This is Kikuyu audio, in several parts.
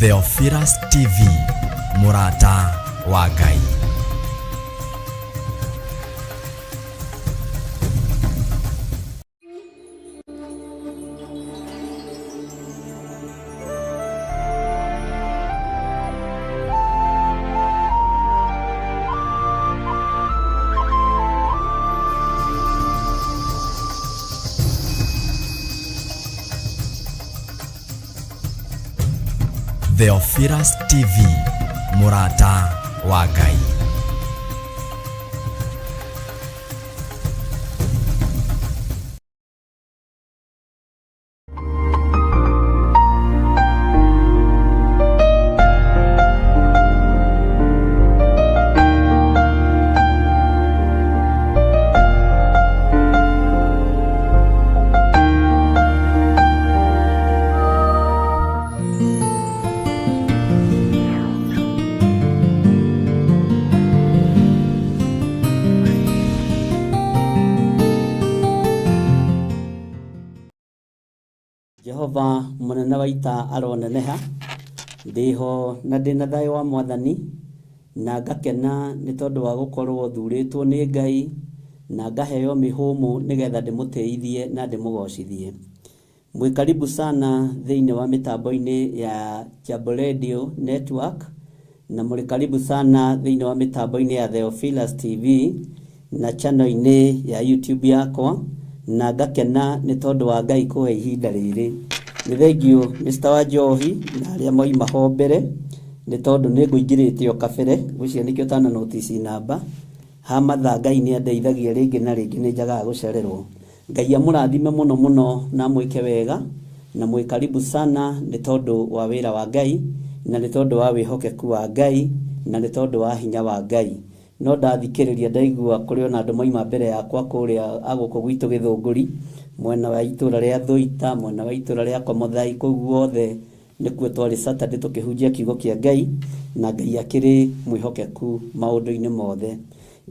Theophilus TV, mũrata wa Ngai. Theophilus TV, mũrata wa Ngai. Jehova mũnene wa ita aroneneha, ndĩho na ndĩna thayũ wa Mwathani, na ngakena nĩ tondũ wa gũkorwo thurĩtwo nĩ Ngai, na ngaheo mĩhũmũ nĩgetha ndĩmũtĩithie na ndĩmũgocithie. Mwĩ karibu sana thĩinĩ wa mĩtambo-inĩ ya Jambo Radio Network, na mũrĩ karibu sana thĩinĩ wa mĩtambo-inĩ ya Theophilus TV na channel-inĩ ya YouTube yakwa, na ngakena nĩ tondũ wa Ngai kũhe ihinda rĩrĩ. Nĩ thengiũ Mr. Wanjohi na arĩa moima ho mbere, nĩ tondũ nĩ ngũingĩrĩte o kabere, ngwĩciria nĩkĩo ũtana notice namba. Ha mathaa Ngai nĩ andeithagia rĩngĩ na rĩngĩ nĩ njagaga gũcererwo. Ngai amũrathime mũno mũno na amwĩke wega, na mwĩ karibu sana nĩ tondũ wa wĩra wa Ngai, na nĩ tondũ wa wĩhokeku wa Ngai, na nĩ tondũ wa hinya wa Ngai. No ndathikĩrĩria ndaigua kũrĩ ona andũ moima mbere yakwa kũrĩa agũkũ gwitũ Gĩthũngũri, mwena wa itũra rĩa Thũita, mwena wa itũra rĩa Komothai, kũu guothe nĩkuo twarĩ Saturday tũkĩhunjia kiugo kĩa Ngai, na Ngai akĩrĩ mwĩhokeku maũndũ-inĩ mothe.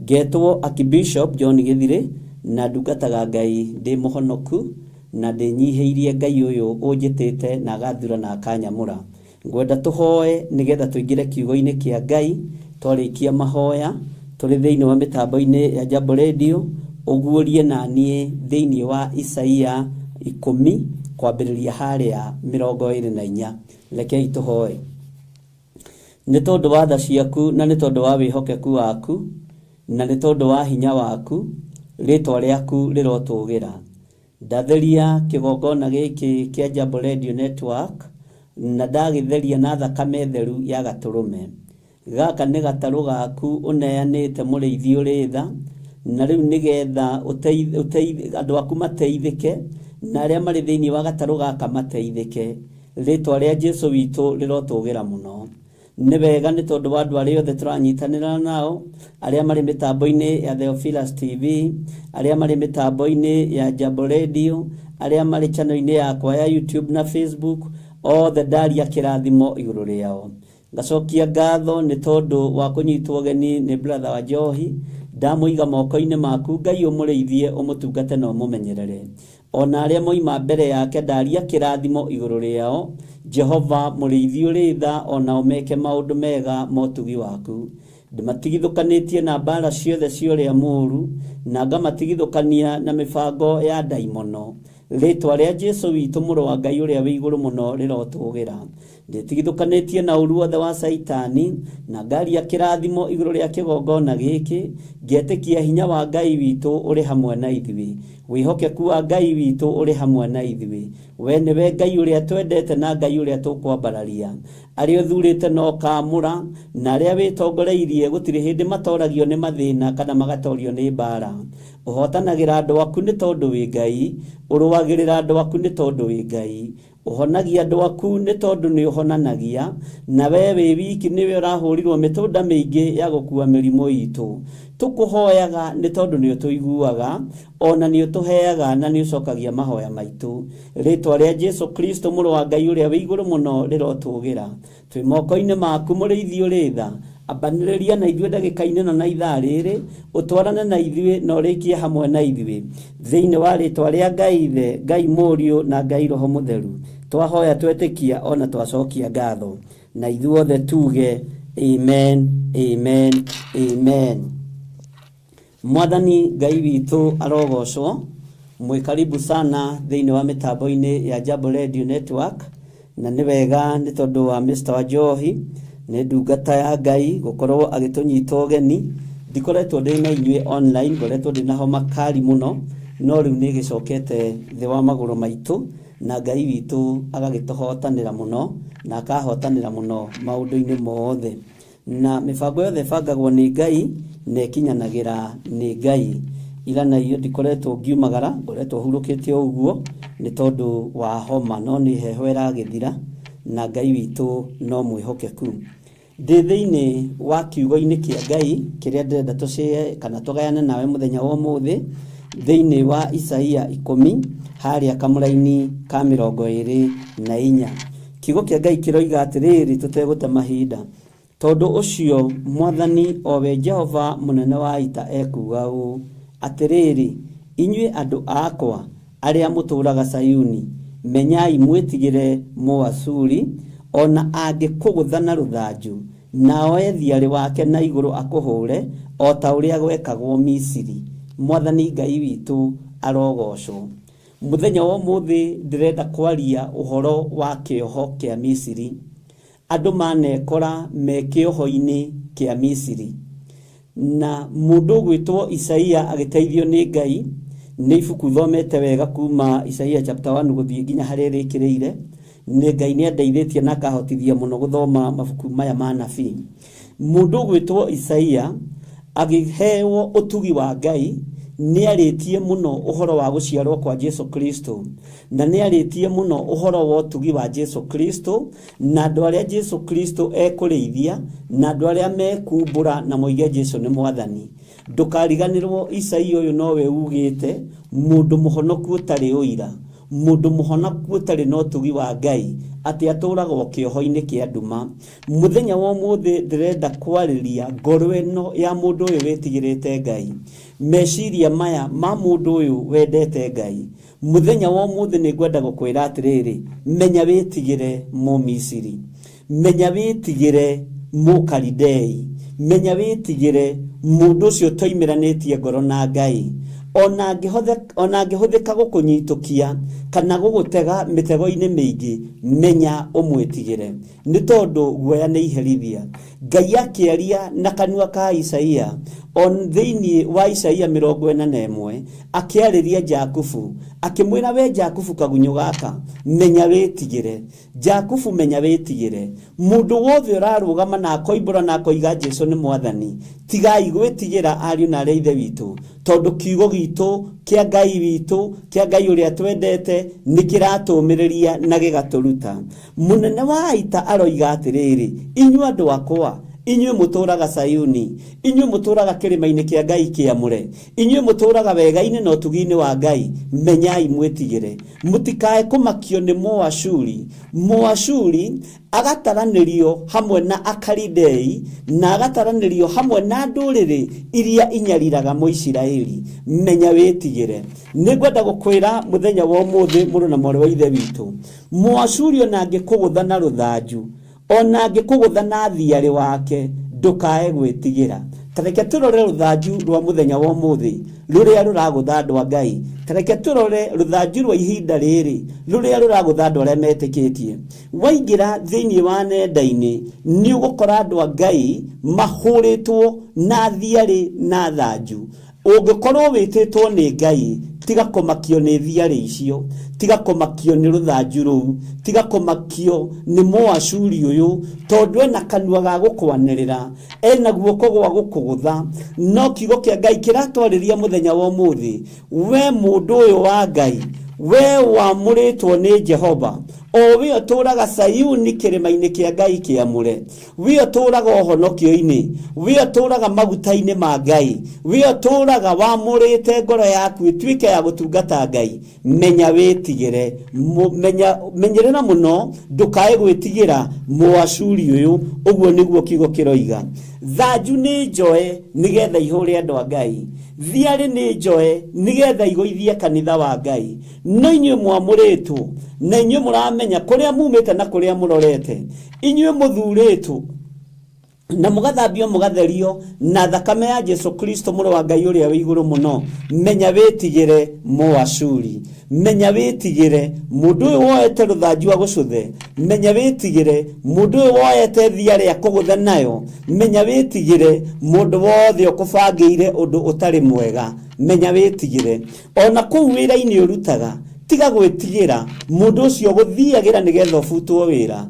Ngetwo Archbishop John Gĩthirĩ, na ndungataga Ngai ndĩ mũhonoku, na ndĩnyihĩirie Ngai ũyũ ũnjĩtĩte na agathura na akanyamũra. Ngwenda tũhoe nĩgetha tũingĩre kiugo-inĩ kĩa Ngai. Twarĩkia mahoya tũrĩ thĩinĩ wa mĩtambo-inĩ ya Jambo Radio, ũguũrie na niĩ thĩinĩ wa Isaia 10 kwambĩrĩria harĩa 24. Rekei tũhoe. Nĩ tondũ wa tha ciaku na nĩ tondũ wa wĩhokeku waku na nĩ tondũ wa hinya waku, rĩtwa rĩaku rĩrotũgĩra. Ndatheria kĩgongona gĩkĩ kĩa Jambo Radio Network na ndagĩtheria na thakame theru ya gatũrũme. Gaka nĩ gatarũ gaku ũneanĩte mũrĩithi ũrĩ tha, na rĩu nĩgetha andũ aku mateithĩke, na arĩa marĩ thĩinĩ wa gatarũ gaka mateithĩke. Rĩtwa rĩa Jesu witũ rĩrotũgĩra mũno. Nĩ wega nĩ tondũ wa andũ arĩa othe tũranyitanĩra nao, arĩa marĩ mĩtambo-inĩ ya Theophilus TV, arĩa marĩ mĩtambo-inĩ ya Jambo Radio, arĩa marĩ channel-inĩ yakwa ya YouTube na Facebook, othe ndaria kĩrathimo igũrũ rĩao. Ngacokia ngatho nĩ tondũ wa kũnyitwo ũgeni nĩ brother wa Njohi, ndamũiga moko-inĩ maku Ngai ũmũrĩithie, ũmũtungate na ũmũmenyerere. Ona arĩa moima mbere yake ndaria kĩrathimo igũrũ rĩao, Jehova mũrĩithi ũrĩ tha, onao meke maũndũ mega motugi waku. Ndĩmatigithũkanĩtie na mbara ciothe cia ũrĩa mũũru, na ngamatigithũkania na mĩbango ya ndaimono. Rĩtwa rĩa Jesu witũ mũrũ wa Ngai ũrĩa wĩ igũrũ mũno rĩrotũgĩra. Ndĩtigithũkanĩtie na ũru wothe wa Caitani, na ngaria kĩrathimo igũrũ rĩa kĩgongona gĩkĩ, ngetĩkia hinya wa Ngai witũ ũrĩ hamwe na ithuĩ. Wĩhokeku wa Ngai witũ ũrĩ hamwe na ithuĩ. We nĩwe Ngai ũrĩa twendete na Ngai ũrĩa tũkwambararia. Arĩa ũthurĩte na ũkaamũra, na arĩa wĩtongoreirie gũtirĩ hĩndĩ matoragio nĩ mathĩna kana magatorio nĩ mbara. Ũhotanagĩra andũ aku nĩ tondũ wĩ Ngai, ũrũagĩrĩra andũ aku nĩ tondũ wĩ Ngai. Ũhonagia andũ aku nĩ tondũ nĩ ũhonanagia, na we wĩ wiki nĩwe ũrahũrirwo mĩtũnda mĩingĩ ya gũkua mĩrimũ itũ. Tũkũhoyaga nĩ tondũ nĩ ũtũiguaga, ona nĩ ũtũheaga na nĩ ũcokagia mahoya maitũ. Rĩtwa rĩa Jesu Kristo mũrũ wa Ngai ũrĩa wĩ igũrũ mũno rĩrotũgĩra. Twĩ moko-inĩ maku mũrĩithi ũrĩ tha, ambanĩrĩria na ithuĩ ndagĩka-inĩ ĩno na ithaa rĩrĩ, ũtwarane na ithuĩ na ũrĩkie hamwe na ithuĩ. Thĩinĩ wa rĩtwa rĩa Ngai Ithe, Ngai Mũriũ na Ngai Roho Mũtheru, twahoya twetĩkia ona twacokia ngatho. Na ithuothe tuge amen, amen, amen. Mwathani Ngai witũ arogocwo. Mwĩ karibu sana thĩinĩ wa mĩtambo-inĩ ya Jambo Radio Network, na nĩ wega nĩ tondũ wa Mr. Wanjohi nĩ ndungata ya Ngai gũkorwo agĩtũnyita ũgeni. Ndikoretwo ndĩ na inyuĩ online, ngoretwo ndĩ na homa kali mũno, no rĩu nĩ ĩgĩcokete thĩ wa magũrũ maitũ, na Ngai witũ agagĩtũhotanĩra mũno na akahotanĩra mũno maũndũ-inĩ mothe. Na mĩbango yothe ĩbangagwo nĩ Ngai na ĩkinyanagĩra nĩ Ngai. Ira na iyo ndikoretwo ngiumagara, ngoretwo hurũkĩte o ũguo nĩ tondũ wa homa, no nĩ heho ĩragĩthira na Ngai witũ no mwĩhokeku. Ndĩ thĩinĩ wa kiugo-inĩ kĩa Ngai kĩrĩa ndĩrenda tũcĩe kana tũgayane nawe mũthenya wa ũmũthĩ, thĩinĩ wa Isaia 10 harĩa kamũraini ka 24. Kiugo kĩa Ngai kĩroiga atĩrĩrĩ, tũtegũte mahinda, tondũ ũcio Mwathani o we Jehova mũnene wa ita ekuuga ũũ, atĩrĩrĩ, inyuĩ andũ akwa arĩa mũtũũraga Sayuni, menyai mwĩtigĩre Mũasuri, ona angĩkũgũtha na rũthanju, na oe thiarĩ wake na igũrũ akũhũre o ta ũrĩa gwekagwo Misiri. Mwathani Ngai witũ arogocwo. Mũthenya wa ũmũthĩ ndĩrenda kwaria ũhoro wa kĩoho kĩa Misiri. Andũ manekora me kĩoho-inĩ kĩa Misiri, na mũndũ ũgwĩtwo Isaia agĩteithio nĩ Ngai, nĩ ibuku thomete wega kuma Isaia chapter 1 gũthiĩ nginya harĩa ĩrĩkĩrĩire. Nĩ Ngai nĩ andeithĩtie na akahotithia mũno gũthoma mabuku maya ma nabii. Mũndũ ũgwĩtwo Isaia agĩheo ũtugi wa Ngai nĩ arĩtie mũno ũhoro wa gũciarwo kwa Jesu Kristo, na nĩ arĩtie mũno ũhoro wa ũtugi wa Jesu Kristo, na andũ arĩa Jesu Kristo ekũrĩithia, na andũ arĩa mekumbũra na moige Jesu nĩ Mwathani. Ndũkariganĩrwo Isaia ũyũ nowe ugĩte mũndũ mũhonoku ũtarĩ ũira, mũndũ mũhonoku ũtarĩ na ũtugi wa Ngai, atĩ atũũraga kĩoho-inĩ kĩa nduma. Mũthenya wa ũmũthĩ ndĩrenda kwarĩria ngoro ĩno ya mũndũ ũyũ wĩtigĩrĩte Ngai, meciria maya ma mũndũ ũyũ wendete Ngai. Mũthenya wa ũmũthĩ nĩ ngwenda gũkwĩra atĩrĩrĩ, menya wĩtigĩre Mũmisiri, menya wĩtigĩre Mũkalidei, menya wĩtigĩre mũndũ ũcio ũtoimĩranĩtie ngoro na Ngai, ona angĩhũthĩka gũkũnyitũkia kana gũgũtega mĩtego-inĩ mĩingĩ, menya ũmwĩtigĩre, nĩ tondũ guoya nĩ iherithia. Ngai akĩaria na kanua ka Isaia on thĩinĩ wa Isaia 41 akĩarĩria Jakubu akĩmwĩra, we Jakubu kagunyũ gaka, menya wĩtigĩre. Jakubu menya wĩtigĩre. Mũndũ wothe ũrarũgama na akoimbũra na akoiga Jesu nĩ Mwathani, tigai gwĩtigĩra ariũ na arĩa ithe witũ, tondũ kiugo gitũ kĩa Ngai witũ, kĩa Ngai ũrĩa twendete, nĩ kĩratũmĩrĩria na gĩgatũruta. Mũnene wa ita aroiga atĩrĩrĩ, inyuĩ andũ akwa, inyuĩ mũtũũraga Sayuni, inyuĩ mũtũũraga kĩrĩma-inĩ kĩa Ngai kĩamũre, inyuĩ mũtũũraga wega-inĩ na ũtugi-inĩ wa Ngai, menyai mwĩtigĩre. Mũtikae kũmakio nĩ Mũashuri. Mũashuri agataranĩrio hamwe na Akalidei, na agataranĩrio hamwe na ndũrĩrĩ iria inyariraga Mũisiraeli. Menya wĩtigĩre. Nĩ ngwenda gũkwĩra mũthenya wa ũmũthĩ, mũrũ na mwarĩ wa ithe witũ, Mũashuri ona angĩkũgũtha na rũthanju, ona angĩkũgũtha na thiarĩ wake, ndũkae gwĩtigĩra. Ta reke tũrore rũthanju rwa mũthenya wa ũmũthĩ rũrĩa rũragũtha andũ a Ngai. Ta reke tũrore rũthanju rwa ihinda rĩrĩ rũrĩa rũragũtha andũ arĩa metĩkĩtie. Waingĩra thĩinĩ wa nenda-inĩ nĩ ũgũkora andũ a Ngai mahũrĩtwo na thiarĩ na thanju. Ũngĩkorwo wĩtĩtwo nĩ Ngai, tiga kũmakio nĩ thiarĩ icio, tiga kũmakio nĩ rũthanju rũu, tiga kũmakio nĩ Mũashuri ũyũ, tondũ ena kanua ga gũkwanĩrĩra, ena guoko gwa gũkũgũtha. No kiugo kĩa Ngai kĩratwarĩria mũthenya wa ũmũthĩ, we mũndũ ũyũ wa Ngai, we wamũrĩtwo nĩ Jehova, o we ũtũũraga Sayuni kĩrĩma-inĩ kĩa Ngai kĩamũre, we ũtũũraga ũhonokio-inĩ, we ũtũũraga maguta-inĩ ma Ngai, we ũtũũraga wamũrĩte ngoro yaku ĩtuĩke ya gũtungata Ngai, menya wĩtigĩre. Menyerera mũno ndũkae gwĩtigĩra Mũashuri ũyũ. Ũguo nĩguo kiugo kĩroiga. Thanju nĩ njoe nĩgetha ihũre andũ a Ngai, thiarĩ nĩ njoe nĩgetha igũithie kanitha wa Ngai. No inyuĩ mwamũrĩtwo na inyuĩ mũramenya kũrĩa mumĩte na kũrĩa mũrorete, inyuĩ mũthurĩtwo na mũgathambio mũgatherio na thakame ya Jesu Kristo mũrũ wa Ngai ũrĩa wĩ igũrũ mũno. Menya wĩtigĩre Mũashuri, menya wĩtigĩre mũndũ ũyũ woete rũthanju agũcũthe, menya wĩtigĩre mũndũ ũyũ woete thiarĩ akũgũthe nayo, menya wĩtigĩre mũndũ wothe ũkũbangĩire ũndũ ũtarĩ mwega, menya wĩtigĩre. Ona kũu wĩra-inĩ ũrutaga, tiga gwĩtigĩra mũndũ ũcio ũgũthiagĩra nĩgetha ũbutwo wĩra.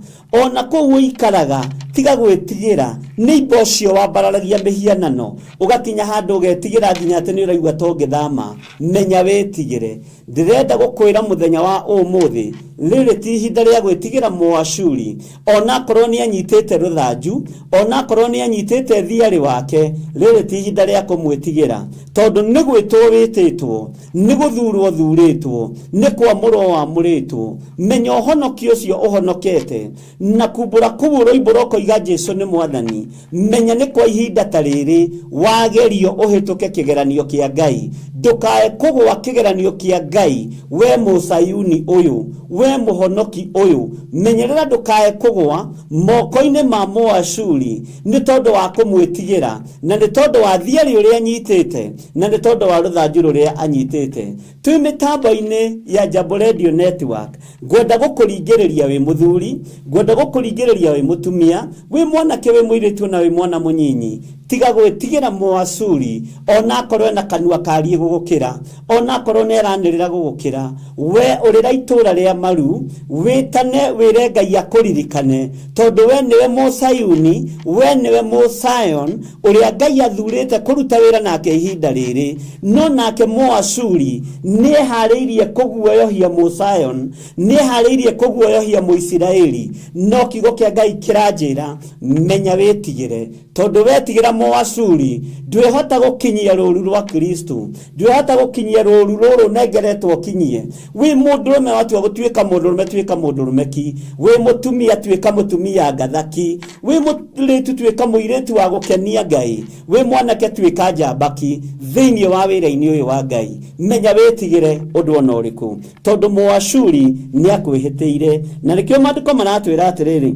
Ona kũu ũikaraga, tiga gwĩtigĩra nĩimba ũcio wambararagia mĩhianano, ũgakinya handũ ũgetigĩra nginya atĩ nĩ ũraigua ta ũngĩthama. Menya wĩtigĩre. Ndĩrenda gũkwĩra mũthenya wa ũmũthĩ, rĩrĩ ti ihinda rĩa gwĩtigĩra Mũashuri, onakorwo nĩ anyitĩte rũthanju, onakorwo nĩ anyitĩte thiarĩ wake, rĩrĩ ti ihinda rĩa kũmwĩtigĩra, tondũ nĩ gwĩtwo wĩtĩtwo, nĩ gũthurwo thurĩtwo, nĩ kwamũrwo wamũrĩtwo. Menya ũhonokio ũcio ũhonokete, na kumbũra kũu ũroimbũra ũkoiga Jesu nĩ mwathani. Menya nĩ kwa ihinda ta rĩrĩ wagerio ũhĩtũke kĩgeranio kĩa Ngai. Ndũkae kũgũa kĩgeranio kĩa Ngai, we Mũsayuni ũyũ, we mũhonoki ũyũ. Menyerera ndũkae kũgũa moko-inĩ ma Mũashuri nĩ tondũ wa kũmwĩtigĩra, na nĩ tondũ wa thiarĩ ũrĩa anyitĩte, na nĩ tondũ wa rũthanju rũrĩa anyitĩte. Twĩ mĩtambo-inĩ ya Jambo Radio Network, ngwenda gũkũringĩrĩria wĩ mũthuri, ngwenda gũkũringĩrĩria wĩ mũtumia, wĩ mwanake, wĩ mũirĩtu na wĩ mwana mũnyinyi. Tiga gwĩtigĩra Mũashuri, onakorwo ena kanua kariĩ gũgũkĩra, onakorwo nĩ aranĩrĩra gũgũkĩra. We ũrĩra itũũra rĩa maru, wĩtane wĩre Ngai akũririkane, tondũ we nĩwe Mũsayuni, we nĩwe Mũsayon ũrĩa Ngai athurĩte kũruta wĩra nake ihinda rĩrĩ. No nake Mũashuri nĩeharĩirie kũguoyohia Mũsayon, nĩeharĩirie kũguoyohia Mũisiraeli. No kiugo kĩa Ngai kĩranjĩra, menya wĩtigĩre, tondũ wetigĩra Mũashuri ndwĩhota gũkinyia rũru rwa Kristo, ndwĩhota gũkinyia rũru rũrũ ũnengeretwo ũkinyie. Wĩ mũndũrũme watua gũtuĩka mũndũrũme, tuĩka mũndũrũme ki. Wĩ mũtumia, tuĩka mũtumia ngathaki. Wĩ mũirĩtu, tuĩka mũirĩtu wa gũkenia Ngai. Wĩ mwanake, tuĩka njamba ki thĩinĩ wa wĩra-inĩ ũyũ wa Ngai. Menya wĩtigĩre ũndũ ona ũrĩkũ, tondũ Mũashuri nĩ akwĩhĩtĩire. Na nĩkĩo maandĩko maratwĩra atĩrĩrĩ,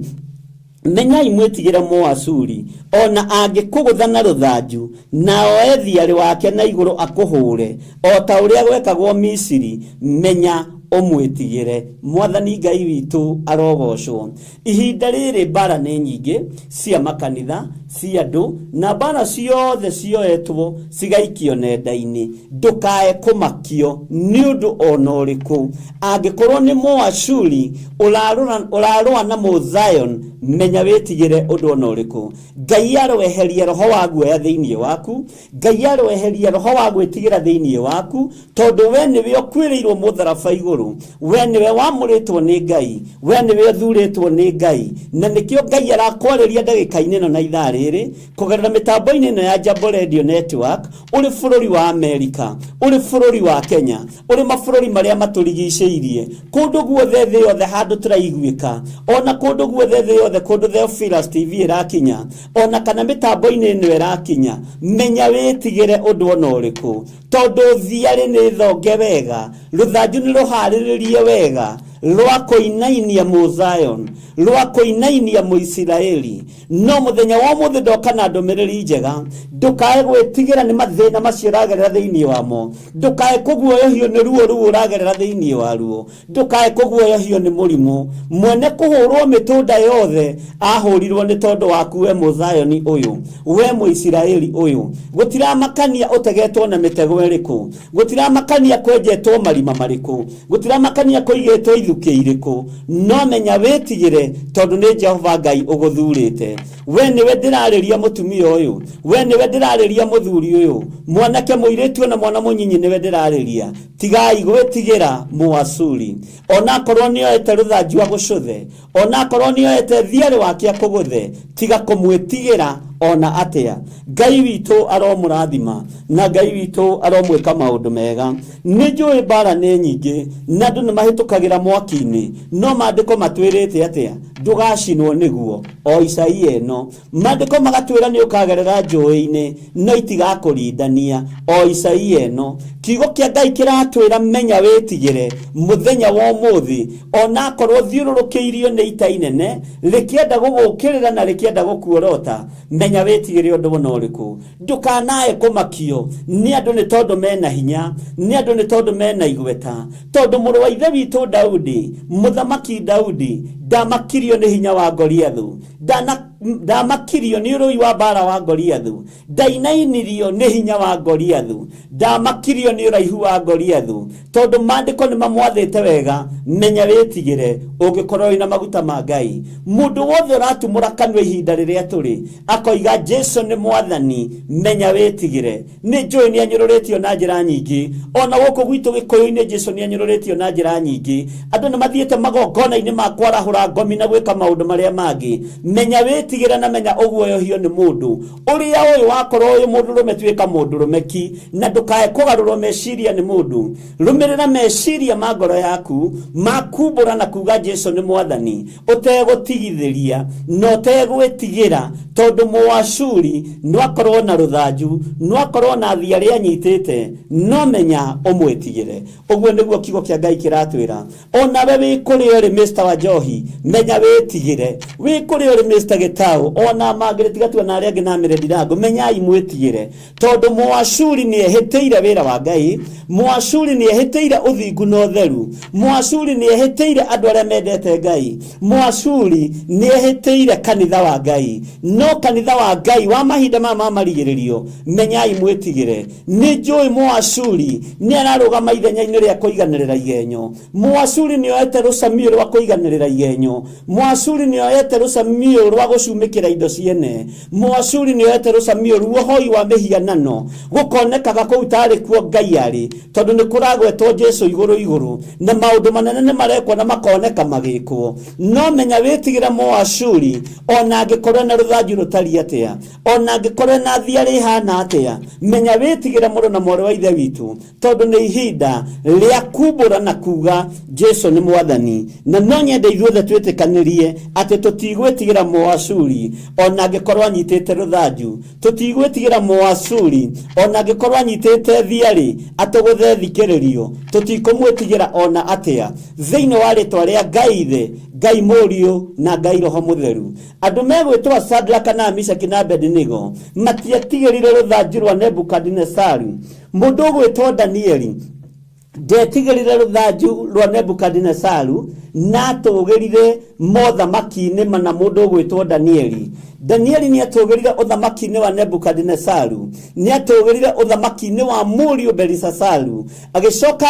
menyai mwĩtigĩre Mũashuri, ona angĩkũgũtha na rũthanju, na oe thiarĩ wake na igũrũ akũhũre, o ta ũrĩa gwekagwo Misiri, menya ũmwĩtigĩre. Mwathani Ngai witũ arogocwo. Ihinda rĩrĩ mbara nĩ nyingĩ cia makanitha, cia andũ, na mbara ciothe cioetwo cigaikio nenda-inĩ. Ndũkae kũmakio nĩ ũndũ ona ũrĩkũ. Angĩkorwo nĩ Mũashuri ũrarũa na Mũzion, menya wĩtigĩre ũndũ ona ũrĩkũ. Ngai aroeheria roho wa guoya thĩinĩ waku, Ngai aroeheria roho wa gwĩtigĩra thĩinĩ waku, tondũ we nĩwe ũkuĩrĩirwo mũtharaba igũrũ, we nĩwe wamũrĩtwo nĩ Ngai, we nĩwe ũthurĩtwo nĩ Ngai. Na nĩkĩo Ngai arakwarĩria ndagĩka-inĩ ĩno na ithaa rĩrĩ kũgerera mĩtambo-inĩ ĩno ya Jambo Radio Network, ũrĩ bũrũri wa Amerika, ũrĩ bũrũri wa Kenya, ũrĩ mabũrũri marĩa matũrigicĩirie, kũndũ guothe thĩ yothe handũ tũraiguĩka, ona kũndũ guothe thĩ yothe kũndũ Theophilus TV ĩrakinya, ona kana mĩtambo-inĩ ĩno ĩrakinya. Menya wĩtigĩre ũndũ ona ũrĩkũ, tondũ thiarĩ nĩ thonge wega, rũthanju nĩ rũharĩrĩrie wega rwa kũinainia Mũzion, rwa kũinainia Mũisiraeli. No mũthenya wa ũmũthĩ ndoka na ndũmĩrĩri njega, ndũkae gwĩtigĩra nĩ mathĩna macio ũragerera thĩinĩ wamo, ndũkae kũguoyohio nĩ ruo rũu ũragerera thĩinĩ waruo, ndũkae kũguoyohio nĩ mũrimũ. Mwene kũhũrwo mĩtũnda yothe ahũrirwo nĩ tondũ waku we Mũzayoni ũyũ, we Mũisiraeli ũyũ. Gũtiramakania ũtegetwo na mĩtego ĩrĩkũ, gũtiramakania kwenjetwo marima marĩkũ, gũtiramakania kũigĩtwo ithukĩ irĩkũ, no menya wĩtigĩre, tondũ nĩ Jehova Ngai ũgũthurĩte. We nĩwe ndĩrarĩria mũtumia ũyũ, we nĩwe ndĩrarĩria mũthuri ũyũ, mwanake mũirĩtu na mwana mũnyinyi nĩwe ndĩrarĩria. Tigai gwĩtigĩra Mũashuri, onakorwo nĩoete rũthanju agũcũthe, onakorwo nĩoete thiarĩ wake akũgũthe, tiga kũmwĩtigĩra ona atĩa. Ngai witũ aromũrathima, na Ngai witũ aromwĩka maũndũ mega. Nĩ njũĩ mbara nĩ nyingĩ na andũ nĩ mahĩtũkagĩra mwaki-inĩ, no maandĩko matwĩrĩte atĩa? Ndũgacinwo nĩguo o Isaia ĩno. Maandĩko magatwĩra nĩ ũkagerera njũĩ-inĩ no itigakũrindania o Isaia ĩno. Kiugo kĩa Ngai kĩratwĩra menya wĩtigĩre mũthenya wa ũmũthĩ, onakorwo thiũrũrũkĩirio nĩ ita inene rĩkĩenda gũgũkĩrĩra na rĩkĩenda gũkuorota, menya wĩtigĩre ũndũ ona ũrĩkũ. Ndũkanae kũmakio nĩ andũ nĩ tondũ mena hinya, nĩ andũ nĩ tondũ mena igweta, tondũ mũrũ wa ithe witũ Daudi, mũthamaki Daudi, ndamakirio nĩ hinya wa Goliathu, ndamakirio nĩ ũrũi wa mbara wa Goliathu, ndainainirio nĩ hinya wa Goliathu, ndamakirio nĩ ũraihu wa Goliathu, tondũ maandĩko nĩ mamwathĩte wega, menya wĩtigĩre ũngĩkorwo wĩna maguta ma Ngai. Mũndũ wothe ũratumũra kanua ihinda rĩrĩa tũrĩ akoiga Jesu nĩ mwathani, menya wĩtigĩre. Nĩ njũĩ nĩ anyũrũrĩtio na njĩra nyingĩ, ona gũkũ gwitũ Gĩkũyũ-inĩ Jesu nĩ anyũrũrĩtio na njĩra nyingĩ. Andũ nĩ mathiĩte magongona-inĩ ma kwarahũra ngomi na gwĩka maũndũ marĩa mangĩ. Menya wĩtigĩre na menya ũguoyohio nĩ mũndũ ũrĩa ũyũ wakorwo ũyũ mũndũrũme, tuĩka mũndũrũme ki, na ndũkae kũgarũrwo meciria nĩ mũndũ. Rũmĩrĩra meciria ma ngoro yaku makumbũra na kuga Jesu nĩ mwathani, ũtegũtigithĩria na ũtegwĩtigĩra, tondũ Mũashuri no akorwo na rũthanju, no akorwo na thia rĩanyitĩte, no menya ũmwĩtigĩre. Ũguo nĩguo kiugo kĩa Ngai kĩratwĩra. Onawe wĩ kũrĩa ũrĩ Mr. Wanjohi, menya wĩtigĩre. Wĩ kũrĩa ũrĩ Mr. Gĩtaũ, ona mangĩrĩ tiga tu na arĩa angĩ na Mĩrendirango, menyai mwĩtigĩre, tondũ Mũashuri nĩ ehĩtĩire wĩra wa Ngai, Mũashuri nĩ ehĩtĩire ũthingu na ũtheru, Mũashuri nĩ ehĩtĩire andũ arĩa mendete Ngai, Mũashuri nĩ ehĩtĩire kanitha wa Ngai. No kanitha wa Ngai wa mahinda maya ma marigĩrĩrio, menyai mwĩtigĩre. Nĩ njũĩ Mũashuri nĩ ararũgama ithenya-inĩ rĩa kũiganĩrĩra igenyo. Mũashuri nĩ oete rũcamiũ rwa kũiganĩrĩra igenyo. Mũashuri nĩ oete rũcamiũ rwa gũcumĩkĩra indo ciene. Mũashuri nĩ oete rũcamiũ ruohoi wa mĩhianano, gũkonekaga kũu tarĩ kuo Ngai arĩ, tondũ nĩ kũragwetwo Jesu igũrũ igũrũ, na maũndũ manene nĩ marekwo na makoneka magĩkwo. No menya wĩtigĩre Mũashuri, ona angĩkorwo na rũthanju rũtariĩ atĩa, ona angĩkorwo na thia rĩhana atĩa, menya wĩtigĩre mũrũ na mwarĩ wa ithe witũ, tondũ nĩ ihinda rĩa kumbũra na kuga Jesu nĩ mwathani. Na no nyende ithuothe twĩtĩkanĩrie atĩ tũtigwĩtigĩra Mũashuri ona angĩkorwo anyitĩte rũthanju, tũtigwĩtigĩra Mũashuri ona angĩkorwo anyitĩte thiarĩ atũgũthe thikĩrĩrio, tũtikũmwĩtigĩra ona atĩa, thĩinĩ wa rĩtwa rĩa Ngai Ithe, Ngai Mũriũ na Ngai Roho Mũtheru. Andũ megwĩtwo Sadraka na Mishaki na Abednego matietigĩrire rũthanju rwa Nebukadinesaru. Mũndũ ũgwĩtwo Danieli ndetigĩrire rũthanju rwa Nebukadinesaru, na atũgĩrire mothamaki-inĩ mana. Mũndũ ũgwĩtwo Danieli, Danieli nĩ atũgĩrire ũthamaki-inĩ wa Nebukadinesaru, nĩ atũgĩrire ũthamaki-inĩ wa mũriũ Belisasaru, agĩcoka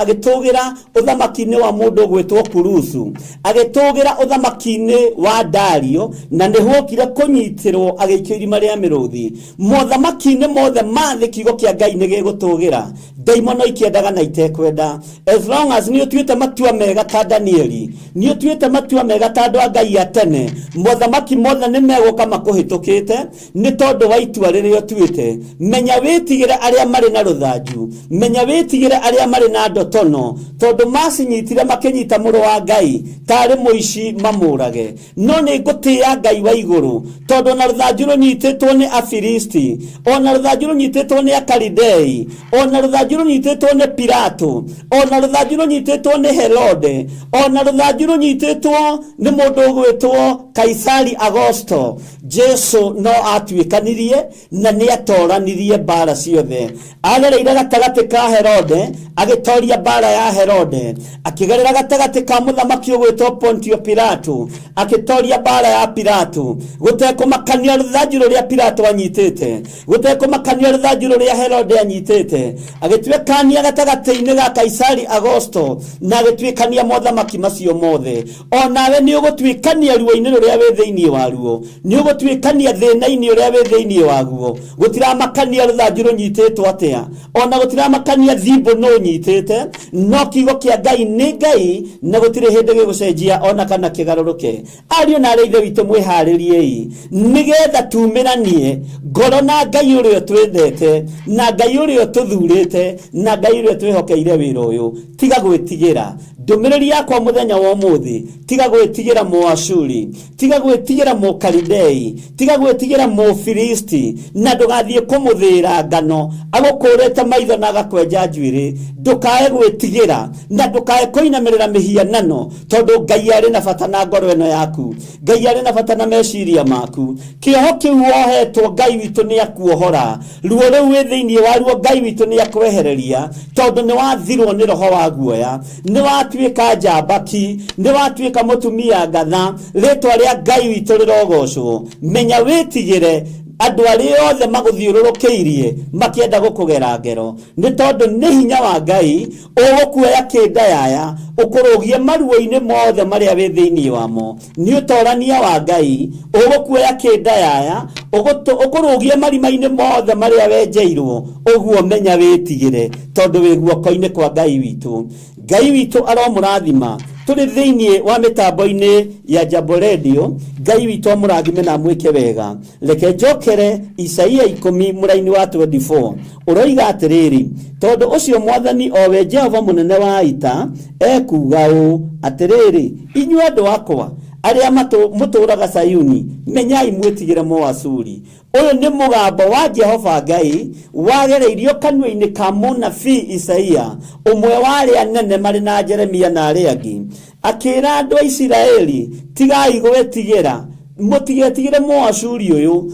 agĩtũgĩra ũthamaki-inĩ wa mũndũ ũgwĩtwo Kurusu, agĩtũgĩra ũthamaki-inĩ wa Dario, na nĩhwokire kũnyitĩrwo agĩikio irima rĩa mĩrũthi. Mothamaki-inĩ mothe ma thĩ kiugo kĩa Ngai nĩ gĩgũtũgĩra. Ndaimono ikĩendaga na itekwenda, as long as nĩ ũtuĩte matua mega ta Danieli, nĩ ũtuĩte matua mega ta andũ a Ngai a tene, mothamaki mothe nĩ megũka makũhĩtũkĩte nĩ tondũ wa itua rĩrĩa ũtuĩte. Menya wĩtigĩre arĩa marĩ na rũthanju, menya wĩtigĩre arĩa marĩ na ndotono, tondũ macinyitire makĩnyita mũrũ wa Ngai tarĩ mũici mamũrage. No nĩ ngũtĩĩa Ngai wa igũrũ, tondũ ona rũthanju rũnyitĩtwo nĩ Afilisti, ona rũthanju rũnyitĩtwo nĩ Akalidei, ona rũthanju rũnyitĩtwo nĩ Pilato, ona rũthanju rũnyitĩtwo nĩ Herode, ona rũthanju rũnyitĩtwo nĩ mũndũ ũgwĩtwo Kaisari Augusto, Jesu no atuĩkanirie na nĩ atoranirie mbara ciothe. Agereire gatagatĩ ka Herode, agĩtoria mbara ya Herode, akĩgerera gatagatĩ ka mũthamaki ũgwĩtwo Pontio Pilato, akĩtoria mbara ya Pilato, gũtekũmakania rũthanju rũrĩa Pilato anyitĩte, gũtekũmakania rũthanju rũrĩa Herode anyitĩte, agĩtuĩkania gatagatĩ-inĩ ga Kaisari Augusto, na agĩtuĩkania mothamaki macio mothe. Onawe nĩ ũgũtuĩkania ruo-inĩ rũrĩa wĩ thĩinĩ waruo, nĩ ũgũtuĩkania thĩna-inĩ ũrĩa wĩ thĩinĩ waguo. Gũtiramakania rũthanju rũnyitĩtwo atĩa, ona gũtiramakania thimbũ nũ ũnyitĩte, no kiugo kĩa Ngai nĩ Ngai, na gũtirĩ hĩndĩ gĩgũcenjia ona kana kĩgarũrũke. Ariũ na arĩa ithe witũ, mwĩharĩriei nĩgetha tumĩranie ngoro na Ngai ũrĩa twendete, na Ngai ũrĩa tũthurĩte, na Ngai ũrĩa twĩhokeire wĩra ũyũ. Tiga gwĩtigĩra. Ndũmĩrĩri yakwa Yakwa mũthenya wa ũmũthĩ, tiga gwĩtigĩra Mũashuri, tiga gwĩtigĩra Mũkalidei, tiga gwĩtigĩra Mũfilisti, na ndũgathiĩ kũmũthĩra ngano agũkũrĩte maitho na agakwenja njuĩrĩ. Ndũkae gwĩtigĩra na ndũkae kũinamĩrĩra mĩhianano, tondũ Ngai arĩ na bata na ngoro ĩno yaku, Ngai arĩ na bata na meciria maku. Kĩoho kĩu wohetwo Ngai witũ nĩ akuohora, ruo rũu wĩ thĩinĩ waruo Ngai witũ nĩ akwehereria, tondũ nĩ wathirwo nĩ roho wa guoya, nĩ watuĩka njambaki, nĩ watuĩka mũtumia ngatha. Rĩtwa rĩa Ngai witũ rĩrogocwo. Menya wĩtigĩre andũ arĩa othe magũthiũrũrũkĩirie makĩenda gũkũgera ngero, nĩ tondũ nĩ hinya wa Ngai ũgũkuoya kĩnda yaya ũkũrũgie maruo-inĩ mothe marĩa wĩ thĩinĩ wamo. Nĩ ũtorania wa Ngai ũgũkuoya kĩnda yaya ũkũrũgie marima-inĩ mothe marĩa wenjeirwo. Ũguo menya wĩtigĩre, tondũ wĩ guoko-inĩ kwa Ngai witũ. Ngai witũ aromũrathima. Tũrĩ thĩinĩ wa mĩtambo-inĩ ya Jambo Radio. Ngai witũ amũrathime na amwĩke wega. Reke njokere Isaia 10 mũraini wa 24 ũroiga atĩrĩrĩ, tondũ ũcio Mwathani o we Jehova mũnene wa ita ekuuga ũũ, atĩrĩrĩ, inyuĩ andũ akwa arĩa mũtũũraga Sayuni, menyai mwĩtigĩre Mũashuri. Ũyũ nĩ mũgambo wa Jehova Ngai wagereirio kanua-inĩ ka mũnabii Isaia, ũmwe wa arĩa anene marĩ na Jeremia na arĩa angĩ, akĩĩra andũ a Isiraeli, tigai gwĩtigĩra, mũtigetigĩre Mũashuri ũyũ,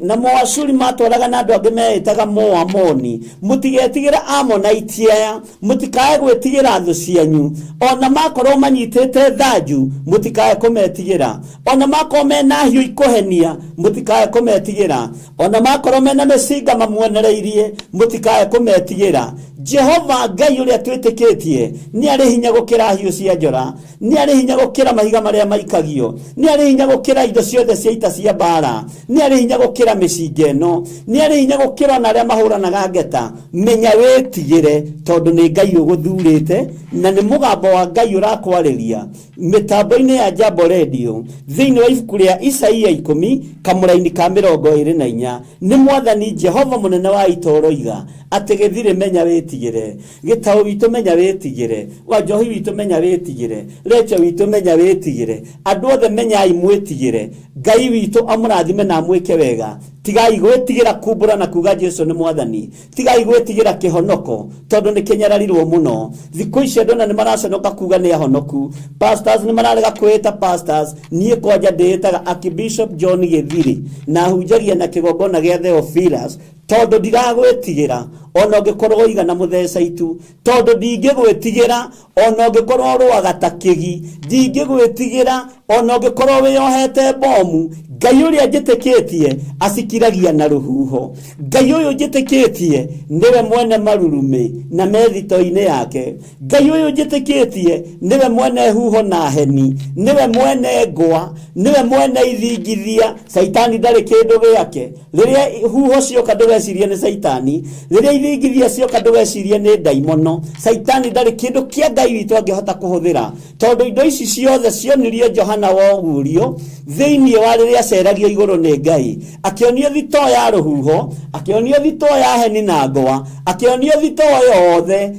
na Mũashuri matwaraga na andũ angĩ meĩtaga Mũamoni, mũtigetigĩre Amonaiti aya, mũtikae gwĩtigĩra thũ cianyu, ona makorwo manyitĩte thanju mũtikae kũmetigĩra, ona makorwo mena hiũ ikũhenia mũtikae kũmetigĩra, ona makorwo mena mĩcinga mamuonereirie mũtikae kũmetigĩra. Jehova Ngai ũrĩa twĩtĩkĩtie nĩ arĩ hinya gũkĩra hiũ cia njora, nĩ arĩ hinya gũkĩra mahiga marĩa maikagio, nĩ arĩ hinya gũkĩra indo ciothe cia ita cia mbara, nĩ arĩ hinya gũkĩra mĩcinga ĩno, nĩ arĩ hinya gũkĩra ona arĩa mahũranaga ngeta. Menya wĩtigĩre, tondũ nĩ Ngai ũgũthurĩte na nĩ mũgambo wa Ngai ũrakwarĩria mĩtambo-inĩ ya Jambo Radio thĩinĩ wa ibuku rĩa Isaia 10 kamũraini ka 24. Nĩ Mwathani Jehova mũnene wa ita ũroiga atĩ gĩthirĩ menya wĩtigĩre, gĩtaũ witũ menya wĩtigĩre, Wanjohi witũ menya wĩtigĩre, Recho witũ menya wĩtigĩre, andũ othe menyai mwĩtigĩre. Ngai witũ amũrathime na amwĩke wega. Tigai gwĩtigĩra kumbũra na kuga Jesu nĩ Mwathani, tigai gwĩtigĩra kĩhonoko tondũ nĩ kĩnyararirwo mũno. Thikũ ici andũ ona nĩ maraconoka kuga nĩ ahonoku. Pastors nĩ mararega kwĩĩta pastors. Niĩ kwanja ndĩĩtaga Archbishop John Gĩthiri na hunjagia na kĩgongona gĩa Theophilus, tondũ ndiragwĩtigĩra ona ũngĩkorwo ũigana mũtheca itu, tondũ ndingĩgwĩtigĩra ona ũngĩkorwo ũrũaga ta kĩgi, ndingĩgwĩtigĩra ona ũngĩkorwo wĩyohete bomu. Ngai ũrĩa njĩtĩkĩtie acikiragia na rũhuho. Ngai ũyũ njĩtĩkĩtie nĩwe mwene marurumĩ na methito-inĩ yake. Ngai ũyũ njĩtĩkĩtie nĩwe mwene huho na heni, nĩwe mwene ngwa, nĩwe mwene ithingithia. Caitani ndarĩ kĩndũ gĩake. Rĩrĩa huho cioka ndũgecirie nĩ caitani, rĩrĩa ithingithia cioka ndũgecirie nĩ ndaimono. Caitani ndarĩ kĩndũ kĩa Ngai witũ angĩhota kũhũthĩra, tondũ indo ici ciothe cionirio Johana wa ũguũrio thĩinĩ wa rĩrĩa aceragio igũrũ nĩ Ngai, akĩonio thitoo ya rũhuho, akĩonio thitoo ya heni na ngwa, akĩonio thitoo yothe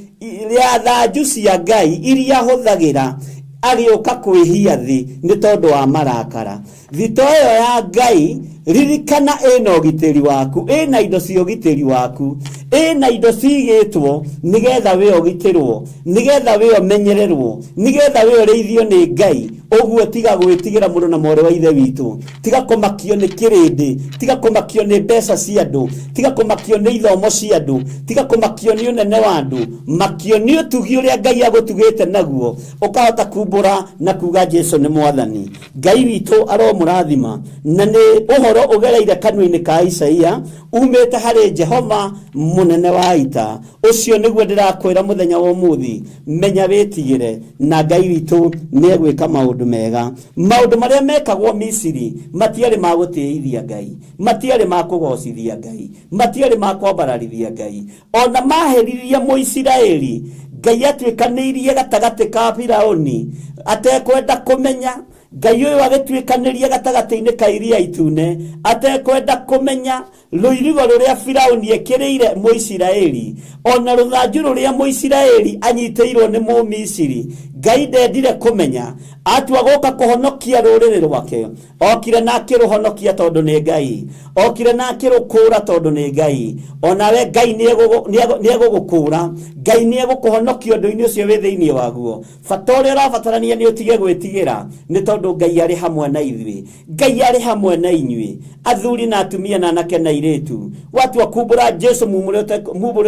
ya thanju cia Ngai iria ahũthagĩra agĩũka kwĩhia thĩ nĩ tondũ wa marakara. Thitoo ĩyo ya Ngai, ririkana ĩna ũgitĩri waku, ĩna indo cia ũgitĩri waku, ĩna indo cigĩtwo nĩgetha we ũgitĩrwo, nĩgetha we ũmenyererwo, nĩgetha we ũrĩithio nĩ Ngai. Ũguo tiga gwĩtigĩra mũrũ na mwarĩ wa ithe witũ, tiga kũmakio nĩ kĩrĩndĩ, tiga kũmakio nĩ mbeca cia andũ, tiga kũmakio nĩ ithomo cia andũ, tiga kũmakio nĩ ũnene wa andũ, makio nĩ ũtugi ũrĩa Ngai agũtugĩte naguo, ũkahota kumbũra na kuga Jesu nĩ Mwathani. Ngai witũ aromũrathima. Na nĩ ũhoro ũgereire kanua-inĩ ka Isaia umĩte harĩ Jehova mũnene wa ita. Ũcio nĩguo ndĩrakwĩra mũthenya wa ũmũthĩ, menya wĩtigĩre, na Ngai witũ nĩegwĩka maũndũ mega. Maũndũ marĩa mekagwo Misiri matiarĩ ma gũtĩithia Ngai, matiarĩ ma kũgocithia Ngai, matiarĩ ma kwambararithia Ngai. Ona maherithia Mũisiraeli, Ngai atuĩkanĩirie gatagatĩ ka Firaũni atekwenda kũmenya. Ngai ũyũ agĩtuĩkanĩria gatagatĩ-inĩ ka iria itune atekwenda kũmenya rũirigo rũrĩa Firaũni ekĩrĩire Mũisiraeli, ona rũthanju rũrĩa Mũisiraeli anyitĩirwo nĩ Mũmisiri. Ngai ndendire kũmenya atua gũka kũhonokia rũrĩrĩ rwake, okire na akĩrũhonokia tondũ nĩ Ngai, okire na akĩrũkũra tondũ nĩ Ngai. Onawe Ngai nĩegũgũkũra, Ngai nĩegũkũhonokia ũndũ-inĩ ũcio wĩ thĩinĩ waguo. Bata ũrĩa ũrabatarania nĩ ũtige gwĩtigĩra, nĩ tondũ Ngai arĩ hamwe na ithuĩ, Ngai arĩ hamwe na inyuĩ, athuri na atumia na anake na airĩtu. Watua kumbũra Jesu mumbũre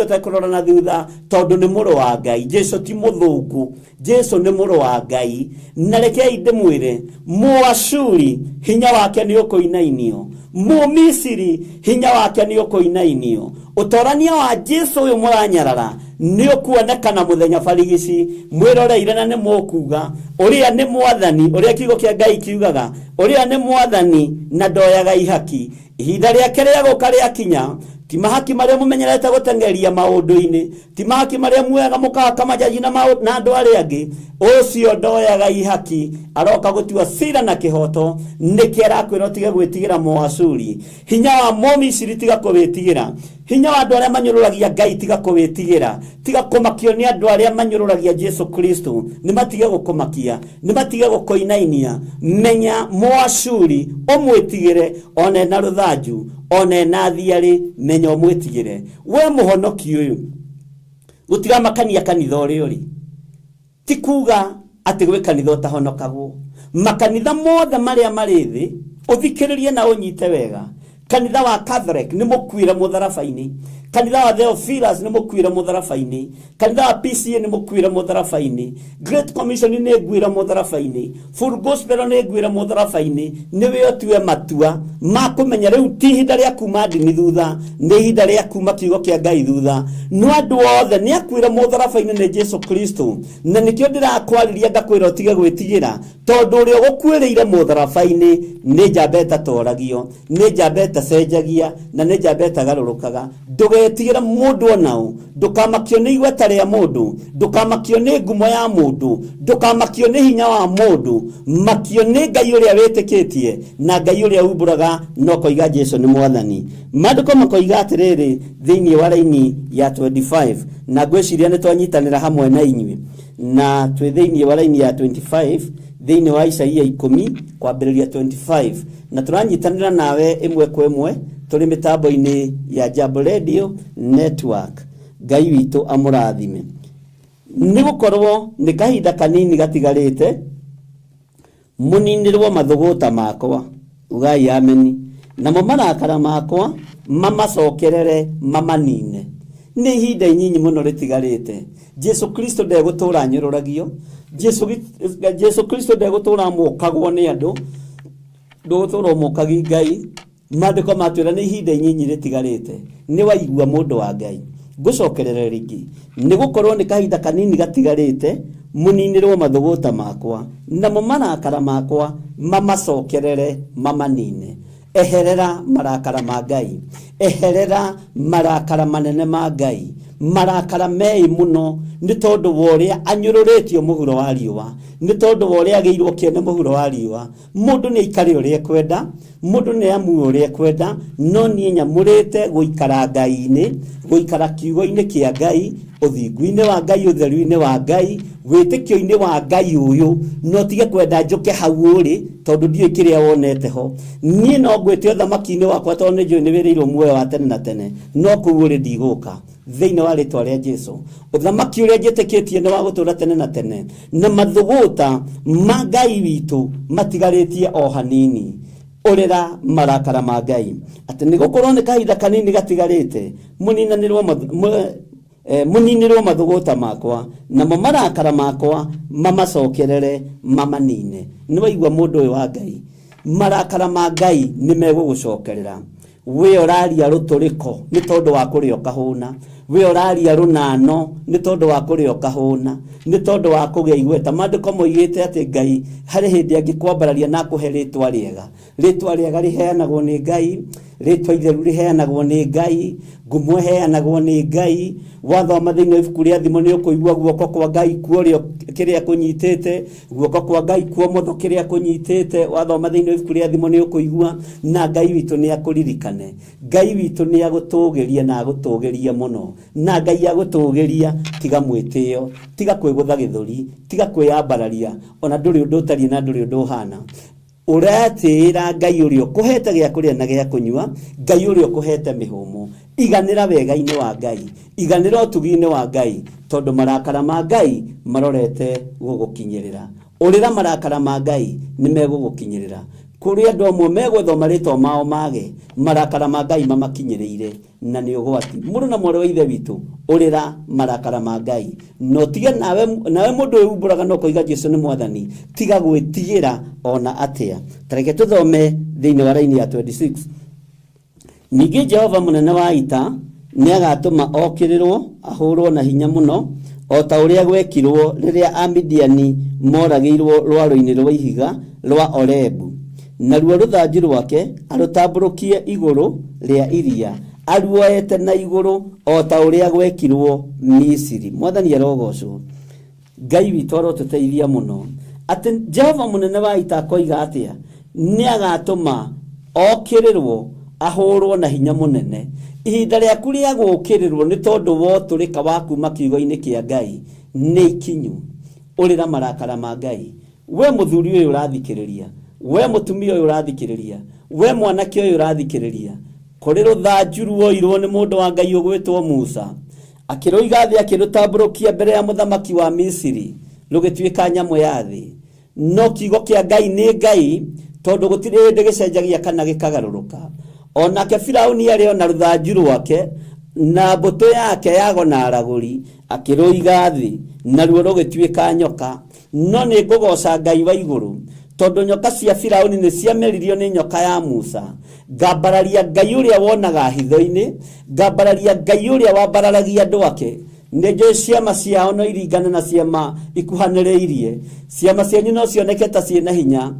ũtekũrora na thutha, tondũ nĩ mũrũ wa Ngai. Jesu ti mũthũngũ, Jesu nĩ mũrũ wa Ngai. Na rekei ndĩmwĩre, Mũashuri hinya wake nĩ ũkũinainio, Mũmisiri hinya wake nĩ ũkũinainio. Ũtorania wa Jesu ũyũ mũranyarara nĩ ũkuonekana mũthenya barigici, mwĩroreire na nĩ mũkuga ũrĩa nĩ mwathani, ũrĩa kiugo kĩa Ngai kiugaga, ũrĩa nĩ mwathani na ndoyaga ihaki. Ihinda rĩake rĩa gũka rĩakinya, ti mahaki marĩa mũmenyerete gũteng'eria maũndũ-inĩ, ti mahaki marĩa muoyaga mũkahaka majaji na andũ arĩa angĩ. Ũcio ndoyaga ihaki, aroka gũtua cira na kĩhoto. Nĩkĩ arakwĩra ũtige gwĩtigĩra Mũashuri? Hinya wa Mũmisiri tiga kũwĩtigĩra, hinya wa andũ arĩa manyũrũragia Ngai tiga kũwĩtigĩra, tiga kũmakio nĩ andũ arĩa manyũrũragia Jesu Kristo. Nĩ matige gũkũmakia, nĩ matige gũkũinainia. Menya Mũashuri ũmwĩtigĩre, ona ena rũthanju, ona ena thiarĩ, menya ũmwĩtigĩre. We mũhonoki ũyũ gũtiramakania kanitha ũrĩa ũrĩ, ti kuga atĩ gwĩ kanitha ũtahonokagwo. Makanitha mothe marĩa marĩ thĩ, ũthikĩrĩrie na ũnyite wega. Kanitha wa Catholic nĩ mũkuire mũtharaba-inĩ, kanitha wa Theophilus nĩ mũkuire mũtharaba-inĩ, kanitha wa PCA nĩ mũkuire mũtharaba-inĩ, Great Commission nĩ nguire mũtharaba-inĩ, Full Gospel nĩ nguire mũtharaba-inĩ. Nĩwe ũtue matua ma kũmenya rĩu ti ihinda rĩa kuma ndini thutha, nĩ ihinda rĩa kuma kiugo kĩa Ngai thutha. No andũ othe nĩ akuire mũtharaba-inĩ nĩ Jesu Kristo, na nĩkĩo ndĩrakwarĩria ngakwĩra ũtige gwĩtigĩra, tondũ ũrĩa ũgũkuĩrĩire mũtharaba-inĩ nĩ njamba ĩtatoragio, nĩ njamba ĩtacenjagia, na nĩ njamba ĩtagarũrũkaga. Ndũgetigĩre mũndũ onao, ndũkamakio nĩ igweta rĩa mũndũ, ndũkamakio nĩ ngumo ya mũndũ, ndũkamakio nĩ hinya wa mũndũ, makio nĩ Ngai ũrĩa wĩtĩkĩtie na Ngai ũrĩa umbũraga na ũkoiga Jesu nĩ mwathani. Maandĩko makoiga atĩrĩrĩ thĩinĩ wa raini ya 25, na ngwĩciria nĩ twanyitanĩra hamwe na inyuĩ, na twĩ thĩinĩ wa raini ya 25 thĩinĩ wa Isaia 10 kwambĩrĩria 25, na tũranyitanĩra nawe ĩmwe kwa ĩmwe tũrĩ mĩtambo-inĩ ya Jambo Radio Network. Ngai witũ amũrathime. Nĩ gũkorwo nĩ kahinda kanini gatigarĩte mũninĩrwo mathũgũta makwa, ugai ameni, namo marakara makwa mamacokerere mamanine. Nĩ ihinda inyinyi mũno rĩtigarĩte. Jesu Kristo ndegũtũra nyũrũragio, Jesu Kristo ndegũtũra mũkagwo nĩ andũ, ndũgũtũra mũkagi Ngai. Maandĩko matwĩra nĩ ihinda inyinyi rĩtigarĩte. Nĩ waigua mũndũ wa Ngai, ngũcokerere rĩngĩ, nĩ gũkorwo nĩ kahinda kanini gatigarĩte mũninĩrwo mathũgũta makwa, namo marakara makwa mamacokerere mamanine. Eherera marakara ma Ngai, eherera marakara manene ma Ngai, marakara mei mũno, nĩ tondũ wa ũrĩa anyũrũrĩtio mũhuro wa riũa, nĩ tondũ wa ũrĩa agĩirwo kĩene mũhuro wa riũa. Mũndũ nĩ aikare ũrĩa ekwenda, mũndũ nĩ amue ũrĩa ekwenda, no niĩ nyamũrĩte gũikara Ngai-inĩ, gũikara kiugo-inĩ kĩa Ngai, ũthingu-inĩ wa Ngai, ũtheru-inĩ wa Ngai, wĩtĩkio-inĩ wa Ngai ũyũ, no tige kwenda njũke hau ũrĩ, tondũ ndiũĩ kĩrĩa wonete ho. Niĩ no ngwĩte ũthamaki-inĩ wakwa, tondũ nĩ njũĩ nĩ wĩrĩirwo muoyo wa tene na tene, no kũu ũrĩ ndigũka. Thĩinĩ wa rĩtwa rĩa Jesu, ũthamaki ũrĩa njĩtĩkĩtie nĩ wa gũtũũra tene na tene, na mathũgũta ma Ngai witũ matigarĩtie o hanini. Ũrĩra marakara ma Ngai, atĩ nĩ gũkorwo nĩ kahinda kanini gatigarĩte mũninĩrwo mathũgũta makwa, namo marakara makwa mamacokerere mamanine. Nĩ waigua mũndũ ũyũ wa Ngai, marakara ma Ngai nĩ megũgũcokerera. We ũraria rũtũrĩko nĩ tondũ wa kũrĩa ũkahũna, we ũraria rũnano nĩ tondũ wa kũrĩa ũkahũna, nĩ tondũ wa kũgĩa igweta. Maandĩko moigĩte atĩ Ngai harĩ hĩndĩ angĩkwambararia na akũhe rĩtwa rĩega. Rĩtwa rĩega rĩheanagwo nĩ Ngai, Rĩtwa itheru rĩheanagwo nĩ Ngai, ngumo ĩheanagwo nĩ Ngai. Wathoma thĩinĩ wa ibuku rĩa Thimo nĩ ũkũigua guoko kwa Ngai kuorĩo kĩrĩa kũnyitĩte, guoko kwa Ngai kuomotho kĩrĩa kũnyitĩte. Wathoma thĩinĩ wa ibuku rĩa Thimo nĩ ũkũigua, na Ngai witũ nĩ akũririkane. Ngai witũ nĩ agũtũgĩrie na agũtũgĩrie mũno. Na Ngai agũtũgĩria, tiga mwĩtĩo, tiga kwĩgũtha gĩthũri, tiga kwĩyambararia, ona ndũrĩ ũndũ ũtariĩ na ndũrĩ ũndũ ũhana. Ũratĩĩra Ngai ũrĩa ũkũhete gĩa kũrĩa na gĩa kũnyua, Ngai ũrĩa ũkũhete mĩhũmũ. Iganĩra wega-inĩ wa Ngai, iganĩra ũtugi-inĩ wa Ngai, tondũ marakara ma Ngai marorete gũgũkinyĩrĩra. Ũrĩra marakara ma Ngai nĩ megũgũkinyĩrĩra. Kũrĩ andũ amwe megwethwo marĩtwa mao mage, marakara ma Ngai mamakinyĩrĩire, na nĩ ũgwati. Mũrũ na mwarĩ wa Ithe witũ, ũrĩra marakara ma Ngai. Na ũtige nawe, nawe mũndũ ũyũ umbũraga na ũkoiga Jesu nĩ Mwathani, tiga gwĩtigĩra ona atĩa. Ta reke tũthome thĩinĩ wa raini ya 26. Ningĩ Jehova mũnene wa ita nĩ agatũma okĩrĩrwo, ahũrwo na hinya mũno, o ta ũrĩa gwekirwo rĩrĩa Amidiani moragĩirwo rwaro-inĩ rwa ihiga rwa Orebu. Naruo rũthanju rwake arũtambũrũkie igũrũ rĩa iria, aruoete na igũrũ o ta ũrĩa gwekirwo Misiri. Mwathani arogocwo. Ngai witũ arotũteithia mũno. Atĩ Jehova mũnene wa ita akoiga atĩa? Nĩ agatũma okĩrĩrwo, ahũrwo na hinya mũnene. Ihinda rĩaku rĩa gũũkĩrĩrwo nĩ tondũ wa ũtũrĩka wa kuma kiugo-inĩ kĩa Ngai nĩ ikinyu. Ũrĩra marakara ma Ngai. We mũthuri ũyũ ũrathikĩrĩria, we mũtumia ũyũ ũrathikĩrĩria, we mwanake ũyũ ũrathikĩrĩria, kũrĩ rũthanju ruoirwo nĩ mũndũ wa Ngai ũgwĩtwo Musa, akĩrũiga thĩ akĩrũtambũrũkia mbere ya mũthamaki wa Misiri, rũgĩtuĩka nyamũ ya thĩ. No kiugo kĩa Ngai nĩ Ngai, tondũ gũtirĩ hĩndĩ gĩcenjagia kana gĩkagarũrũka. Onake Firauni arĩ ona rũthanju rwake na mbũtũ yake ya ago na aragũri, akĩrũiga thĩ, naruo rũgĩtuĩka nyoka. No nĩ ngũgooca Ngai wa igũrũ, tondũ nyoka cia Firauni nĩ ciameririo nĩ nyoka ya Musa. Ngambararia Ngai ũrĩa wonaga hitho-inĩ, ngambararia Ngai ũrĩa wambararagia andũ ake. Nĩ njũĩ ciama ciao no iringane na ciama ikuhanĩrĩirie. Ciama cianyu no cioneke ta ciĩna hinya,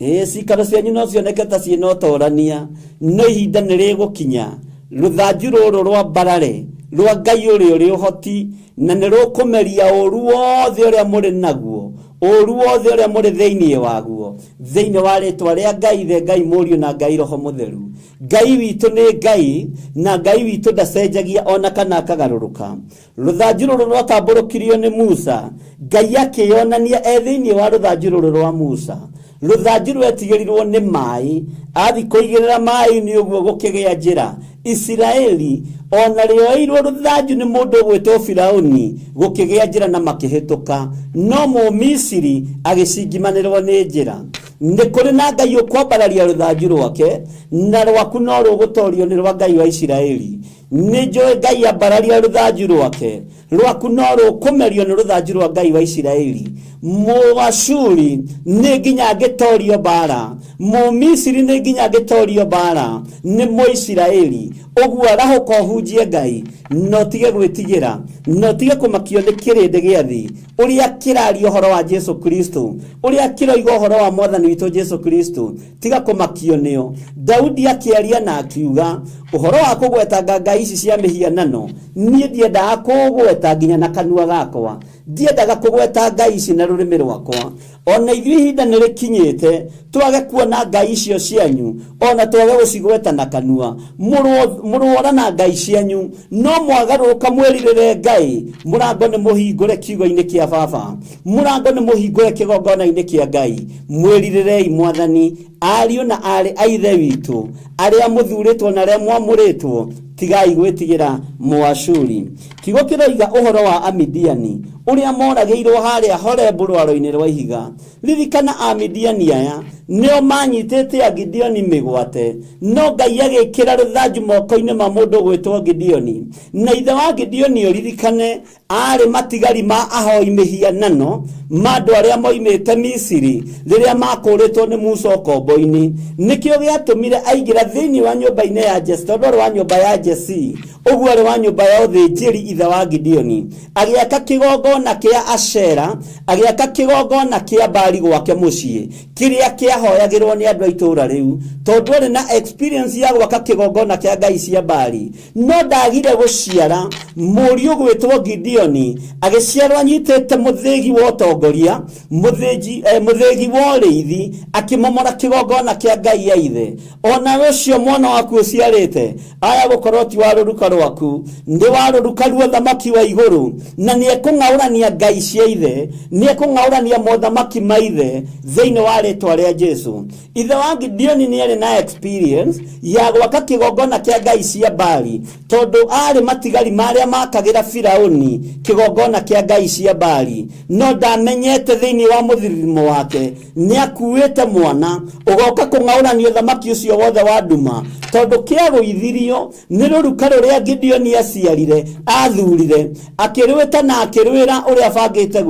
ĩĩ, cikaro cianyu no cioneke ta ciĩna ũtorania, no ihinda nĩ rĩgũkinya rũthanju rũrũ rwa mbarare rwa Ngai ũrĩa ũrĩ ũhoti, na nĩ rũkũmeria ũru wothe ũrĩa mũrĩ naguo, ũru wothe ũrĩa mũrĩ thĩinĩ waguo, thĩinĩ wa rĩtwa rĩa Ngai Ithe, Ngai Mũriũ na Ngai Roho Mũtheru. Ngai witũ nĩ Ngai, na Ngai witũ ndacenjagia ona kana akagarũrũka. Rũthanju rũrũ rwatambũrũkirio nĩ Musa, Ngai akĩyonania e thĩinĩ wa rũthanju rũrũ rwa Musa. Rũthanju rwetigĩrirwo nĩ maĩ, athi kũigĩrĩra maĩ-inĩ ũguo gũkĩgĩa njĩra. Isiraeli ona rĩoeirwo rũthanju nĩ mũndũ ũgwĩtwo Firauni, gũkĩgĩa njĩra na makĩhĩtũka. No Mũmisiri agĩcingimanĩrwo nĩ njĩra. Nĩ kũrĩ na Ngai ũkwambararia rũthanju rwake, na rwaku no rũgũtorio nĩ rwa Ngai wa Isiraeli. Nĩ njũĩ Ngai ambararia rũthanju rwake, rwaku no rũkũmerio nĩ rũthanju rwa Ngai wa Isiraeli. Mũashuri nĩ nginya angĩtorio mbara, Mũmisiri nĩ nginya angĩtorio mbara nĩ Mũisiraeli. Ũguo arahũka ũhunjie Ngai, na ũtige gwĩtigĩra, na ũtige kũmakio nĩ kĩrĩndĩ gĩa thĩ, ũrĩa kĩraria ũhoro wa Jesu Kristo, ũrĩa kĩroiga ũhoro wa Mwathani witũ Jesu Kristo, tiga kũmakio nĩo. Daudi akĩaria na akiuga ũhoro wa kũgwetanga ngai ici cia mĩhianano, niĩ ndiendaga kũgweta nginya na kanua gakwa, ndiendaga kũgweta ngai ici na rũrĩmĩ rwakwa. Ona ithuĩ ihinda nĩ rĩkinyĩte twage kuona ngai icio cianyu, ona twage gũcigweta na kanua. Mũrũora na ngai cianyu, no mwagarũrũka mwĩrirĩre Ngai. Mũrango nĩ mũhingũre kiugo-inĩ kĩa Baba, mũrango nĩ mũhingũre kĩgongona-inĩ kĩa Ngai. Mwĩrirĩrei Mwathani, ariũ na aarĩ a Ithe witũ, arĩa mũthurĩtwo na arĩa mwamũrĩtwo, tigai gwĩtigĩra Mũashuri. Kiugo kĩroiga ũhoro wa Amidiani, ũrĩa moragĩirwo harĩa Horebu rwaro-inĩ rwa ihiga. Ririkana Amidiani aya nĩo manyitĩte a Gideoni mĩgwate, no Ngai agĩkĩra rũthanju moko-inĩ ma mũndũ ũgwĩtwo Gideoni. Na ithe wa Gideoni ũririkane arĩ matigari ma ahoi mĩhianano ma andũ arĩa moimĩte Misiri rĩrĩa makũrĩtwo nĩ Musa ũkombo-inĩ. Nĩkĩo gĩatũmire aingĩra thĩinĩ wa nyũmba-inĩ ya Jese, tondũ arĩ wa nyũmba ya Jesii, ũguo arĩ wa nyũmba ya ũthĩnjĩri ithe wa Gideoni, agĩaka kĩgongona kĩa Ashera, agĩaka kĩgongona kĩa Baali gwake mũciĩ, kĩrĩa kĩahoyagĩrwo nĩ andũ a itũũra rĩu, tondũ arĩ na experience ya gwaka kĩgongona kĩa ngai cia Baali. No ndagire gũciara mũriũ gwĩtwo Gideoni, agĩciarwo anyitĩte mũthĩgi wa ũtongoria, mũthĩgi wa ũrĩithi, akĩmomora kĩgongona kĩa ngai ya ithe. Onawe ũcio mwana waku ũciarĩte aya gũkorwo ti wa rũruka rwaku, nĩ wa rũruka rwa ũthamaki wa igũrũ, na nĩ ekũng'aũrania ngai cia ithe, nĩ ekũng'aũrania mothamaki ma ithe thĩinĩ wa rĩtwa rĩa Jesu. Ithe wa Gideoni nĩ arĩ na experience ya gwaka kĩgongona kĩa ngai cia Baali, tondũ arĩ matigari marĩa makagĩra Firauni kĩgongona kĩa ngai cia Baali, no ndamenyete thĩinĩ wa mũthirimo wake nĩ akuĩte mwana ũgoka kũng'aũrania ũthamaki ũcio wothe wa nduma, tondũ kĩagũithirio nĩ rũruka rũrĩa Gideoni aciarire athurire, akĩrwĩta na akĩrwĩra ũrĩa abangĩte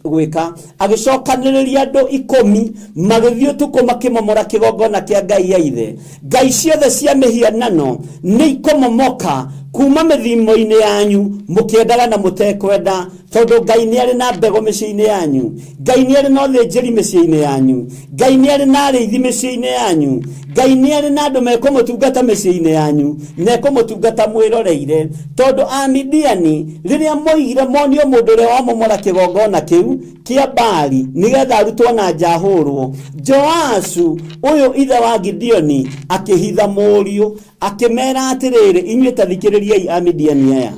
gwĩka, agĩcokanĩrĩria andũ 10 magĩthiĩ ũtukũ makĩmomora kĩgongona kĩa ngai ya ithe. Ngai ciothe cia mĩhianano nĩ ikũmomoka kuma mĩthimo-inĩ yanyu, mũkĩendaga na mũtekwenda, tondũ Ngai nĩ arĩ na mbegũ mĩciĩ-inĩ yanyu, Ngai nĩ arĩ na ũthĩnjĩri mĩciĩ-inĩ yanyu, Ngai nĩ arĩ na arĩithi mĩciĩ-inĩ yanyu, Ngai nĩ arĩ na andũ mekũmũtungata mĩciĩ-inĩ yanyu, na ekũmũtungata mwĩroreire. Tondũ Amidiani rĩrĩa moigire monio mũndũ ũrĩa wamomora kĩgongona kĩu kĩa Baali nĩgetha arutwo na nja ahũrwo, Joasu ũyũ ithe wa Gideoni akĩhitha mũriũ, akĩmera atĩrĩrĩ, inyuĩ tathikĩrĩriai Amidiani aya,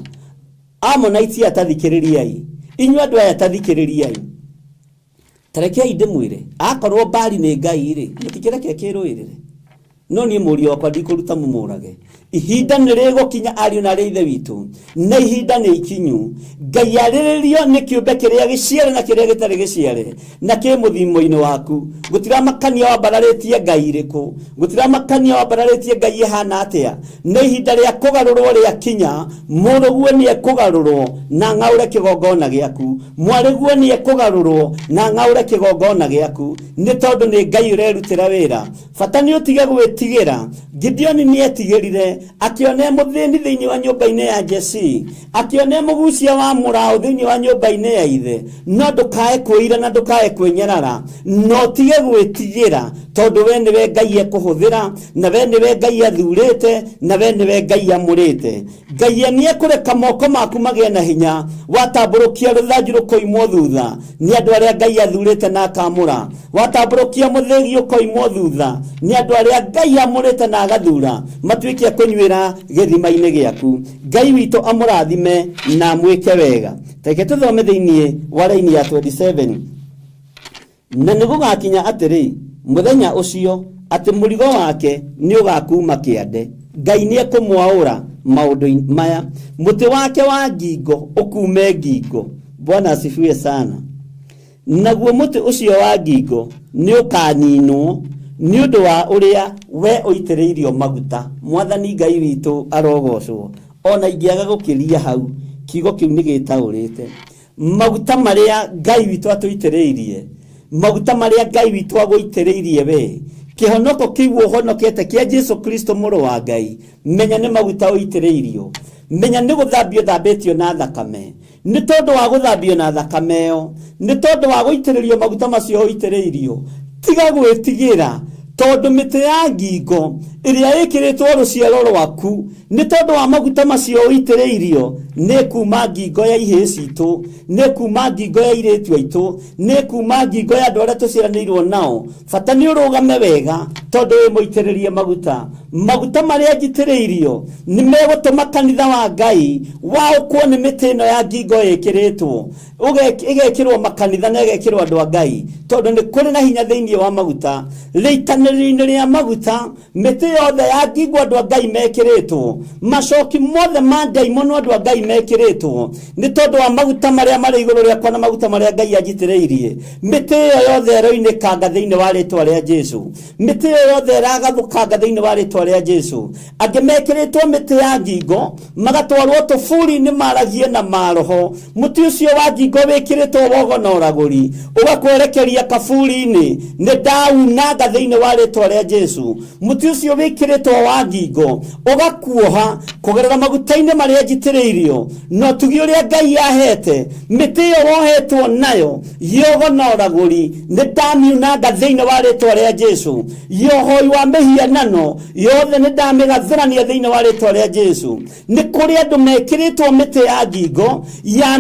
Amonaiti aya tathikĩrĩriai, inyuĩ andũ aya tathikĩrĩriai, tarekei ndĩmwĩre, akorwo Baali nĩ ngai rĩ, mũtikĩreke kĩrũĩrĩre, no niĩ mũriũ wakwa ndikũruta mũmũrage. Ihinda nĩ rĩgũkinya ariũ na arĩ ithe witũ, na ihinda nĩ ikinyu, Ngai arĩrĩrio nĩ kĩũmbe kĩrĩa gĩciare na kĩrĩa gĩtarĩ gĩciare na kĩ mũthimo-inĩ waku. Gũtiramakania wambararĩtie ngai irĩkũ, gũtiramakania wambararĩtie ngai ĩhana atĩa, na ihinda rĩa kũgarũrwo rĩakinya, mũrũguo nĩ ekũgarũrwo na ng'aũre kĩgongona gĩaku, mwarĩguo nĩ ekũgarũrwo na ng'aũre kĩgongona gĩaku, nĩ tondũ nĩ Ngai ũrerutĩra wĩra. Bata nĩ ũtige gwĩtigĩra. Gideoni nĩ etigĩrire, akĩona mũthĩni thĩinĩ wa nyũmba-inĩ ya Jesii, akĩona mũgucia wa mũraũ thĩinĩ wa nyũmba-inĩ ya ithe. No ndũkae kwĩira na ndũkae kwĩnyarara, no ũtige gwĩtigĩra, tondũ we nĩwe Ngai ekũhũthĩra, na we nĩwe Ngai athurĩte, na we nĩwe Ngai amũrĩte. Ngai nĩ ekũreka moko maku magĩe na hinya, watambũrũkia rũthanju rũkoimwo thutha nĩ andũ arĩa Ngai athurĩte na akamũra, watambũrũkia mũthĩgi ũkoimwo thutha nĩ andũ arĩa Ngai amũrĩte na agathura matuĩke a kũnyuĩra gĩthima-inĩ gĩaku. Ngai witũ amũrathime na amwĩke wega. Reke tũthome thĩinĩ wa raini ya 27. Na nĩ gũgakinya atĩrĩ, mũthenya ũcio, atĩ mũrigo wake nĩ ũgakuma kĩande. Ngai nĩ ekũmwaũra maũndũ maya, mũtĩ wake wa ngingo ũkume ngingo. Bwana asifiwe sana. Naguo mũtĩ ũcio wa ngingo nĩ ũkaninwo nĩ ũndũ wa ũrĩa we ũitĩrĩirio maguta. Mwathani Ngai witũ arogocwo. Ona ingĩaga gũkĩria hau, kiugo kĩu nĩ gĩtaũrĩte. Maguta marĩa Ngai witũ atũitĩrĩirie, maguta marĩa Ngai witũ agũitĩrĩirie we, kĩhonoko kĩu ũhonokete kĩa Jesu Kristo mũrũ wa Ngai, menya nĩ maguta ũitĩrĩirio, menya nĩ gũthambio thambĩtio na thakame. Nĩ tondũ wa gũthambio na thakame ĩyo, nĩ tondũ wa gũitĩrĩrio maguta macio ũitĩrĩirio, tiga gwĩtigĩra, tondũ mĩtĩ ya ngingo ĩrĩa ĩkĩrĩtwo rũciaro rwaku nĩ tondũ wa maguta macio ũitĩrĩirio nĩ kuma ngingo ya ihĩĩ citũ, nĩ kuma ngingo ya airĩtu aitũ, nĩ kuma ngingo ya andũ arĩa tũciaranĩirwo nao. Bata nĩ ũrũgame wega, tondũ wĩ mũitĩrĩrie maguta. Maguta marĩa njitĩrĩirio nĩ megũtũma kanitha wa Ngai waũkwo nĩ mĩtĩ ĩno ya ngingo ĩkĩrĩtwo, ĩgekĩrwo makanitha na ĩgekĩrwo andũ a Ngai, tondũ nĩ kũrĩ na hinya thĩinĩ wa maguta. Rĩitanĩrio-inĩ rĩa maguta, mĩtĩ yothe ya ngingo andũ a Ngai mekĩrĩtwo, macoki mothe ma ndaimono andũ a Ngai mekĩrĩtwo, nĩ tondũ wa maguta marĩa marĩ igũrũ rĩakwa na maguta marĩa Ngai anjitĩrĩirie. Mĩtĩ ĩyo yothe ĩroinĩkanga thĩinĩ wa rĩtwa rĩa Jesu. Mĩtĩ ĩyo yothe ĩragathũkanga thĩinĩ wa rĩtwa rĩa Jesu. Angĩ mekĩrĩtwo mĩtĩ ya ngingo magatwarwo tũburi-inĩ maragie na maroho. Mũtĩ ũcio wa ngingo wĩkĩrĩtwo wogo na ũragũri ũgakwerekeria kaburi-inĩ, nĩ ndaunanga thĩinĩ wa rĩtwa rĩa Jesu. Mũtĩ ũcio wĩkĩrĩtwo wa ngingo ũgakuoha kũgerera maguta-inĩ marĩa njitĩrĩirio na ũtugi ũrĩa Ngai ahete mĩtĩ ĩyo wohetwo nayo yogo na ũragũri nĩ ndamiunanga thĩinĩ wa rĩtwa rĩa Jesu. Yohoi wa mĩhianano yothe nĩ ndamĩgathũrania thĩinĩ wa rĩtwa rĩa Jesu. Nĩ kũrĩ andũ mekĩrĩtwo mĩtĩ ya ngingo ya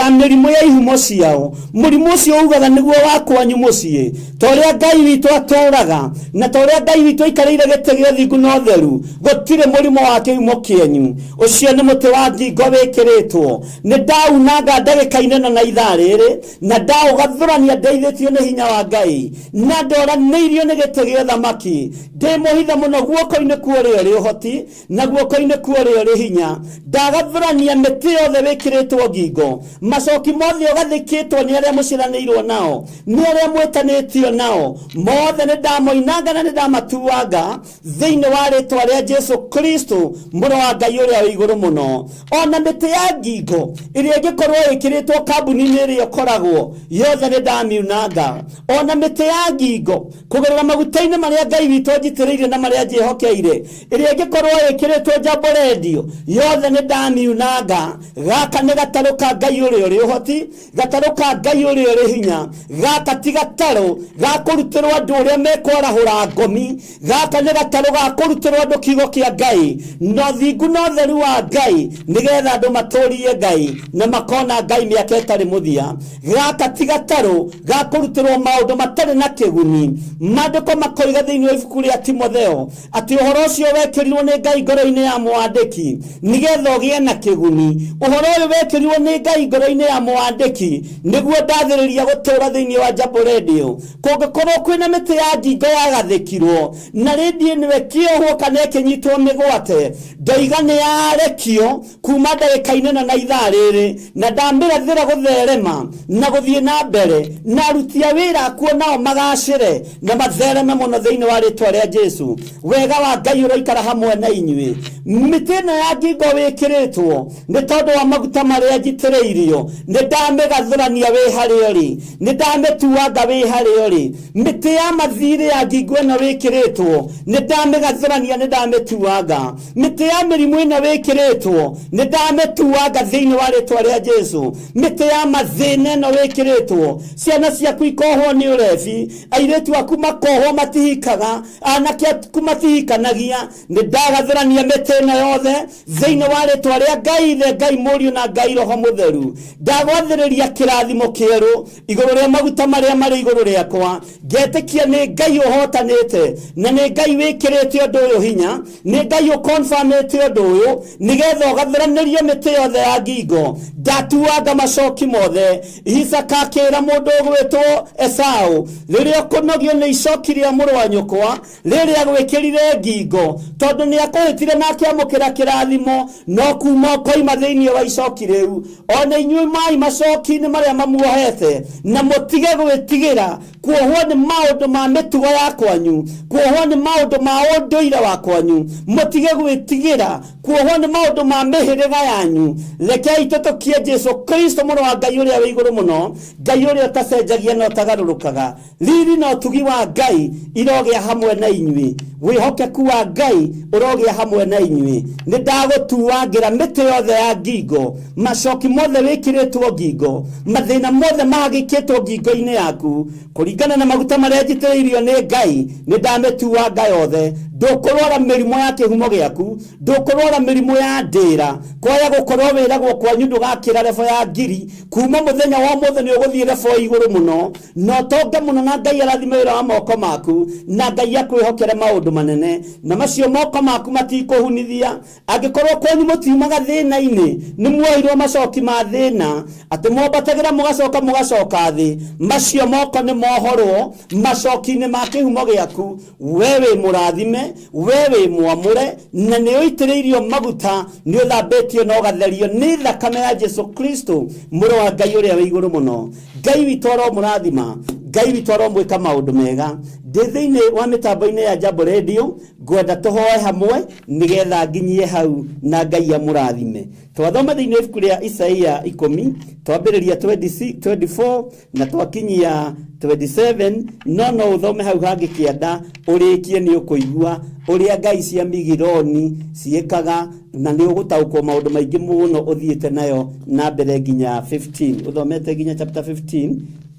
mĩrimũ ya ihumo ciao. Mũrimũ ũcio ugaga nĩguo wa kwanyu mũciĩ, ta ũrĩa Ngai witũ atũũraga na ta ũrĩa Ngai witũ aikarĩire gĩtĩ gĩa ũthingu na ũtheru, gũtirĩ mũrimũ wa kĩhumo kĩenyu. Ũcio nĩ mũtĩ wa ngingo wĩkĩrĩtwo. Nĩ ndaunanga ndagĩka-inĩ ĩno na ithaa rĩrĩ, na ndaũgathũrania ndeithĩtio nĩ hinya wa Ngai, na ndoranĩirio nĩ gĩtĩ gĩa ũthamaki. Ndĩ mũhithe mũno guoko-inĩ kwa ũrĩa ũrĩ ũhoti na guoko-inĩ kwa ũrĩa ũrĩ hinya. Ndagathũrania mĩtĩ yothe wĩkĩrĩtwo ngingo, macoki mothe ũgathĩkĩtwo nĩ arĩa mũciaranĩirwo nao, nĩ arĩa mwĩtanĩtio nao, mothe nĩ ndamoinanga na nĩ ndamatuanga thĩinĩ wa rĩtwa rĩa Jesu Kristo mũrũ wa Ngai ũrĩa wĩ igũrũ mũno. Ona mĩtĩ ya ngingo ĩrĩa ĩngĩkorwo ĩkĩrĩtwo kambuni-inĩ ĩrĩa ũkoragwo yothe nĩ ndamiunanga. Ona mĩtĩ ya ngingo kũgerera maguta-inĩ marĩa Ngai witũ anjitĩrĩirie na marĩa njĩhokeire ĩrĩa ĩngĩkorwo ĩkĩrĩtwo Jambo Radio yothe nĩ ndamiunanga. Gaka nĩ gatarũ ka Ngai ũrĩa ũrĩ ũhoti, gatarũ ka Ngai ũrĩa ũrĩ hinya. Gaka ti gatarũ ga kũrutĩrwo andũ ũrĩa mekwarahũra ngomi. Gaka nĩ gatarũ ga kũrutĩrwo andũ kiugo kĩa Ngai na ũthingu na ũtheru wa Ngai, nĩgetha andũ matũrie Ngai na makona Ngai mĩaka ĩtarĩ mũthia. Gaka ti gatarũ ga kũrutĩrwo maũndũ matarĩ na kĩguni. Maandĩko makoiga thĩinĩ wa ibuku rĩa Timotheo atĩ ũhoro ũcio wekĩrirwo nĩ Ngai ngoro-inĩ ya mwandĩki nĩgetha ũgĩe na kĩguni. Ũhoro ũyũ wekĩrirwo nĩ Ngai ngoro-inĩ ya mwandĩki nĩguo ndathĩrĩria gũtũũra thĩinĩ wa Jambo Radio. Kũngĩkorwo kwĩna mĩtĩ ya ngingo yagathĩkirwo na rĩndiũ ĩno ĩkĩohwo kana ĩkĩnyitwo mĩgwate, ndoiga nĩ yarekio kuma ndagĩka-inĩ ĩno na ithaa rĩrĩ, na ndamĩrathĩra gũtherema na gũthiĩ na mbere, na aruti a wĩra akuo nao magacĩre na mathereme mũno thĩinĩ wa rĩtwa rĩa Jesu. Wega wa Ngai ũroikara hamwe na inyuĩ. Mĩtĩ ĩno ya ngingo wĩkĩrĩtwo nĩ tondũ wa maguta marĩa njitĩrĩirio, nĩ ndamĩgathũrania wĩ harĩa ũrĩ, nĩ ndamĩtuanga wĩ harĩa ũrĩ. Mĩtĩ ya mathirĩ ya ngingo ĩno wĩkĩrĩtwo nĩ ndamĩgathũrania, nĩ ndamĩtuanga. Mĩtĩ ya mĩrimũ ĩno wĩkĩrĩtwo nĩ ndamĩtuanga thĩinĩ wa rĩtwa rĩa Jesu. Mĩtĩ ya mathĩna ĩno wĩkĩrĩtwo, ciana ciaku ikohwo nĩ ũrebi, airĩtu aku makohwo matihikaga, anake aku matihikanagia, nĩ ndagathũrania mĩtĩ ĩno yothe thĩinĩ wa rĩtwa rĩa Ngai Ithe, Ngai Mũriũ na Ngai Roho Mũtheru. Ndagwathĩrĩria kĩrathimo kĩerũ igũrũ rĩa maguta marĩa marĩ igũrũ rĩakwa. Ngetĩkia nĩ Ngai ũhotanĩte na nĩ Ngai wĩkĩrĩte ũndũ ũyũ hinya, nĩ Ngai ũkonfamĩte ũndũ ũyũ nĩgetha ũgathũranĩrie mĩtĩ yothe ya ngingo. Ndatuanga macoki mothe. Isaka akĩra mũndũ ũgwĩtwo Esau, rĩrĩa ũkũnogio nĩ icoki rĩa mũrũ wa nyũkwa rĩrĩa agwĩkĩrire ngingo, tondũ nĩ akũhĩtire na akĩamũkĩra kĩrathimo, no kuma ũkoima thĩinĩ wa icoki rĩu. Ona inyuĩ mai macoki-inĩ marĩa mamuohete, na mũtige gwĩtigĩra kuohwo nĩ maũndũ ma mĩtugo ya kwanyu, kuohwo nĩ maũndũ ma ũndũire wa kwanyu, mũtige gwĩtigĩra kuohwo nĩ maũndũ ma mĩhĩrĩga yanyu. Rekei tũtũkie Jesu Kristo mũrũ wa Ngai ũrĩa wĩ igũrũ mũno, Ngai ũrĩa ũtacenjagia na ũtagarũrũkaga. Riri na ũtugi wa Ngai irogĩa hamwe na inyuĩ, wĩhokeku wa Ngai ũrogĩa hamwe na inyuĩ. Nĩ ndagũtuangĩra mĩtĩ yothe ya ngingo, macoki mothe wĩkĩrĩtwo ngingo, mathĩna mothe mahagĩkĩtwo ngingo-inĩ yaku, kũringana na maguta marĩa njitĩrĩirio nĩ Ngai, nĩ ndamĩtuanga yothe. Ndũkũrwara mĩrimũ ya kĩhumo gĩaku, ndũkũrwara mĩrimũ ya ndĩra, kwaya gũkorwo wĩragwo kwanyu ndũgakĩra rebo ya ngiri, kuma mũthenya wa ũmũthĩ nĩ ũgũthiĩ rebo igũrũ mũno na ũtonge mũno, na Ngai arathime wĩra wa moko maku, na Ngai akwĩhokere maũndũ manene, na macio moko maku matikũhunithia. Angĩkorwo kwanyu mũtiumaga thĩna-inĩ, nĩ muoirwo macoki ma thĩna, atĩ mwambatagĩra mũgacoka mũgacoka thĩ, macio moko nĩ mohorwo macoki-inĩ ma kĩhumo gĩaku. We wĩ mũrathime, we wĩ mwamũre, na nĩ ũitĩrĩirio maguta, nĩ ũthambĩtio na ũgatherio nĩ thakame ya Jesu Kristo mũrũ wa Ngai ũrĩa wĩ igũrũ mũno. Ngai witũ aromũrathima, Ngai witũ aromwĩka maũndũ mega. Ndĩ thĩinĩ wa mĩtambo-inĩ ya Jambo Radio, ngwenda tũhoe hamwe nĩgetha nginyie hau na Ngai amũrathime. Twathoma thĩinĩ wa ibuku rĩa Isaia 10, twambĩrĩria 24 na twakinyia 27, no no ũthome hau hangĩ kĩanda ũrĩkie nĩ ũkũigua ũrĩa ngai cia Migironi ciĩkaga, na nĩ ũgũtaũkwo maũndũ maingĩ mũno ũthiĩte nayo na mbere nginya 15, ũthomete nginya chapter 15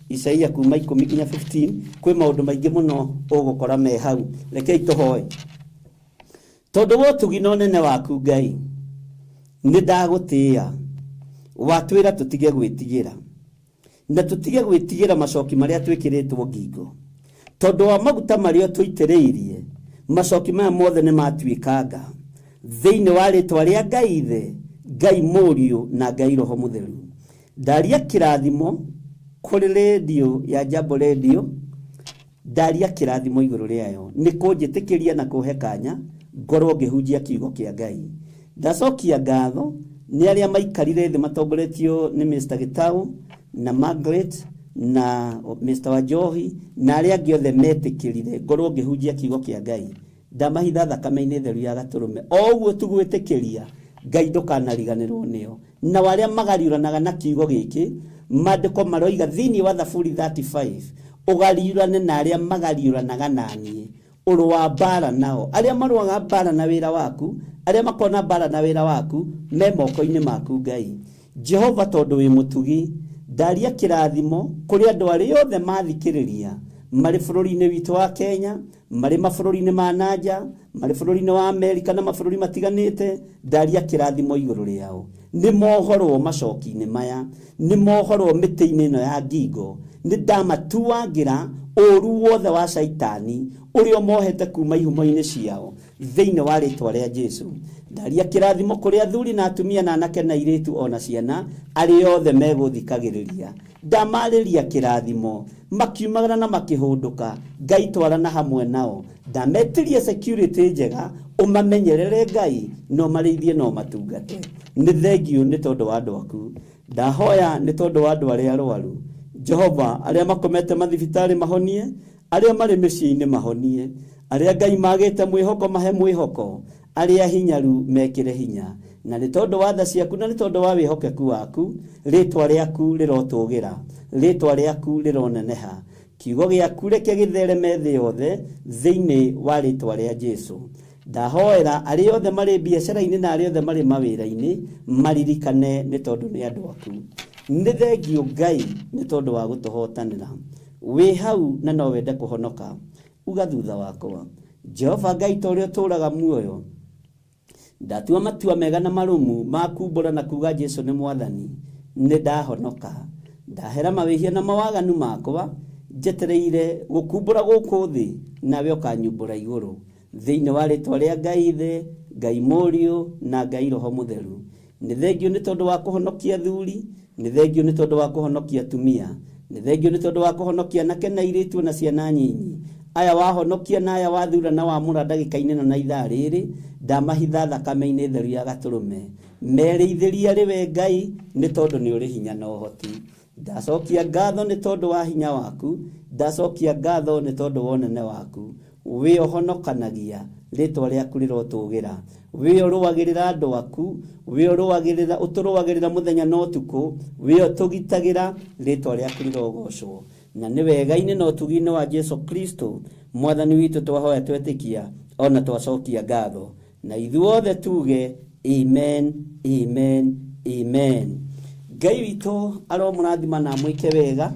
Isaia kuma 10 nginya 15, kwĩ maũndũ maingĩ mũno ũgũkora me hau. Rekei tũhoe. Tondũ wa ũtugi na ũnene waku Ngai, nĩ ndagũtĩĩa, watwĩra tũtige gwĩtigĩra, na tũtige gwĩtigĩra macoki marĩa twĩkĩrĩtwo ngingo, tondũ wa maguta marĩa tũitĩrĩirie, macoki maya mothe nĩ matuĩkanga thĩinĩ wa rĩtwa rĩa Ngai Ithe, Ngai Mũriũ na Ngai Roho Mũtheru. Ndaria kĩrathimo kũrĩ rĩndiũ ya Jambo Radio, ndaria kĩrathimo igũrũ rĩayo nĩ kũnjĩtĩkĩria na kũhe kanya ngorwo ngĩhunjia kiugo kĩa Ngai. Ndacokia ngatho nĩ arĩa maikarire thĩ matongoretio nĩ Mr. Gitau na Margaret na Mr. Wanjohi na arĩa angĩ othe metĩkĩrire ngorwo ngĩhunjia kiugo kĩa Ngai. Ndamahitha thakame-inĩ theru ya gatũrũme. O ũguo tũgwĩtĩkĩria Ngai ndũkanariganĩrwo nĩo. Na arĩa magariũranaga na kiugo gĩkĩ, maandĩko maroiga thĩinĩ wa Thaburi 35, ũgariũrane na arĩa magariũranaga na niĩ, ũrũa mbara nao. Arĩa marũaga mbara na wĩra waku, arĩa makona mbara na wĩra waku, me moko-inĩ maku Ngai. Jehova tondũ wĩ mũtugi, ndaria kĩrathimo kũrĩ andũ arĩa othe mathikĩrĩria marĩ bũrũri-inĩ witũ wa Kenya, marĩ mabũrũri-inĩ ma nanja, marĩ bũrũri-inĩ wa Amerika na mabũrũri matiganĩte, ndaria kĩrathimo igũrũ rĩao. Nĩ mohorwo macoki-inĩ maya, nĩ mohorwo mĩtĩ-inĩ ĩno ya ngingo, nĩ ndamatuangĩra ũru wothe wa caitani ũrĩa ũmohete kuma ihumo-inĩ ciao thĩinĩ wa rĩtwa rĩa Jesu. Ndaria kĩrathimo kũrĩ athuri na atumia na anake na airĩtu ona ciana arĩa othe megũthikagĩrĩria. Ndamarĩria kĩrathimo makiumagara na makĩhũndũka, Ngai twarana hamwe nao. Ndametirie security njega, ũmamenyerere Ngai, no marĩithie no matungate. Nĩ thengiũ nĩ tondũ wa andũ aku. Ndahoya nĩ tondũ wa andũ arĩa arwaru. Jehova, arĩa makomete mathibitarĩ mahonie, arĩa marĩ mĩciĩ-inĩ mahonie, arĩa Ngai magĩte mwĩhoko mahe mwĩhoko, arĩa hinyaru mekĩre hinya. Na nĩ tondũ wa tha ciaku na nĩ tondũ wa wĩhokeku waku, rĩtwa rĩaku rĩrotũgĩra, rĩtwa rĩaku rĩroneneha. Kiugo gĩaku reke gĩthereme thĩ yothe thĩinĩ wa rĩtwa rĩa Jesu. Ndahoera arĩa othe marĩ biacara-inĩ na arĩa othe marĩ mawĩra-inĩ maririkane nĩ tondũ nĩ andũ aku. Nĩ thengiũ Ngai nĩ tondũ wa gũtũhotanĩra. Wĩ hau na no wende kũhonoka, uga thutha wakwa, Jehova Ngai ta ũrĩa ũtũũraga muoyo, ndatua matua mega na marũmu ma kumbũra na kuga Jesu nĩ mwathani, nĩ ndahonoka. Ndahera mawĩhia na mawaganu makwa, njetereire gũkumbũra gũkũ thĩ, nawe ũkanyumbũra igũrũ. Thĩinĩ wa rĩtwa rĩa Ngai Ithe, Ngai Mũriũ na Ngai Roho Mũtheru. Nĩ thengiũ nĩ tondũ wa kũhonokia athuri, nĩ thengiũ nĩ tondũ wa kũhonokia atumia, nĩ thengiũ nĩ tondũ wa kũhonokia anake na airĩtu na ciana nyinyi. Aya wahonokia na aya wathura na wamũra ndagĩka-inĩ ĩno na ithaa rĩrĩ, ndamahitha thakame-inĩ theru ya gatũrũme. Merĩithĩria rĩ we Ngai nĩ tondũ nĩ ũrĩ hinya na ũhoti. Ndacokia ngatho nĩ tondũ wa hinya waku, ndacokia ngatho nĩ tondũ wa ũnene waku. Wĩ ũhonokanagia, rĩtwa rĩaku rĩrotũgĩra. Wĩ ũrũagĩrĩra andũ aku, wĩ ũrũagĩrĩra, ũtũrũagĩrĩra mũthenya na ũtukũ, wĩ ũtũgitagĩra, rĩtwa rĩaku rĩrogocwo. Na nĩ wega-inĩ na ũtugi-inĩ wa Jesu Kristo mwathani witũ twahoya twetĩkia ona twacokia ngatho. Na ithuothe tuge amen, amen, amen. Ngai witũ aromũrathima na amwĩke wega.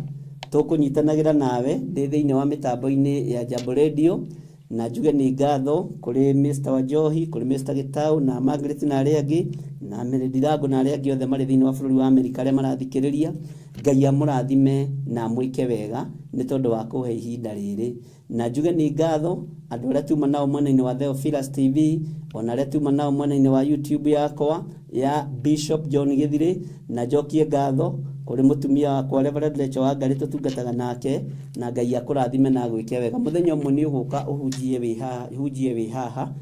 Tũkũnyitanagĩra nawe ndĩ thĩinĩ wa mĩtambo-inĩ ya Jambo Radio, na njuge nĩ ngatho kũrĩ Mr. Wanjohi, kũrĩ Mr. Gitau na Margaret na arĩa angĩ, na Mary Ndirango na arĩa angĩ othe marĩ thĩinĩ wa bũrũri wa Amerika arĩa marathikĩrĩria. Ngai amũrathime na amwĩke wega nĩ tondũ wa kũhe ihinda rĩrĩ. Na njuge nĩ ngatho andũ arĩa tuma nao mwena-inĩ wa Theophilus TV, ona arĩa tuma nao mwena-inĩ wa YouTube yakwa ya Bishop John Githiri, na njokie ngatho kũrĩ mũtumia wakwa Reverend Rachel Wangari tũtungataga nake, na Ngai akũrathime na agwĩke wega. Mũthenya ũmwe nĩ ũgũka ũhunjie wĩ haha, hunjie wĩ haha,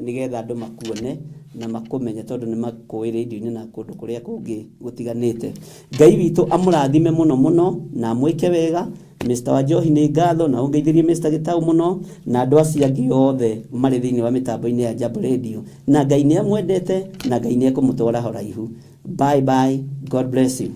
nĩgetha andũ makuone na makũmenye tondũ nĩ makũĩ rĩndiũ-inĩ na kũndũ kũrĩa kũngĩ gũtiganĩte. Ngai witũ amũrathime mũno mũno na amwĩke wega. Mr. Wanjohi nĩ ngatho na ũngeithĩrie Mr. Gĩtau mũno na andũ acio angĩ othe marĩ thĩinĩ wa mĩtambo-inĩ ya Jambo Radio. Na Ngai nĩ amwendete na Ngai nĩ ekũmũtwara haraihu. Bye bye, God bless you.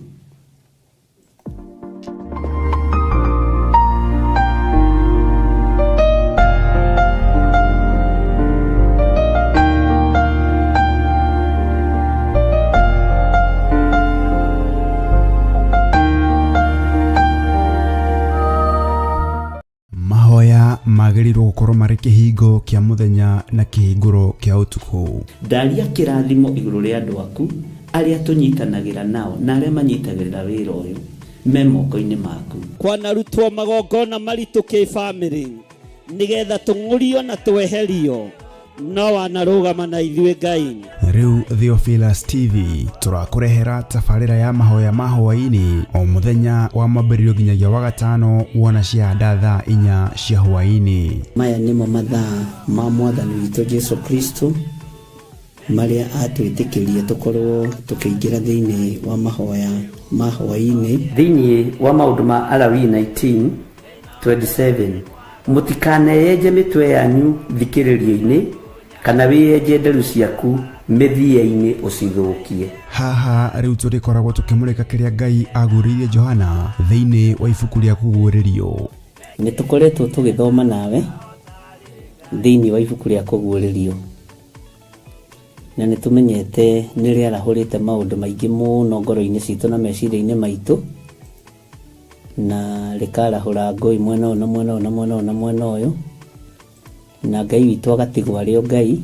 Mahoya magĩrĩirwo gũkorwo marĩ kĩhingo kĩa mũthenya na kĩhingũro kĩa ũtukũ. Ndaria kĩrathimo igũrũ rĩa andũ aku arĩa tũnyitanagĩra nao na arĩa manyitagĩrĩra wĩra ũyũ me moko-inĩ maku. Kwanarutwo magongona maritũ kĩbamĩrĩ nĩgetha tũng'ũrio na tweherio no wanarũgama na ithuĩ Ngai. Rĩu Theophilus TV tũrakũrehera tabarĩra ya mahoya ma hwaĩ-inĩ o mũthenya wa mwambĩrĩrio nginyagia wa gatano wona ciahanda thaa 4 cia hwaĩ-inĩ. Maya nĩmo mathaa ma mwathani witũ Jesu Kristo marĩa atwĩtĩkĩrie tũkorwo tũkĩingĩra thĩinĩ wa mahoya ma hwaĩ-inĩ. Thĩinĩ wa maũndũ ma Alawii 19:27 mũtikaneyenje mĩtwe yanyu thikĩrĩrio-inĩ kana wĩyenje nderu ciaku mĩthia-inĩ ũcithũkie. Haha rĩu tũrĩkoragwo tũkĩmũrĩka kĩrĩa Ngai agũrĩirie Johana thĩinĩ wa ibuku rĩa kũguũrĩrio. Nĩ tũkoretwo tũgĩthoma nawe thĩinĩ wa ibuku rĩa kũguũrĩrio na nĩ tũmenyete nĩ rĩarahũrĩte maũndũ maingĩ mũno ngoro-inĩ citũ na meciria-inĩ maitũ na rĩkarahũra ngũi mwena ũyũ na mwena ũyũ na mwena ũyũ na mwena ũyũ na Ngai witũ agatigwo arĩ o Ngai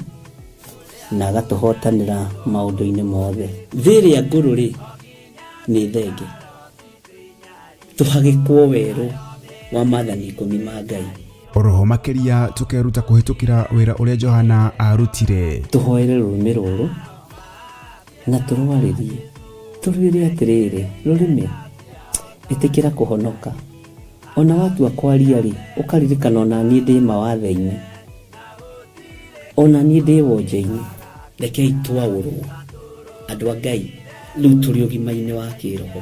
na agatũhotanĩra maũndũ-inĩ mothe. Thĩ ĩrĩa ngũrũ rĩ nĩ thenge tũhagĩkwo werũ wa maathani 10 ma Ngai. Oroho makĩria tũkeruta kũhĩtũkĩra wĩra ũrĩa Johana arutire. Tũhoere rũrĩmĩ rũrũ na tũrwarĩrie tũrwĩre atĩrĩrĩ, rũrĩmĩ ĩtĩkĩra kũhonoka ona watua kwaria rĩ ũkaririkana ona niĩ ndĩ mawathe-inĩ ona niĩ ndĩ wonje-inĩ. Rekei twaũrwo andũ a Ngai rĩu tũrĩ ũgima-inĩ wa kĩroho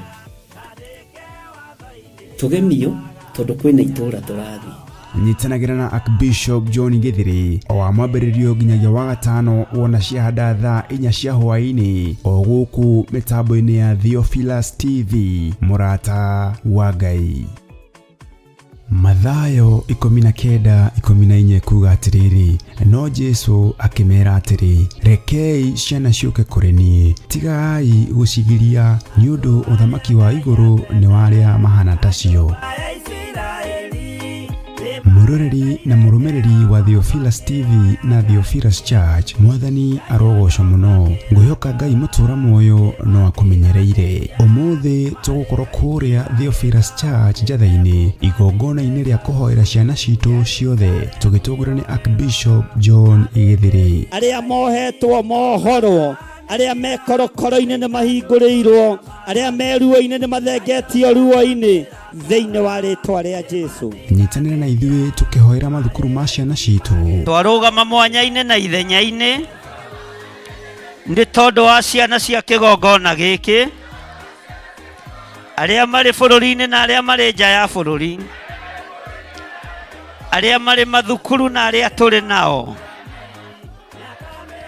tũgemio tondũ kwĩna itũũra tũrathiĩ. Nyitanagĩra na Archbishop John Githiri o wa mwambĩrĩrio nginyagia wa gatano wona ciahanda thaa 4 cia hwaĩ-inĩ o gũkũ mĩtambo-inĩ ya Theophilus TV mũrata wa Ngai. Mathayo 19:14 kuga atĩrĩrĩ, no Jesu akĩmera atĩrĩ, rekei ciana ciũke kũrĩ niĩ, tigai gũcigiria, nĩ ũndũ ũthamaki wa igũrũ nĩ wa arĩa mahana tacio. Mũroreri na mũrũmĩrĩri wa Theophilus TV na Theophilus Church, mwathani arogocwo mũno. Ngwĩhoka Ngai mũtũra muoyo no akũmenyereire. Ũmũthĩ tũgũkorwo kũrĩa Theophilus Church Njatha-inĩ igongona-inĩ rĩa kũhoera ciana citũ ciothe tũgĩtongorio nĩ Archbishop John Githiri. Arĩa mohetwo mohorwo, arĩa me korokoro-inĩ nĩ mahingũrĩirwo, arĩa me ruo-inĩ nĩ mathengetio ruo-inĩ thĩinĩ wa rĩtwa rĩa Jesu. Nyitanĩra na ithuĩ tũkĩhoera mathukuru ma ciana citũ. Twarũgama mwanya-inĩ na ithenya-inĩ nĩ tondũ wa ciana cia kĩgongona gĩkĩ, arĩa marĩ bũrũri-inĩ na arĩa marĩ nja ya bũrũri, arĩa marĩ mathukuru na arĩa tũrĩ nao.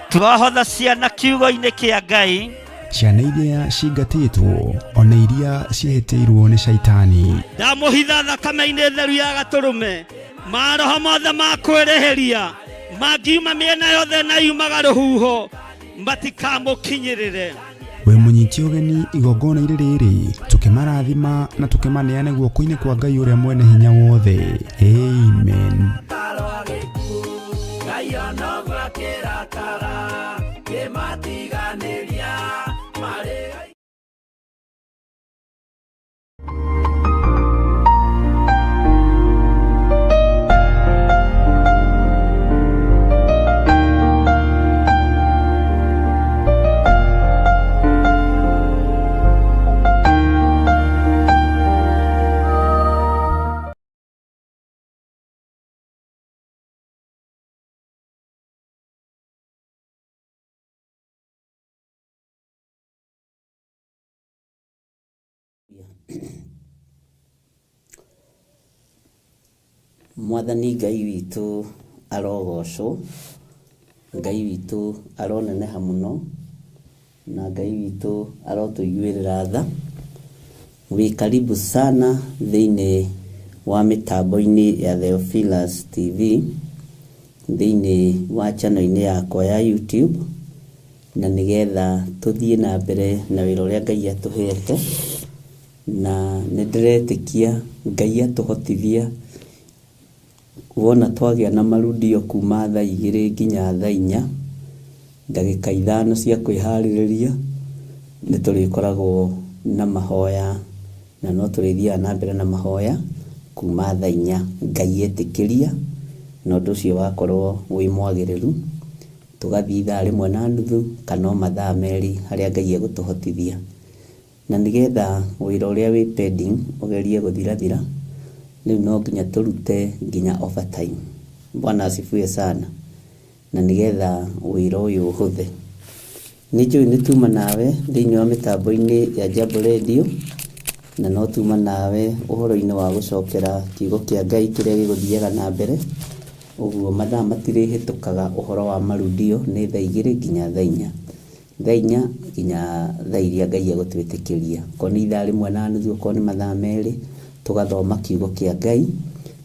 Twahotha ciana kiugo-inĩ kĩa Ngai. Ciana iria cingatĩtwo ona iria ciehĩtĩirwo nĩ caitani. Ndamũhitha thakame-inĩ theru ya gatũrũme, maroho mothe ma kwĩrĩhĩria mangiuma mĩena yothe na yumaga rũhuho matikamũkinyĩrĩre. Wĩ mũnyiti ũgeni igongona-inĩ rĩrĩ tũkĩmarathima na tũkĩmaneana guoko-inĩ kwa Ngai ũrĩa mwene hinya wothe. Amen. Mwathani Ngai witũ arogocwo, Ngai witũ aroneneha mũno, na Ngai witũ arotũiguĩrĩra tha. Wĩ karibu sana thĩinĩ wa mĩtambo-inĩ ya Theophilus TV, thĩinĩ wa channel-inĩ yakwa ya YouTube, na nĩgetha tũthiĩ na mbere na wĩra ũrĩa Ngai atũhete, na nĩ ndĩretĩkia Ngai atũhotithia wona twagĩa na marudio kuma thaa 2 nginya thaa 4, ndagĩka 5 cia kwĩharĩrĩria, nĩ tũrĩkoragwo na mahoya, na no tũrĩthiaga na mbere na mahoya kuma thaa 4 Ngai etĩkĩria, na ũndũ ũcio wakorwo wĩ mwagĩrĩru, tũgathiĩ ithaa 1.5 kana o mathaa 2 harĩa Ngai egũtũhotithia. Na nĩgetha wĩra ũrĩa wĩ pending ũgerie gũthirathira, rĩu no nginya tũrute nginya overtime. Bwana asifiwe sana. Na nĩgetha wĩra ũyũ ũhũthe. Nĩ njũĩ nĩ tuma nawe thĩinĩ wa mĩtambo-inĩ ya Jambo Radio, na no tuma nawe ũhoro-inĩ wa gũcokera kiugo kĩa Ngai kĩrĩa gĩgũthiaga na mbere. Ũguo mathaa matirĩhĩtũkaga ũhoro wa marudio nĩ thaa 2 nginya thaa 4. Thaa 4 nginya thaa iria Ngai egũtwĩtĩkĩria. Okorwo nĩ ithaa 1.5, okorwo nĩ mathaa 2, tũgathoma kiugo kĩa Ngai.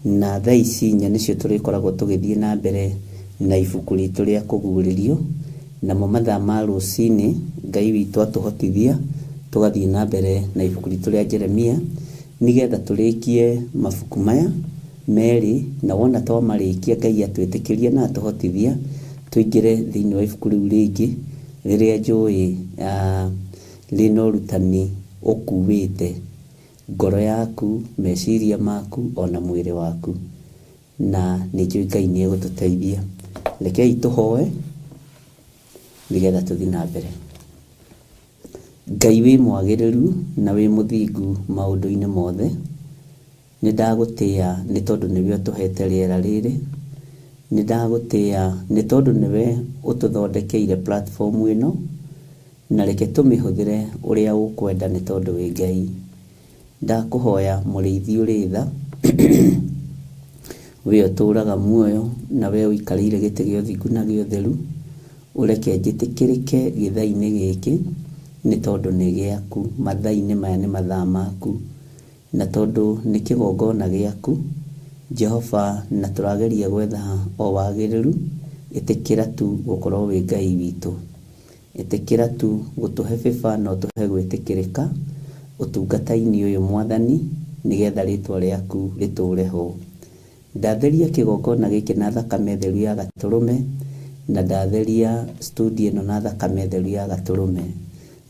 Na thaa ici 4 nĩcio tũrĩkoragwo tũgĩthiĩ na mbere na ibuku ritũ rĩa kũguũrĩrio. Namo mathaa ma rũcinĩ Ngai witũ atũhotithia, tũgathiĩ na mbere na ibuku ritũ rĩa Jeremia, nĩgetha tũrĩkie mabuku maya merĩ, na wona twamarĩkia Ngai atwĩtĩkĩria na atũhotithia, tũingĩre thĩinĩ wa ibuku rĩu rĩngĩ, rĩrĩa njũĩ rĩna ũrutani ũkuĩte ngoro yaku, meciria maku, ona mwĩrĩ waku. Na nĩ njũĩ Ngai nĩ egũtũteithia. Rekei tũhoe nĩgetha tũthiĩ na mbere. Ngai wĩ mwagĩrĩru na wĩ mũthingu maũndũ-inĩ mothe, nĩ ndagũtĩĩa nĩ tondũ nĩwe ũtũhete rĩera rĩrĩ, nĩ ndagũtĩĩa nĩ tondũ nĩwe ũtũthondekeire platform ĩno, na reke tũmĩhũthĩre ũrĩa ũkwenda nĩ tondũ wĩ Ngai. Ndakũhoya mũrĩithi ũrĩ tha, we ũtũũraga muoyo na we ũikarĩire gĩtĩ gĩa ũthingu na gĩa ũtheru, ũreke njĩtĩkĩrĩke gĩthaa-inĩ gĩkĩ nĩ tondũ nĩ gĩaku, mathaa-inĩ maya nĩ mathaa maku, na tondũ nĩ kĩgongona gĩaku Jehova, na tũrageria gwetha o wagĩrĩru, ĩtĩkĩra tu gũkorwo wĩ Ngai witũ. Ĩtĩkĩra tu gũtũhe favor na ũtũhe gwĩtĩkĩrĩka ũtungata-inĩ ũyũ Mwathani, nĩgetha rĩtwa rĩaku rĩtũũre ho. Ndatheria kĩgongona gĩkĩ na thakame theru ya gatũrũme, na ndatheria studio ĩno na thakame theru ya gatũrũme.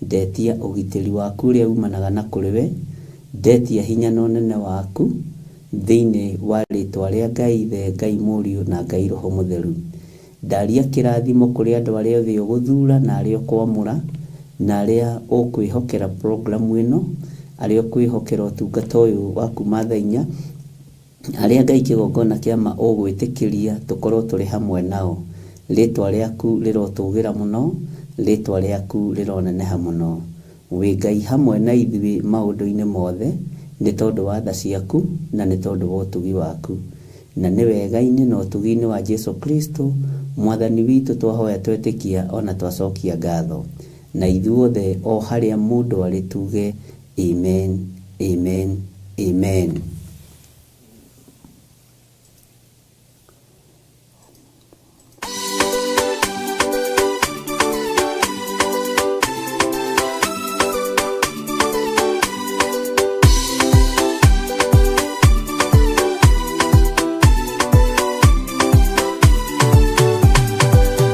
Ndetia ũgitĩri waku ũrĩa umanaga na kũrĩ we, ndetia hinya na ũnene waku thĩinĩ wa rĩtwa rĩa Ngai Ithe, Ngai Mũriũ na Ngai Roho Mũtheru. Ndaria kĩrathimo kũrĩ andũ arĩa othe ũgũthura na arĩa ũkwamũra, na arĩa ũkwĩhokera programu ĩno, arĩa ũkwĩhokera ũtungata ũyũ wa kuma thaa 4, arĩa Ngai kĩgongona kĩa ma ũgwĩtĩkĩria tũkorwo tũrĩ hamwe nao. Rĩtwa rĩaku rĩrotũgĩra mũno, rĩtwa rĩaku rĩroneneha mũno. Wĩ Ngai hamwe na ithuĩ maũndũ-inĩ mothe, nĩ tondũ wa tha ciaku na nĩ tondũ wa ũtugi waku. Na nĩ wega-inĩ na ũtugi-inĩ wa Jesu Kristo Mwathani witũ twahoya twetĩkia ona twacokia ngatho. Na ithuothe o harĩa mũndũ arĩ tuge amen, amen, amen.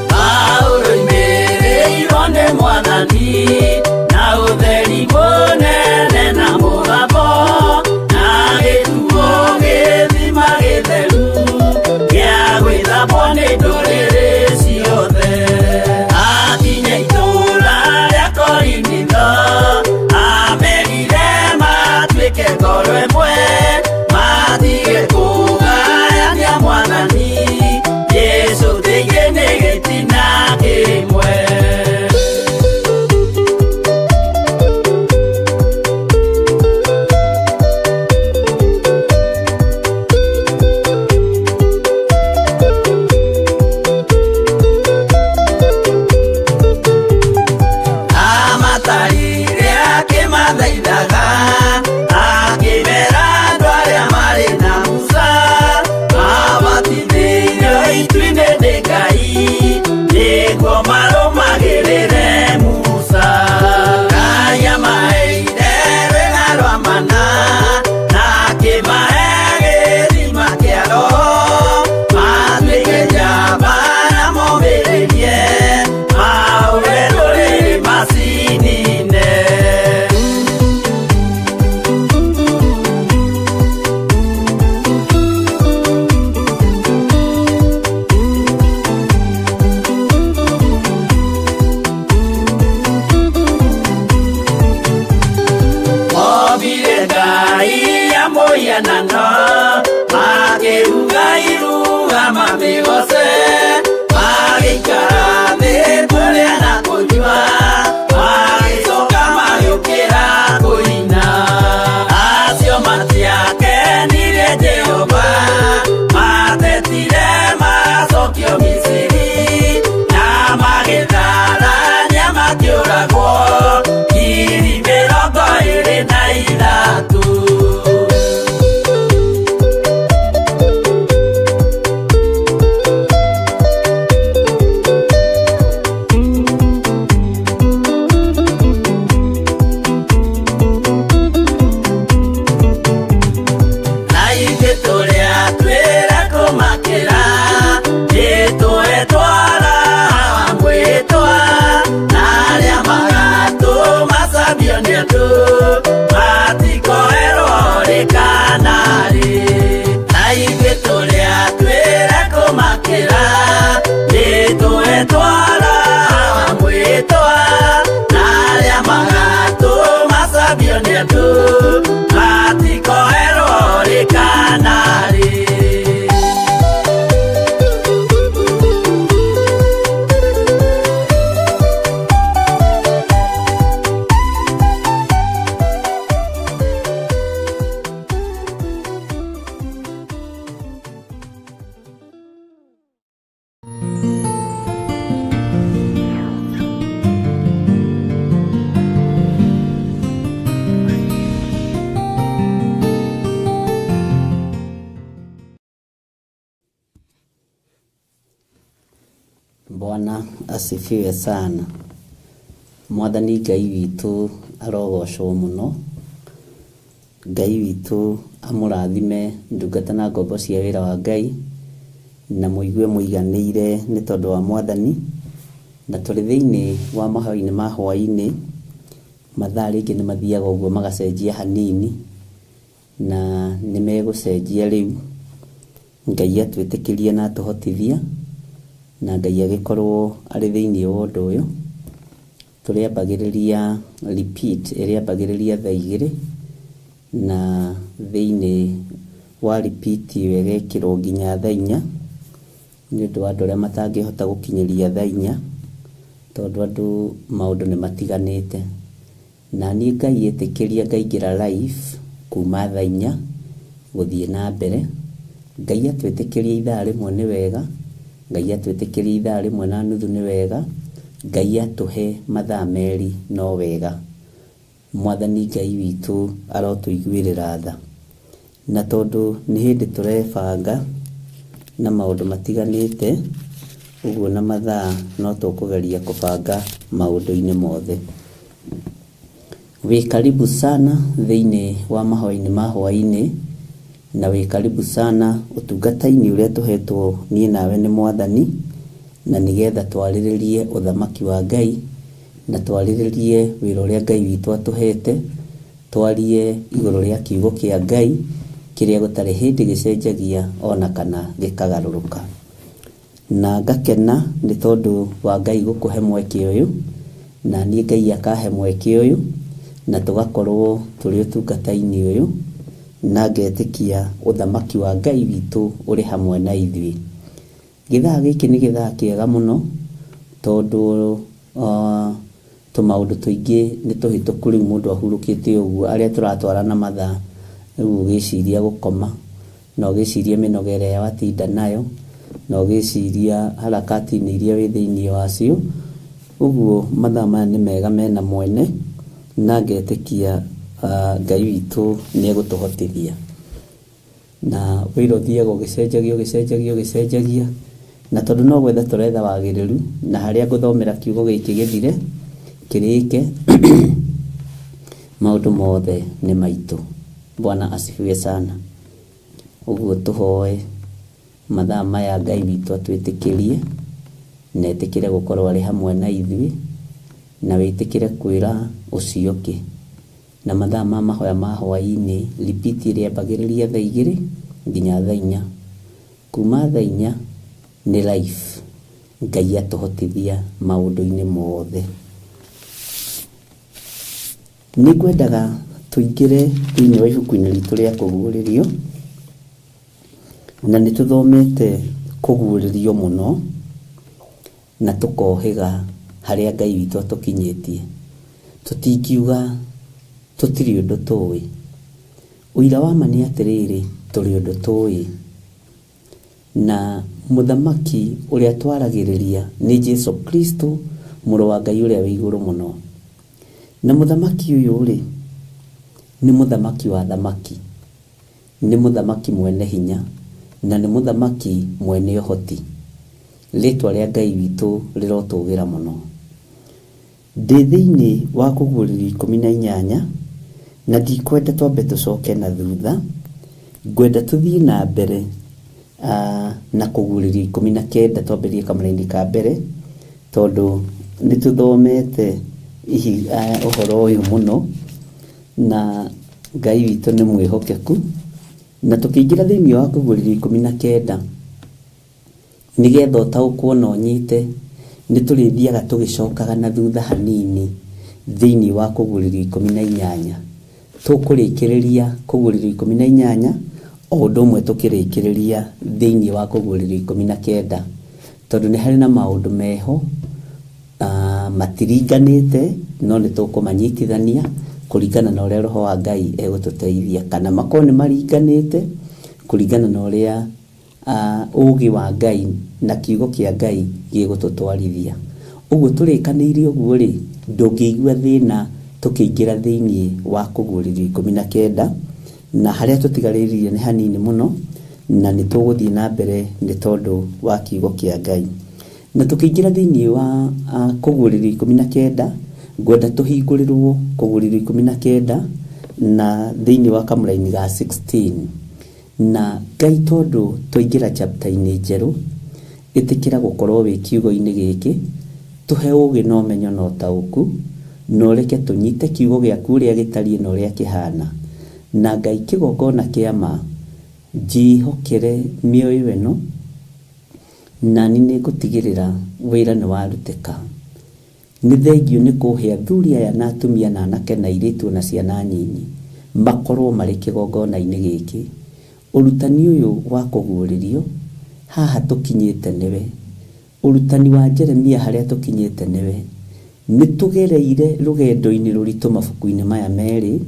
Paulo imĩrĩirwo nĩ Mwathani na ũtheri mũnene na mũgambo, na gĩtuo gĩthima gĩtheru gĩa gwĩthambwo nĩ ndũrĩrĩ ciothe. Akinya itũũra rĩa Korinitho, amerire matuĩke ngoro ĩmwe, matige kũgayania Mwathani Jesũ thĩinĩ nĩ gĩtina kĩmwe. mamĩgoce. Magĩikara thĩ kũrĩa na kũnyua, magĩcoka magĩũkĩra kũina. Acio matiakenirie Jehova, matetire macokio Misiri, na magĩtarania makĩũragwo 23,000. Na ithuĩ tũrĩa twĩra kũmakĩra, nĩtũetwara mwĩtwa, na arĩa magatũmacambio nĩ andũ, matikoerwo rĩ kana rĩ. Na ithuĩ tũrĩa twĩra kũmakĩra, nĩtũetwara mwĩtwa, na arĩa magatũmacambio nĩ andũ, matikoerwo rĩ kana rĩ. Bwana asifiwe sana. Mwathani Ngai witũ arogocwo mũno. Ngai witũ amũrathime ndungata na ngombo cia wĩra wa Ngai, na mũigue mũiganĩire nĩ tondũ wa Mwathani. Na tũrĩ thĩinĩ wa mahoya-inĩ ma hwaĩ-inĩ, mathaa rĩngĩ nĩ mathiaga ũguo magacenjia hanini, na nĩ megũcenjia rĩu. Ngai atwĩtĩkĩrie na atũhotithia, na Ngai agĩkorwo arĩ thĩinĩ wa ũndũ ũyũ. Tũrĩambagĩrĩria repeat ĩrĩambagĩrĩria thaa 2, na thĩinĩ wa repeat ĩyo ĩgekĩrwo nginya thaa 4, nĩ ũndũ wa andũ arĩa matangĩhota gũkinyĩria thaa 4, tondũ andũ maũndũ nĩ matiganĩte. Na niĩ Ngai ĩtĩkĩria ngaingĩra live kuma thaa 4 gũthiĩ na mbere. Ngai atwĩtĩkĩria ithaa 1 nĩ wega, Ngai atwĩtĩkĩria ithaa 1.5 nĩ wega, Ngai atũhe mathaa 2 no wega. Mwathani Ngai witũ arotũiguĩrĩra tha. Na tondũ nĩ hĩndĩ tũrebanga na maũndũ matiganĩte, ũguo na mathaa no tũkũgeria kũbanga maũndũ-inĩ mothe. Wĩ karibu sana thĩinĩ wa mahoya-inĩ ma hwaĩ-inĩ, na wĩ karibu sana ũtungata-inĩ ũrĩa tũhetwo niĩ nawe nĩ Mwathani, na nĩgetha twarĩrĩrie ũthamaki wa Ngai, na twarĩrĩrie wĩra ũrĩa Ngai witũ atũhete, twarie igũrũ rĩa kiugo kĩa Ngai kĩrĩa gũtarĩ hĩndĩ gĩcenjagia ona kana gĩkagarũrũka. Na ngakena nĩ tondũ wa Ngai gũkũhe mweke ũyũ, na niĩ Ngai akahe mweke ũyũ, na tũgakorwo tũrĩ ũtungata-inĩ ũyũ, na ngetĩkia ũthamaki wa Ngai witũ ũrĩ hamwe na ithuĩ. Gĩthaa gĩkĩ nĩ gĩthaa kĩega mũno, tondũ tũmaũndũ tũingĩ nĩ tũhĩtũku rĩu mũndũ ahurũkĩte ũguo, arĩa tũratwarana mathaa, rĩu ũgĩciria gũkoma, na ũgĩciria mĩnoga ĩrĩa watinda nayo, na ũgĩciria harakati-inĩ iria wĩ thĩinĩ wacio. Ũguo mathaa maya nĩ mega mena mwene, na ngetĩkia Ngai witũ nĩ egũtũhotithia. Na wĩra ũthiaga ũgĩcenjagia ũgĩcenjagia ũgĩcenjagia, na tondũ no gwetha tũretha wagĩrĩru, na harĩa ngũthomera kiugo gĩkĩ gĩthire kĩrĩke, maũndũ mothe nĩ maitũ. Bwana asifiwe sana. Ũguo tũhoe mathaa maya Ngai witũ atwĩtĩkĩrie, na etĩkĩre gũkorwo arĩ hamwe na ithuĩ, na wĩtĩkĩre kwĩra ũcio ũngĩ. Na mathaa ma mahoya ma hwaĩ-inĩ, repeat ĩrĩambagĩrĩria thaa 2 nginya thaa 4. Kuma thaa 4 nĩ live. Ngai atũhotithia maũndũ-inĩ mothe. Nĩ ngwendaga tũingĩre thĩinĩ wa ibuku-inĩ ritũ rĩa kũguũrĩrio, na nĩ tũthomete kũguũrĩrio mũno na tũkohĩga harĩa Ngai witũ atũkinyĩtie. Tũtingiuga tũtirĩ ũndũ tũĩ. Ũira wa ma nĩ atĩrĩrĩ, tũrĩ ũndũ tũĩ. Na mũthamaki ũrĩa twaragĩrĩria nĩ Jesu Kristo, mũrũ wa Ngai ũrĩa wĩ igũrũ mũno. Na mũthamaki ũyũ rĩ, nĩ mũthamaki wa athamaki, nĩ mũthamaki mwene hinya, na nĩ mũthamaki mwene ũhoti. Rĩtwa rĩa Ngai witũ rĩrotũgĩra mũno. Ndĩ thĩinĩ wa kũguũrĩrio 18, na ndikwenda twambe tũcoke na thutha, ngwenda tũthiĩ na mbere na kũguũrĩrio 19, twambĩrĩrie kamũraini ka mbere, tondũ nĩ tũthomete ũhoro ũyũ mũno, na Ngai witũ nĩ mwĩhokeku. Na tũkĩingĩra thĩinĩ wa kũguũrĩrio 19, nĩgetha ũtaũkwo na ũnyite, nĩ tũrĩthiaga tũgĩcokaga na thutha hanini thĩinĩ wa kũguũrĩrio 18. Tũkũrĩkĩrĩria kũguũrĩrio 18 o ũndũ ũmwe tũkĩrĩkĩrĩria thĩinĩ wa kũguũrĩrio 19, tondũ nĩ harĩ na maũndũ meho matiringanĩte, no nĩ tũkũmanyitithania kũringana na ũrĩa Roho wa Ngai egũtũteithia, kana makorwo nĩ maringanĩte kũringana na ũrĩa ũũgĩ wa Ngai na kiugo kĩa Ngai gĩgũtũtwarithia. Ũguo tũrĩkanĩire ũguo rĩ, ndũngĩigua thĩna tũkĩingĩra thĩinĩ wa kũguũrĩrio 19, na harĩa tũtigarĩrĩirie nĩ hanini mũno, na nĩ tũgũthiĩ na mbere nĩ tondũ wa kiugo kĩa Ngai. Na tũkĩingĩra thĩinĩ wa kũguũrĩrio 19, ngwenda tũhingũrĩrwo kũguũrĩrio 19 na thĩinĩ wa kamũraini ga 16. Na Ngai tondũ twaingĩra chapter-inĩ njerũ, ĩtĩkĩra gũkorwo wĩ kiugo-inĩ gĩkĩ, tũhe ũũgĩ na ũmenyo na ũtaũku, na ũreke tũnyite kiugo gĩaku ũrĩa gĩtariĩ na ũrĩa kĩhana. Na Ngai kĩgongona kĩa ma, njĩhokere mĩoyo ĩno, nani nĩ ngũtigĩrĩra wĩra nĩ warutĩka. Nĩ thengio nĩ kũhe athuri aya na atumia na anake na airĩtu na ciana nyinyi makorwo marĩ kĩgongona-inĩ gĩkĩ. Ũrutani ũyũ wa kũguũrĩrio haha tũkinyĩte nĩwe, ũrutani wa Jeremia harĩa tũkinyĩte nĩwe. Nĩ tũgereire rũgendo-inĩ rũritũ mabuku-inĩ maya merĩ,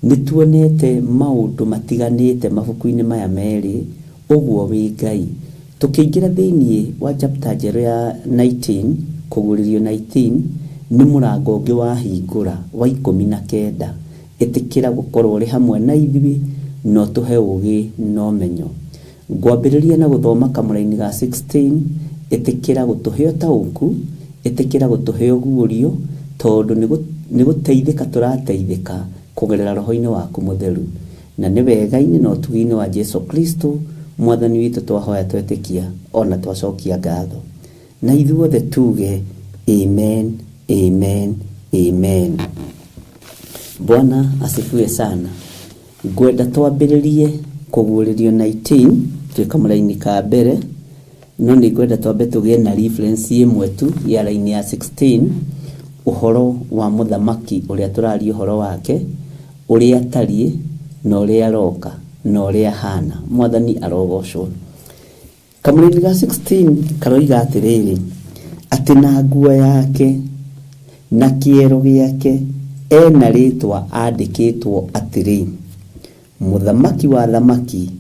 nĩ tuonete maũndũ matiganĩte mabuku-inĩ maya merĩ, ũguo wĩ Ngai. Tũkĩingĩra thĩinĩ wa chapter njerũ ya 19, kũguũrĩrio 19, nĩ mũrango ũngĩ wahingũra wa 19. Ĩtĩkĩra gũkorwo ũrĩ hamwe na ithuĩ, na ũtũhe ũũgĩ na ũmenyo. Ngwambĩrĩria na gũthoma kamũraini ga 16, ĩtĩkĩra gũtũhe ũtaũku, ĩtĩkĩra gũtũhe ũguũrio, tondũ nĩ gũteithĩka tũrateithĩka kũgerera roho-inĩ waku mũtheru. Na nĩ wega-inĩ na ũtugi-inĩ wa Jesu Kristo mwathani witũ twahoya twetĩkia ona twacokia ngatho. Na ithuothe tuge amen, amen, amen. Bwana asifiwe sana. Ngwenda twambĩrĩrie kũguũrĩrio 19 twĩ kamũraini ka mbere, no nĩ ngwenda twambe tũgĩe na reference ĩmwe tu ya line ya 16, ũhoro wa mũthamaki ũrĩa tũraria ũhoro wake, ũrĩa atariĩ na ũrĩa aroka na ũrĩa ahana. Mwathani arogocwo. Kamũraini ga 16 karoiga atĩrĩrĩ, atĩ na nguo yake na kĩero gĩake ena rĩtwa andĩkĩtwo atĩrĩ, mũthamaki wa athamaki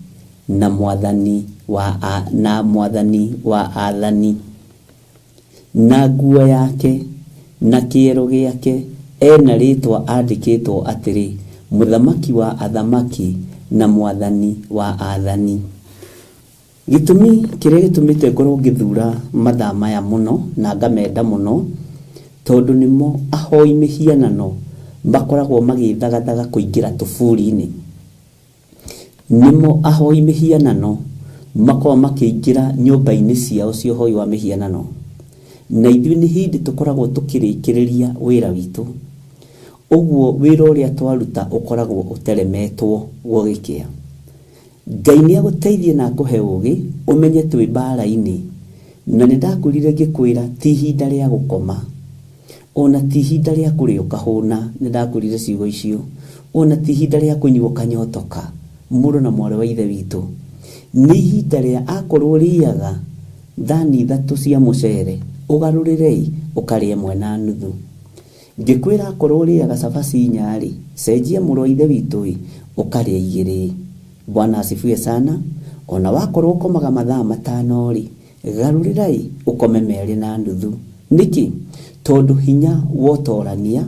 na mwathani wa na mwathani wa athani. Na nguo yake na kĩero gĩake ena rĩtwa andĩkĩtwo atĩrĩ, mũthamaki wa athamaki na mwathani wa athani. Gĩtũmi kĩrĩa gĩtũmĩte ngorwo ngĩthura mathaa maya mũno na ngamenda mũno, tondũ nĩmo ahoi mĩhianano makoragwo magĩthagathaga kũingĩra tũburi-inĩ. Nĩmo ahoi mĩhianano makoragwo makĩingĩra nyũmba-inĩ ciao cia ũhoi wa mĩhianano. Na ithuĩ nĩ hĩndĩ tũkoragwo tũkĩrĩkĩrĩria wĩra witũ. Ũguo wĩra ũrĩa twaruta ũkoragwo ũteremetwo gũgĩkĩa. Ngai nĩ agũteithie na akũhe ũũgĩ ũmenye twĩ mbara-inĩ. Na nĩ ndakwĩrire ngĩkwĩra ti ihinda rĩa gũkoma, ona ti ihinda rĩa kũrĩa ũkahũna, nĩ ndakwĩrire ciugo icio, ona ti ihinda rĩa kũnyua ũkanyotoka. Mũrũ na mwarĩ wa ithe witũ, Nĩ ihinda rĩa akorwo ũrĩaga thani 3 cia mũcere, ũgarũrĩre ũkarĩa 1.5. Ngĩkwĩra akorwo ũrĩaga cabaci 4 rĩ, cenjia mũrũ wa ithe witũ ĩ, ũkarĩa 2. Bwana asifiwe sana. Ona wakorwo ũkomaga mathaa 5 rĩ, garũrĩra ĩ, ũkome 2.5. Nĩkĩ? Tondũ hinya wa ũtorania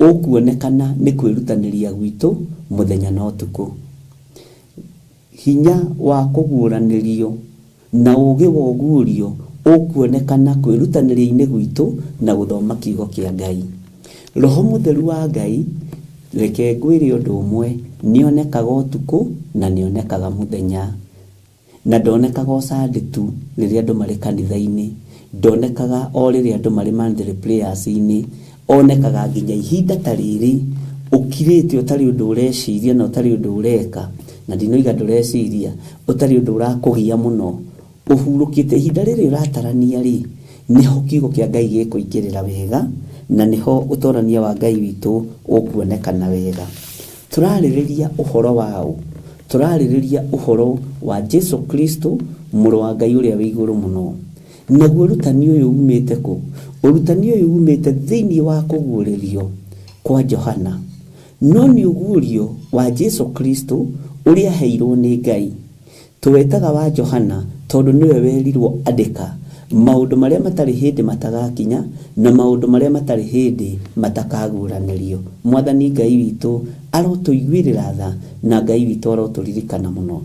ũkuonekana nĩ kwĩrutanĩria gwitũ mũthenya na ũtukũ. Hinya wa kũguũranĩrio na ũũgĩ wa ũguũrio ũkuonekana kwĩrutanĩria-inĩ gwitũ na gũthoma kiugo kĩa Ngai. Roho Mũtheru wa Ngai, reke ngwĩre ũndũ ũmwe, nĩonekaga ũtukũ na nĩonekaga mũthenya. Na ndonekaga o Sunday tu rĩrĩa andũ marĩ kanitha-inĩ, ndonekaga o rĩrĩa andũ marĩ monthly prayers-inĩ, onekaga nginya ihinda ta rĩrĩ ũkirĩte ũtarĩ ũndũ ũreciria na ũtarĩ ũndũ ũreka, na ndinoiga ndũreciria, ũtarĩ ũndũ ũrakũgia mũno, ũhurũkĩte. Ihinda rĩrĩ ũratarania rĩ, nĩho kiugo kĩa Ngai gĩkũingĩrĩra wega, na nĩho ũtorania wa Ngai witũ ũkuonekana wega. Tũrarĩrĩria ũhoro wa ũ? Tũrarĩrĩria ũhoro wa Jesu Kristo, mũrũ wa Ngai ũrĩa wĩ igũrũ mũno. Naguo ũrutani ũyũ umĩte kũ? Ũrutani ũyũ umĩte thĩinĩ wa kũguũrĩrio kwa Johana. No nĩ ũguũrio wa Jesu Kristo ũrĩa aheirwo nĩ Ngai. Tũwetaga wa Johana tondũ nĩwe werirwo andĩka maũndũ marĩa matarĩ hĩndĩ matagakinya na maũndũ marĩa matarĩ hĩndĩ matakaguũranĩrio. Mwathani Ngai witũ arotũiguĩrĩra tha na Ngai witũ arotũririkana mũno.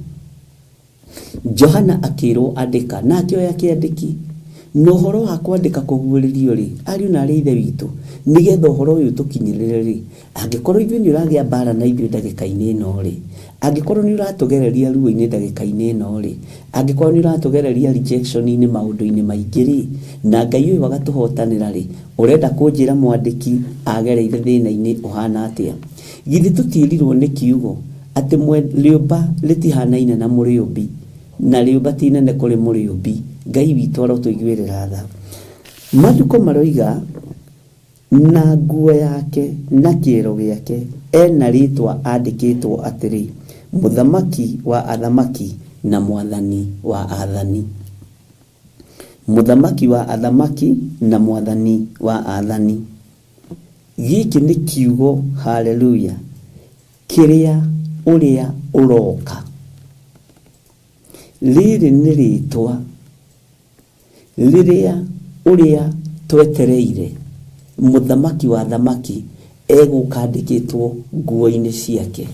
Johana akĩrwo andĩka na akĩoya kĩandĩki. Na ũhoro wa kwandĩka kũguũrĩrio rĩ, ariũ na arĩ ithe witũ, nĩgetha ũhoro ũyũ tũkinyĩrĩre rĩ, angĩkorwo ithuĩ nĩ ũragĩa mbara na ithuĩ ndagĩka-inĩ ĩno rĩ, angĩkorwo nĩ ũratũgereria ruo-inĩ ndagĩka-inĩ ĩno rĩ, angĩkorwo nĩ ũratũgereria rejection-inĩ maũndũ-inĩ maingĩ rĩ, na Ngai ũyũ agatũhotanĩra rĩ, ũrenda kũnjĩra mwandĩki agereire thĩna-inĩ ũhana atĩa? Githĩ tũtiĩrirwo nĩ kiugo atĩ rĩũmba rĩtihanaine na mũrĩũmbi, na rĩũmba ti inene kũrĩ mũrĩũmbi. Ngai witũ arotũiguĩrĩra tha. Maandĩko maroiga na nguo yake na kĩero gĩake ena rĩtwa andĩkĩtwo atĩrĩ, Mũthamaki wa athamaki na Mwathani wa athani. Mũthamaki wa athamaki na Mwathani wa athani. Gĩkĩ nĩ kiugo, haleluya, kĩrĩa ũrĩa ũroka. Rĩrĩ nĩ rĩtwa rĩrĩa ũrĩa twetereire Mũthamaki wa athamaki egũka andĩkĩtwo nguo-inĩ ciake.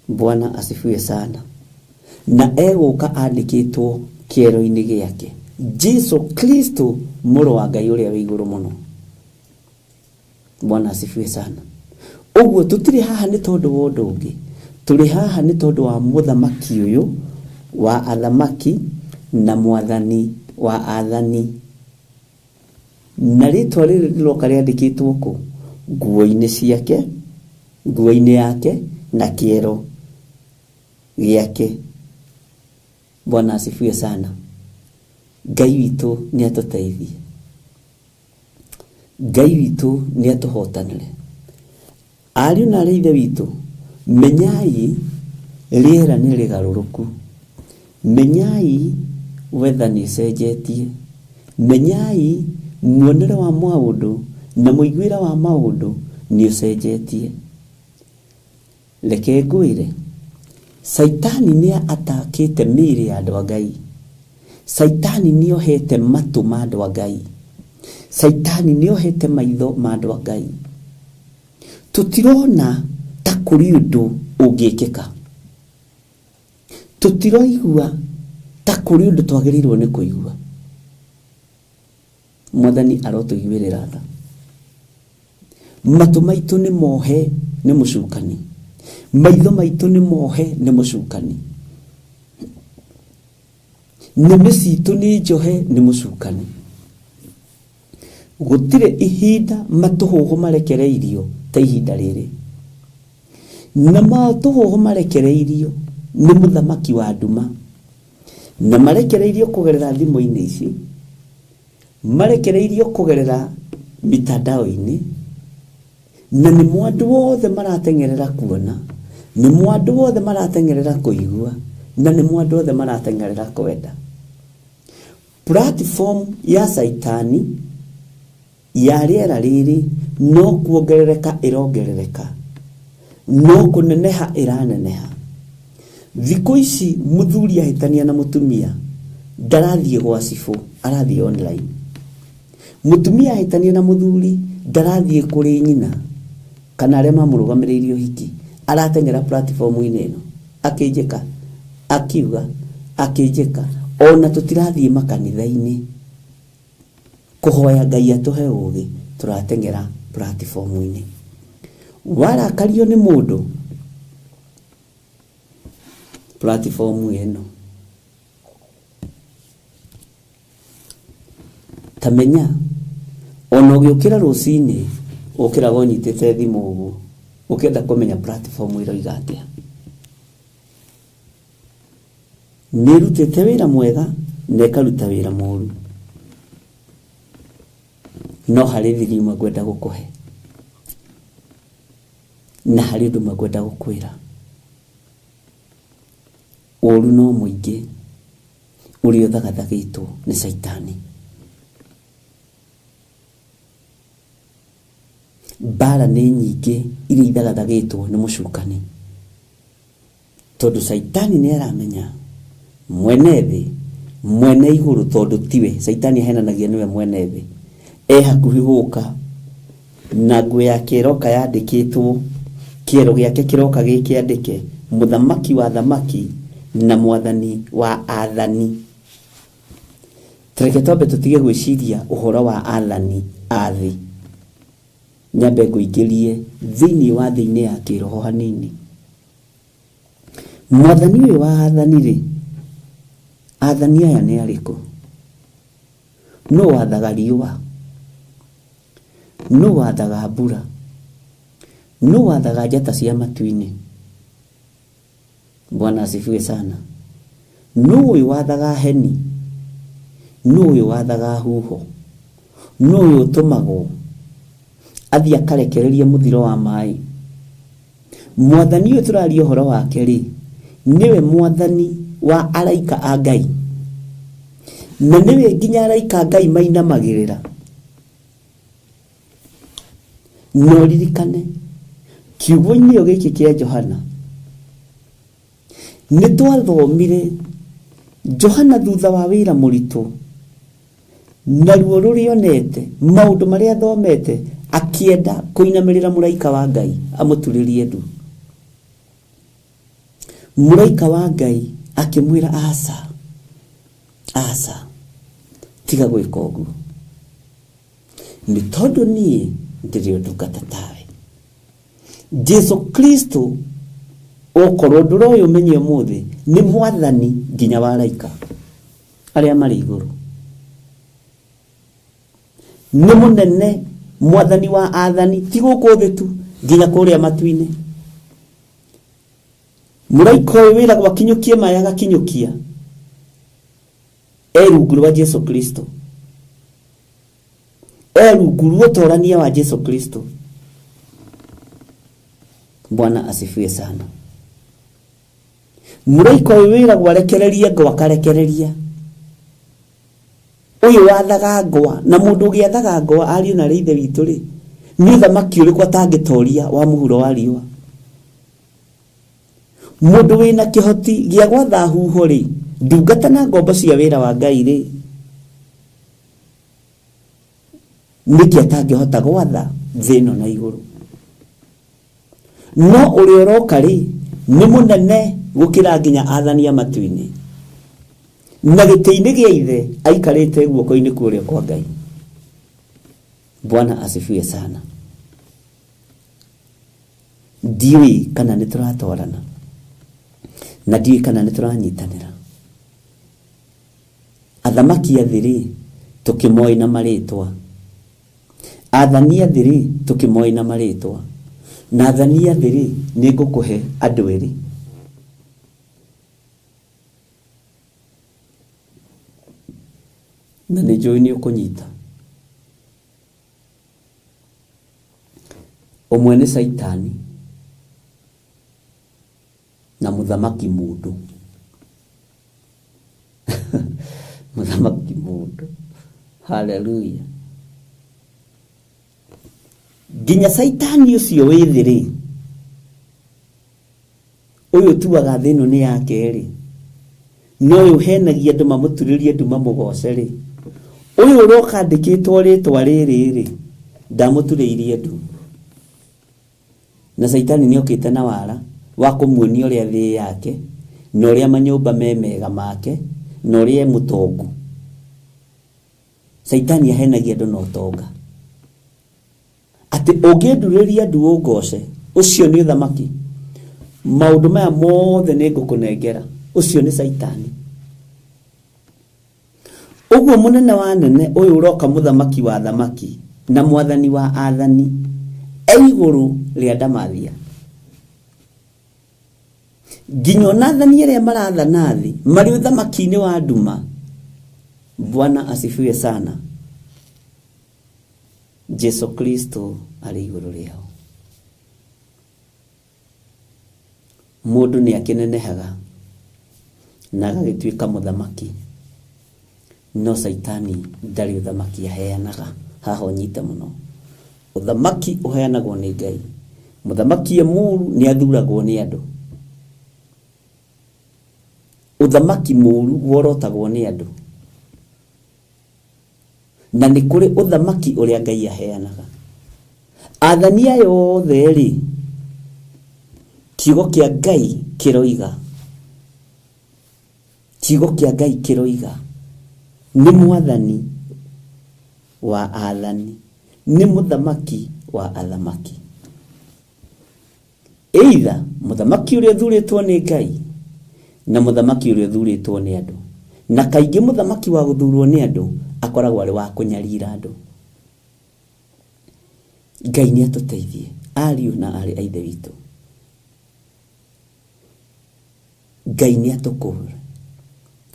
Bwana asifiwe sana. Na egũka andĩkĩtwo kĩero-inĩ gĩake. Jesu Kristo mũrũ wa Ngai ũrĩa wĩ igũrũ mũno. Bwana asifiwe sana. Ũguo tũtirĩ haha nĩ tondũ wa ũndũ ũngĩ, tũrĩ haha nĩ tondũ wa mũthamaki ũyũ wa athamaki na Mwathani wa athani. Na rĩtwa rĩrĩ rĩroka rĩandĩkĩtwo kũ? Nguo-inĩ ciake, nguo-inĩ yake na kĩero gĩake. Bwana asifiwe sana. Ngai witũ nĩ atũteithie. Ngai witũ nĩ atũhotanĩre. Ariũ na arĩ ithe witũ, menyai rĩera nĩ rĩgarũrũku. Menyai weather nĩ ĩcenjetie. Menyai muonere wa maũndũ na mũiguĩre wa maũndũ nĩ ũcenjetie. Reke ngwĩre, Saitani nĩ atakĩte mĩĩrĩ ya andũ a Ngai. Saitani nĩ ohete matũ ma andũ a Ngai. Saitani nĩ ohete maitho ma andũ a Ngai. Tũtirona ta kũrĩ ũndũ ũngĩkĩka. Tũtiraigua ta kũrĩ ũndũ twagĩrĩirwo nĩ kũigua. Mwathani arotũiguĩrĩra tha. Matũ maitũ nĩ mohe nĩ mũcukani. Maitho maitũ nĩ mohe nĩ mũcukani. Nĩmĩ citũ nĩ njohe nĩ mũcukani. Gũtirĩ ihinda matũhũhũ marekereirio ta ihinda rĩrĩ. Na matũhũhũ marekereirio nĩ mũthamaki wa nduma. Na marekereirio kũgerera thimũ-inĩ ici, marekereirio kũgerera mitandao-inĩ, na nĩ andũ othe marateng'erera kuona, nĩ andũ othe marateng'erera kũigua, Na nĩ mo andũ othe marateng'erera kwenda. Platform ya Caitani ya rĩera rĩrĩ no kuongerereka ĩrongerereka, no kũneneha ĩraneneha. Thikũ ici mũthuri ahĩtania na mũtumia ndarathiĩ gwa cibũ, arathiĩ online. Mũtumia ahĩtania na mũthuri ndarathiĩ kũrĩ nyina kana arĩa mamũrũgamĩrĩirie ũhiki, arateng'era platform-inĩ ĩno akĩnjĩka, akiuga, akĩnjĩka. Ona tũtirathiĩ makanitha-inĩ kũhoya Ngai atũhe ũgĩ, tũrateng'era platform-inĩ. Warakario nĩ mũndũ, platform ĩno ta menya ona ũgĩũkĩra rũcinĩ ũkĩraga ũnyitĩte thimũ ũguo ũkĩenda kũmenya platform ĩroiga atĩa. Nĩ ĩrutĩte wĩra mwega na ĩkaruta wĩra mũru, no harĩ thiri imwe ngwenda gũkũhe na harĩ ũndũ ũmwe ngwenda gũkwĩra. Ũru no mũingĩ ũrĩa ũthagathagĩtwo nĩ Caitani. Mbara nĩ nyingĩ iria ithagathagĩtwo nĩ mũcukani, tondũ Caitani nĩ aramenya mwene thĩ mwene igũrũ, tondũ tiwe Caitani ahenanagia nĩwe mwene thĩ, e hakuhĩ gũka na nguo yake ĩroka yandĩkĩtwo, kĩero gĩake kĩroka gĩkĩandĩke mũthamaki wa thamaki na mwathani wa athani. Tareke twambe tũtige gwĩciria ũhoro wa athani a thĩ, nyambe ngũingĩrie thĩinĩ wa thĩ-inĩ ya kĩroho hanini. Mwathani ũyũ wa athani rĩ, athani aya nĩ arĩkũ? Nũ wathaga riũa? Nũ wathaga mbura? Nũ wathaga njata cia matu-inĩ? Bwana asifiwe sana. Nũ ũyũ wathaga heni? Nũ ũyũ wathaga huho? Nũ ũyũ ũtũmagwo athiĩ akarekereria mũthiro wa maĩ? Mwathani ũyũ tũraria ũhoro wake rĩ, nĩwe mwathani wa araika a Ngai, na nĩwe nginya araika a Ngai mainamagĩrĩra. Na ũririkane kiugo-inĩ gĩkĩ kĩa Johana nĩ twathomire Johana thutha wa wĩra mũritũ na ruo rũrĩa onete, maũndũ marĩa athomete, akĩenda kũinamĩrĩra mũraika wa Ngai amũturĩrie ndu. Mũraika wa Ngai akĩmwĩra, aca, aca, tiga gwĩka ũguo, nĩ tondũ niĩ ndĩrĩ o ndungata tawe. Jesu Kristo okorwo ndũroĩ ũmenye ũmũthĩ nĩ mwathani nginya wa araika arĩa marĩ igũrũ, nĩ mũnene mwathani wa athani, ti gũkũ thĩ tu, nginya kũrĩa matu-inĩ. Mũraika ũyũ wĩragwo akinyũkie maĩ agakinyũkia, e rungu rwa Jesu Kristo, e rungu rwa ũtorania wa Jesu Kristo. Bwana asifiwe sana. Mũraika ũyũ wĩragwo arekererie ngwa akarekereria, ũyũ wathaga ngwa, na mũndũ ũgĩathaga ngwa ariũ na arĩ ithe witũ rĩ, nĩ ũthamaki ũrĩkũ atangĩtoria wa mũhuro wa riũa? Mũndũ wĩna kĩhoti gĩa gwatha huho rĩ, ndungata na ngombo cia wĩra wa Ngai rĩ, nĩkĩ atangĩhota gwatha thĩ ĩno na igũrũ? No ũrĩa ũroka rĩ, nĩ mũnene gũkĩra nginya athani a matu-inĩ, na gĩtĩ-inĩ gĩa ithe aikarĩte guoko-inĩ kũrĩa kwa Ngai. Bwana asifiwe sana. Ndiũĩ kana nĩ tũratwarana, na ndiũĩ kana nĩ tũranyitanĩra. Athamaki a thĩ rĩ, tũkĩmoĩ na marĩtwa. Athani a thĩ rĩ, tũkĩmoĩ na marĩtwa. Na athani a thĩ rĩ, nĩ ngũkũhe andũ erĩ. Na nĩ njũĩ nĩ ũkũnyita. Ũmwe nĩ Caitani na mũthamaki mũndũ. Mũthamaki mũndũ. Haleluya. Nginya Caitani ũcio wĩ thĩ rĩ, ũyũ ũtuaga thĩ ĩno nĩ yake rĩ, na ũyũ ũhenagia andũ mamũturĩrie ndu mamũgoce rĩ, ũyũ ũroka andĩkĩtwo rĩtwa rĩrĩ rĩ, ndamũturĩirie ndu. Na Caitani nĩ okĩte na wara wa kũmuonia ũrĩa thĩ yake, na ũrĩa manyũmba me mega make, na ũrĩa e mũtongu. Caitani ahenagia andũ na ũtonga. Atĩ ũngĩndurĩria ndu ũngoce, ũcio nĩ ũthamaki. Maũndũ maya mothe nĩ ngũkũnengera. Ũcio nĩ Caitani. Ũguo mũnene wa anene ũyũ ũroka mũthamaki wa athamaki na mwathani wa athani e igũrũ rĩa ndamathia. Nginya ona athani arĩa marathana thĩ marĩ ũthamaki-inĩ wa nduma. Bwana asifiwe sana. Jesu Kristo arĩ igũrũ rĩao. Mũndũ nĩ akĩnenehaga na agagĩtuĩka mũthamaki, no Caitani ndarĩ ũthamaki aheanaga. Haha ũnyite mũno. Ũthamaki ũheanagwo nĩ Ngai. Mũthamaki e mũru nĩ athuragwo nĩ andũ. Ũthamaki mũru worotagwo nĩ andũ. Na nĩ kũrĩ ũthamaki ũrĩa Ngai aheanaga. Athani aya othe-rĩ, kiugo kĩa Ngai kĩroiga, kiugo kĩa Ngai kĩroiga, nĩ mwathani wa athani, nĩ mũthamaki wa athamaki. Either mũthamaki ũrĩa ũthurĩtwo nĩ Ngai na mũthamaki ũrĩa ũthurĩtwo nĩ andũ. Na kaingĩ mũthamaki wa gũthurwo nĩ andũ akoragwo arĩ wa kũnyarira andũ. Ngai nĩ atũteithie ariũ na aarĩ a Ithe witũ. Ngai nĩ atũkũre,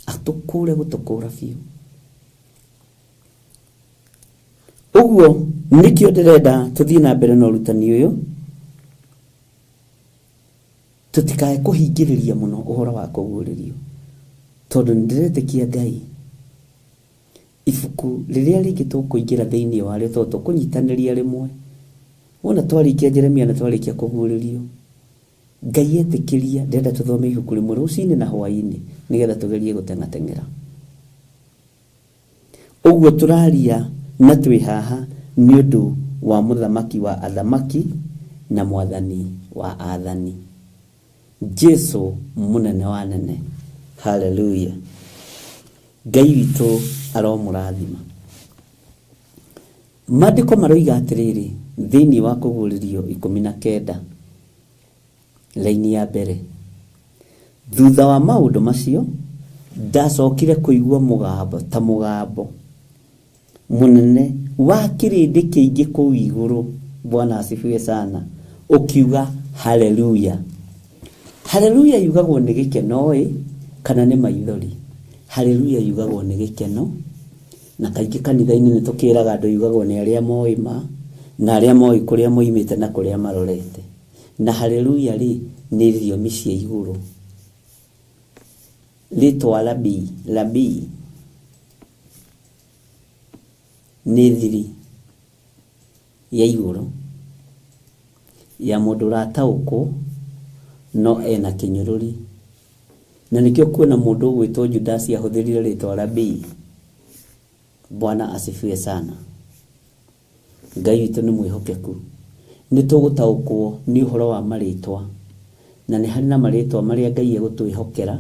atũkũre gũtũkũra biũ. Ũguo nĩkĩo ndĩrenda tũthiĩ na mbere na ũrutani ũyũ, tũtikae kũhingĩrĩria mũno ũhoro wa kũguũrĩrio, tondũ nĩ ndĩretĩkia Ngai ibuku rĩrĩa rĩngĩ tũkũingĩra thĩinĩ warĩo tondũ tũkũnyitanĩria rĩmwe. Wona twarĩkia Jeremia na twarĩkia kũguũrĩrio, Ngai etĩkĩria ndĩrenda tũthome ibuku rĩmwe rũcinĩ na hwaĩ-inĩ nĩgetha tũgerie gũteng'ateng'era. Ũguo tũraria na twĩ haha nĩ ũndũ wa Mũthamaki wa athamaki na Mwathani wa athani, Jesu mũnene wa anene. Haleluya! Ngai witũ aromũrathima. Maandĩko maroiga atĩrĩrĩ thĩinĩ wa Kũguũrĩrio 19 Raini ya mbere. Thutha wa maũndũ macio, ndacokire kũigua mũgambo ta mũgambo mũnene wa kĩrĩndĩ kĩingĩ kũu igũrũ, Bwana asifiwe sana, ũkiuga haleluya. Haleluya yugagwo nĩ gĩkeno-ĩ kana nĩ maithori? Haleluya yugagwo nĩ gĩkeno, na kaingĩ kanitha-inĩ nĩ tũkĩraga andũ yugagwo nĩ arĩa moĩ ma, na arĩa moĩ kũrĩa moimĩte na kũrĩa marorete. Na haleluya-rĩ, nĩ thiomi cia igũrũ. Rĩtwa rabii, rabii, nĩ thiri ya igũrũ ya mũndũ ũrataũkwo no ena kĩnyũrũri. Na nĩkĩo kuona mũndũ ũgwĩtwo Judasi ahũthĩrire rĩtwa rabii. Bwana asifiwe sana. Ngai witũ nĩ mwĩhokeku. Nĩ tũgũtaũkwo nĩ ũhoro wa marĩtwa, na nĩ harĩ na marĩtwa marĩa Ngai egũtwĩhokera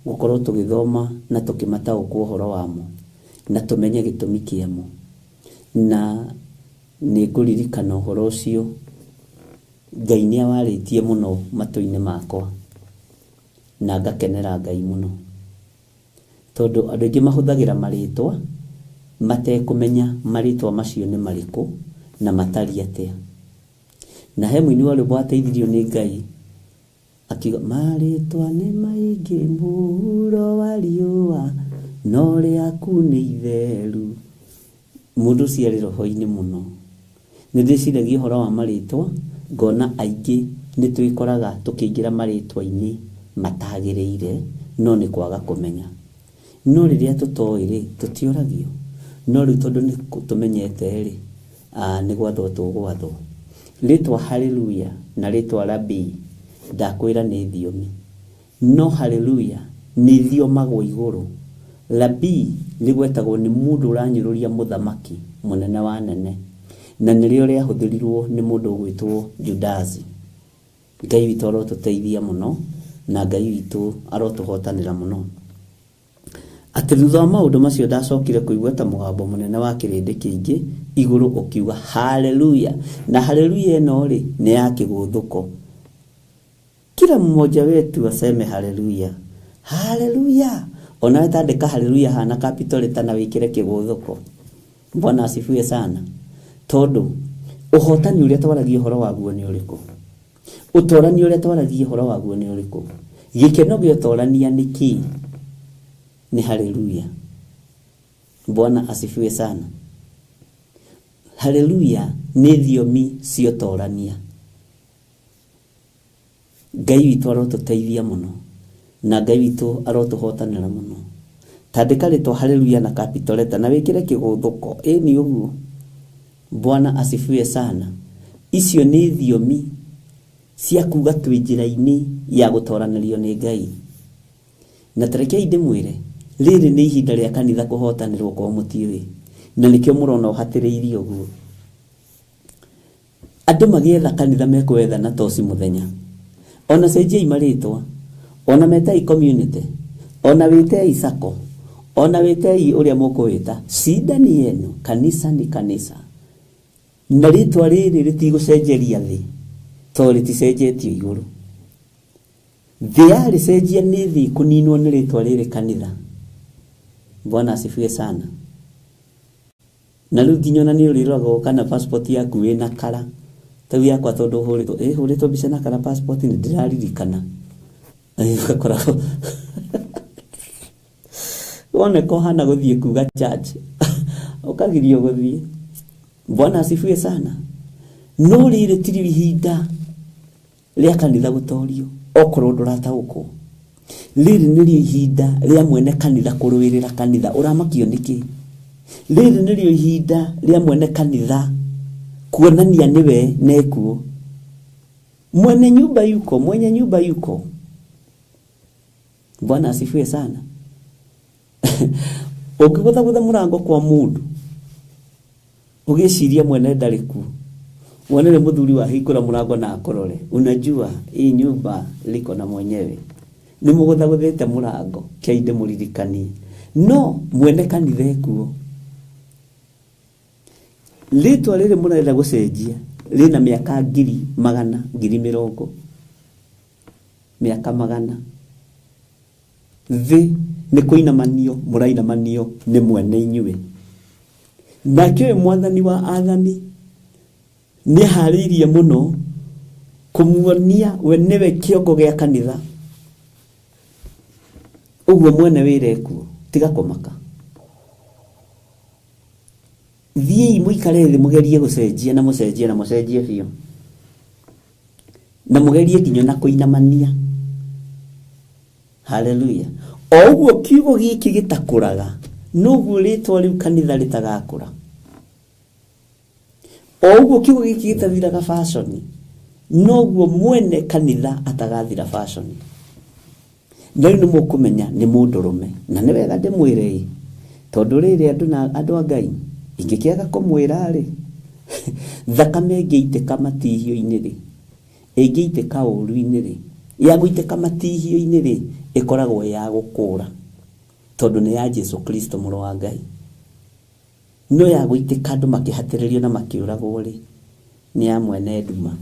gũkorwo tũgĩthoma na tũkĩmataũkwo ũhoro wamo, na tũmenye gĩtũmi kĩamo. Na nĩ ngũririkana ũhoro ũcio, Ngai nĩ awarĩtie mũno matũ-inĩ makwa, na ngakenera Ngai mũno. Tondũ andũ aingĩ mahũthagĩra marĩtwa matekũmenya marĩtwa macio nĩ marĩkũ na matariĩ atĩa. Na he mũini wa rwĩmbo wateithirio nĩ Ngai akiuga marĩtwa nĩ maingĩ mũhuro wa riũa no rĩaku nĩ itheru. Mũndũ ũcio arĩ roho-inĩ mũno. Nĩ ndĩciragia ũhoro wa marĩtwa ngona aingĩ nĩ twĩkoraga tũkĩingĩra marĩtwa-inĩ matagĩrĩire no nĩ kwaga kũmenya. No rĩrĩa tũtoĩ rĩ, tũtiũragio. No rĩu tondũ nĩ tũmenyete rĩ, nĩ gwathwo tũgwathwo. Rĩtwa haleluya na rĩtwa rabii ndakwĩra nĩ thiomi. No haleluya nĩ thiomagwo igũrũ. Rabii rĩgwetagwo nĩ mũndũ ũranyũrũria mũthamaki mũnene wa nene. Na nĩrĩo rĩahũthĩrirwo nĩ mũndũ ũgwĩtwo Judasi. Ngai witũ arotũteithia mũno na Ngai witũ arotũhotanĩra mũno. Atĩ thutha wa maũndũ macio ndacokire kũigua ta mũgambo mũnene wa kĩrĩndĩ kĩingĩ igũrũ ũkiuga haleluya. Na haleluya ĩno rĩ nĩ ya kĩgũthũko. Kila mmoja wetu aseme haleluya. Haleluya. Onawe tandĩka haleluya hana capital letter na wĩkĩre kĩgũthũko. Bwana asifiwe sana. Tondũ ũhotani ũrĩa twaragia ũhoro waguo nĩ ũrĩkũ? Ũtorani ũrĩa twaragia ũhoro waguo nĩ ũrĩkũ? Gĩkeno gĩa ũtorania nĩ kĩĩ? Nĩ haleluya. Bwana asifiwe sana. Haleluya nĩ thiomi cia ũtorania. Ngai witũ arotũteithia mũno na Ngai witũ arotũhotanĩra mũno. Tandĩka rĩtwa haleluya na capital letter na wĩkĩre kĩgũthũko. Ĩni ũguo. Bwana asifiwe sana. Icio nĩ thiomi cia kuga twĩ njĩra-inĩ ya gũtoranĩrio nĩ Ngai. Na tarekei ndĩmwĩre, rĩrĩ nĩ ihinda rĩa kanitha kũhotanĩrwo korwo mũtiũĩ. Na nĩkĩo mũrona ũhatĩrĩirie ũguo. Andũ magĩetha kanitha mekwetha na toci mũthenya. Ona cenjiai marĩtwa, ona metai community, ona wĩtei sacco, ona wĩtei ũrĩa mũkũwĩta. Shida ni yenu, kanisa ni kanisa. Na rĩtwa rĩrĩ rĩtigũcenjeria thĩ, tondũ rĩticenjetio igũrũ. Thĩ yarĩcenjia nĩ thĩ kũninwo nĩ rĩtwa rĩrĩ kanitha. Bwana asifiwe sana. Na rĩu nginya ona nĩ ũrĩroragwo kana passport yaku ĩna kara. Ta rĩu yakwa tondũ hũrĩtwo, hũrĩtwo mbica na kara passport nĩ ndĩraririkana. Ũgakora woneka ũhana gũthiĩ kuga church, ũkagirio gũthiĩ. Bwana asifiwe sana. No rĩrĩ ti ihinda rĩa kanitha gũtorio okorwo ndũrataũkwo. Rĩrĩ nĩrĩo ihinda rĩa mwene kanitha kũrũĩrĩra kanitha. Ũramakio nĩkĩ? Rĩrĩ nĩrĩo ihinda rĩa mwene kanitha kuonania nĩwe nekuo. Mwene nyumba yuko, mwenye nyumba yuko. Bwana asifiwe sana. Ũngĩgũthagũtha mũrango kwa mũndũ ũgĩciria mwene ndarĩ kuo, mwene nĩ mũthuri wahingũra mũrango na akorore, unajua hii nyumba liko na mwenyewe. Nĩ mũgũthagũthĩte mũrango, kei ndĩmũririkanie. No mwene kanitha ekuo. Rĩtwa rĩrĩ mũrenda gũcenjia rĩna mĩaka ngiri magana, ngiri mĩrongo, mĩaka magana. Thĩ nĩ kũinamanio mũrainamanio nĩ mwene inyuĩ. Nake ũyũ mwathani wa athani nĩ aharĩirie mũno kũmuonia we nĩwe kĩongo gĩa kanitha. Ũguo mwene wĩra ekuo, tiga kũmaka. Thiĩi mũikare thĩ mũgerie gũcenjia na mũcenjie na mũcenjie biũ. Na mũgerie nginya na kũinamania. Haleluya. O ũguo kiugo gĩkĩ gĩtakũraga, noguo rĩtwa rĩu kanitha rĩtagakũra. O ũguo kiugo gĩkĩ gĩtathiraga fashion, noguo mwene kanitha atagathira fashion. Na rĩu nĩ mũkũmenya nĩ mũndũrũme. Na nĩ wega ndĩmwĩre ĩ, tondũ rĩrĩ andũ na andũ a Ngai, ingĩkĩaga kũmwĩra rĩ, thakame ĩngĩitĩka matihio-inĩ rĩ, ĩngĩitĩka ũru-inĩ rĩ, ya gũitĩka matihio-inĩ rĩ, ĩkoragwo ya gũkũra. Tondũ nĩ ya Jesu Kristo mũrũ wa Ngai. No ya gũitĩka andũ makĩhatĩrĩrio na makĩũragwo rĩ, nĩ ya mwene nduma.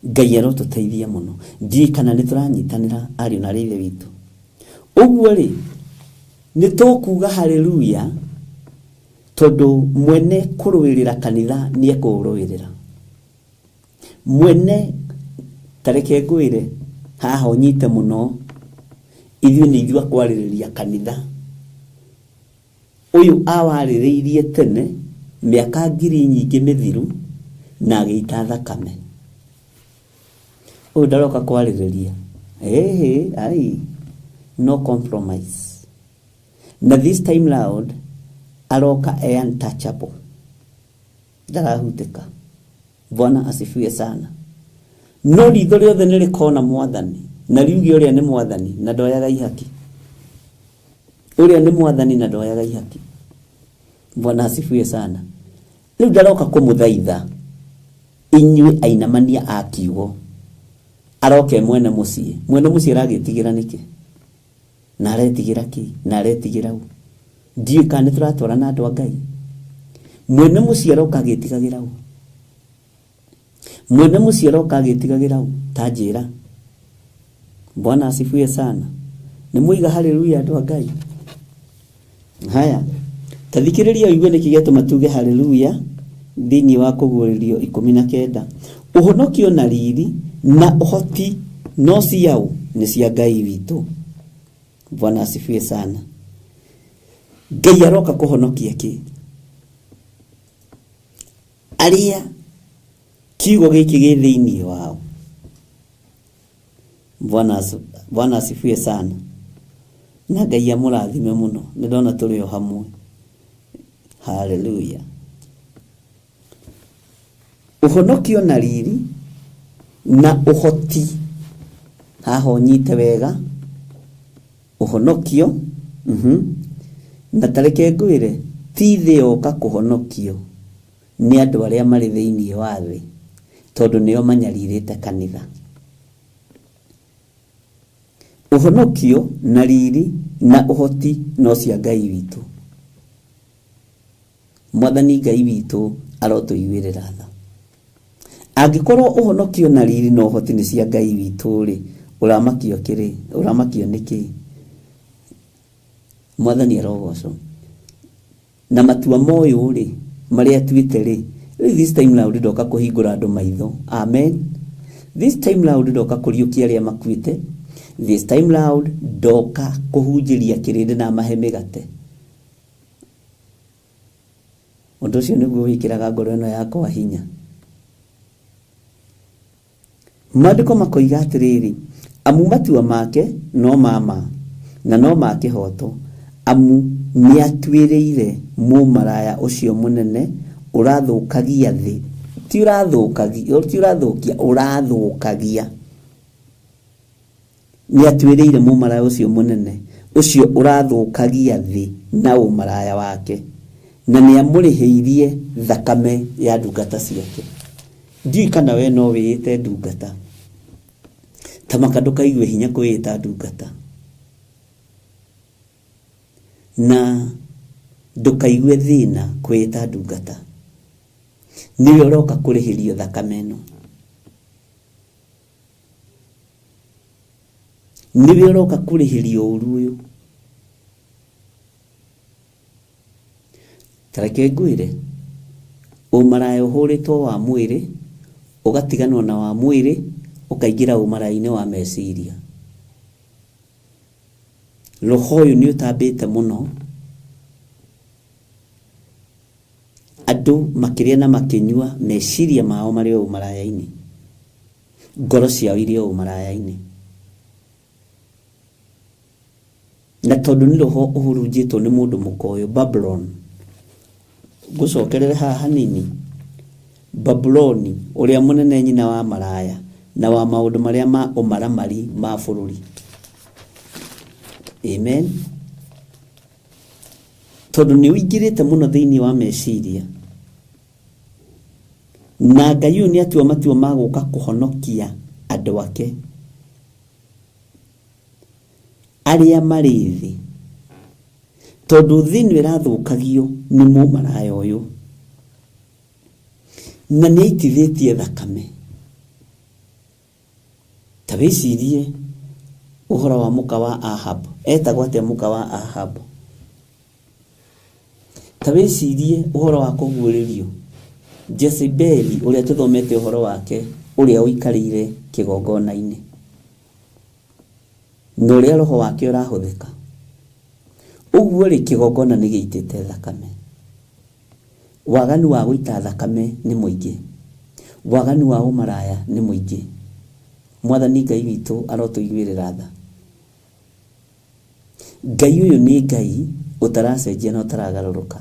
Ngai arotũteithia mũno. Ndiũĩ kana nĩ tũranyitanĩra ariũ na arĩ ithe witũ. Ũguo rĩ, nĩ tũkuga haleluya tondũ mwene kũrũĩrĩra kanitha nĩ ekũũrũĩrĩra. Mwene tareke ngwĩre haha ũnyite mũno, ithuĩ nĩ ithuĩ akwarĩrĩria kanitha. Ũyũ awarĩrĩirie tene mĩaka ngiri nyingĩ mĩthiru na agĩita thakame. Ũyũ ndaroka kwarĩrĩria. Ĩhĩ, ai. No compromise. Na this time round aroka e untouchable, ndarahutĩka. Bwana asifiwe sana. No ritho rĩothe nĩ rĩkona Mwathani na riuge ũrĩa nĩ Mwathani na ndoyaga ihaki. Ũrĩa nĩ Mwathani na ndoyaga ihaki. Bwana asifiwe sana. Rĩu ndaroka kũmũthaitha inyuĩ ainamania a kiugo, aroke mwene mũciĩ. Mwene mũciĩ aragĩtigĩra nĩkĩ? Na aretigĩra kĩ? Na aretigĩra ũ? Ndiũĩ kana nĩ tũratwarana andũ a Ngai. Mwene mũciĩ aroka agĩtigagĩra ũ? Mwene mũciĩ aroka agĩtigagĩra ũ? Ta njĩra. Bwana asifiwe sana. Nĩ mũiga haleluya andũ a Ngai. Haya, ta thikĩrĩria ũigue nĩkĩ gĩatũma tuge haleluya thĩinĩ wa kũguũrĩrio 19. Ũhonokio na riri na ũhoti no ciaũ? Nĩ cia Ngai witũ. Bwana asifiwe sana. Ngai aroka kũhonokia kĩ? Arĩa kiugo gĩkĩ gĩ thĩinĩ wao. Bwana asifiwe sana. Na Ngai amũrathime mũno. Nĩ ndona tũrĩ o hamwe. Haleluya. Ũhonokio na riri na ũhoti, haha ũnyite wega, ũhonokio, na tareke ngwĩre, ti thĩ yoka kũhonokio nĩ andũ arĩa marĩ thĩinĩ wa thĩ, tondũ nĩo manyarirĩte kanitha. Ũhonokio na riri na ũhoti no cia Ngai witũ. Mwathani Ngai witũ arotũiguĩrĩra tha. Angĩkorwo ũhonokio na riri na ũhoti nĩ cia Ngai witũ rĩ, ũramakio kĩrĩ? Ũramakio nĩkĩ? Mwathani arogocwo. Na matua moyũ rĩ, marĩa atuĩte rĩ, rĩu this time round ndoka kũhingũra andũ maitho. Amen. This time round ndoka kũriũkia arĩa makuĩte. This time round ndoka kũhunjĩria kĩrĩndĩ na mahe mĩgate. Ũndũ ũcio nĩguo wĩkĩraga ngoro ĩno yakwa hinya. Maandĩko makoiga atĩrĩrĩ, amu matua make no ma ma na no ma kĩhooto, amu nĩatuĩrĩire mũmaraya ũcio mũnene ũrathũkagia thĩ. Ti ũrathũkagia, ti ũrathũkia, ũrathũkagia. Nĩatuĩrĩire mũmaraya ũcio mũnene ũcio ũrathũkagia thĩ na ũmaraya wake, na nĩamũrĩhĩirie thakame ya ndungata ciake. Ndiũĩ kana we no wĩĩte ndungata. Ta maka ndũkaigue hinya kwĩĩta ndungata, na ndũkaigue thĩna kwĩĩta ndungata. Nĩwe ũroka kũrĩhĩrio thakame ĩno. Nĩwe ũroka kũrĩhĩrio ũru ũyũ. Ta reke ngwĩre, ũmaraya ũhũrĩtwo wa mwĩrĩ, ũgatiganwo na wa mwĩrĩ, ũkaingĩra ũmaraya-inĩ wa meciria. Roho ũyũ nĩ ũtambĩte mũno. Andũ makĩrĩa na makĩnyua, meciria mao marĩ o ũmaraya-inĩ, ngoro ciao irĩ o ũmaraya-inĩ. Na tondũ nĩ roho ũhurunjĩtwo nĩ mũndũ mũkoyo, Babylon. Ngũcokerere haha hanini. Babuloni ũrĩa mũnene, nyina wa maraya na wa maũndũ marĩa ma ũmaramari ma bũrũri. Amen. Tondũ nĩ ũingĩrĩte mũno thĩinĩ wa meciria, na Ngai ũyũ nĩ atua matua ma gũka kũhonokia andũ ake arĩa marĩ thĩ, tondũ thĩ ĩno ĩrathũkagio nĩ mũmaraya ũyũ, na nĩ aitithĩtie thakame. Ta wĩcirie ũhoro wa mũka wa Ahab. Etagwo atĩa mũka wa Ahab? Ta wĩcirie ũhoro wa kũguũrĩrio Jezebeli ũrĩa tũthomete ũhoro wake, ũrĩa ũikarĩire kĩgongona-inĩ, na ũrĩa roho wake ũrahũthĩka. Ũguo rĩ, kĩgongona nĩ gĩitĩte thakame. Waganu wa gũita thakame nĩ mũingĩ, waganu wa ũmaraya nĩ mũingĩ. Mwathani Ngai witũ arotũiguĩrĩra tha. Ngai ũyũ nĩ Ngai ũtaracenjia na ũtaragarũrũka.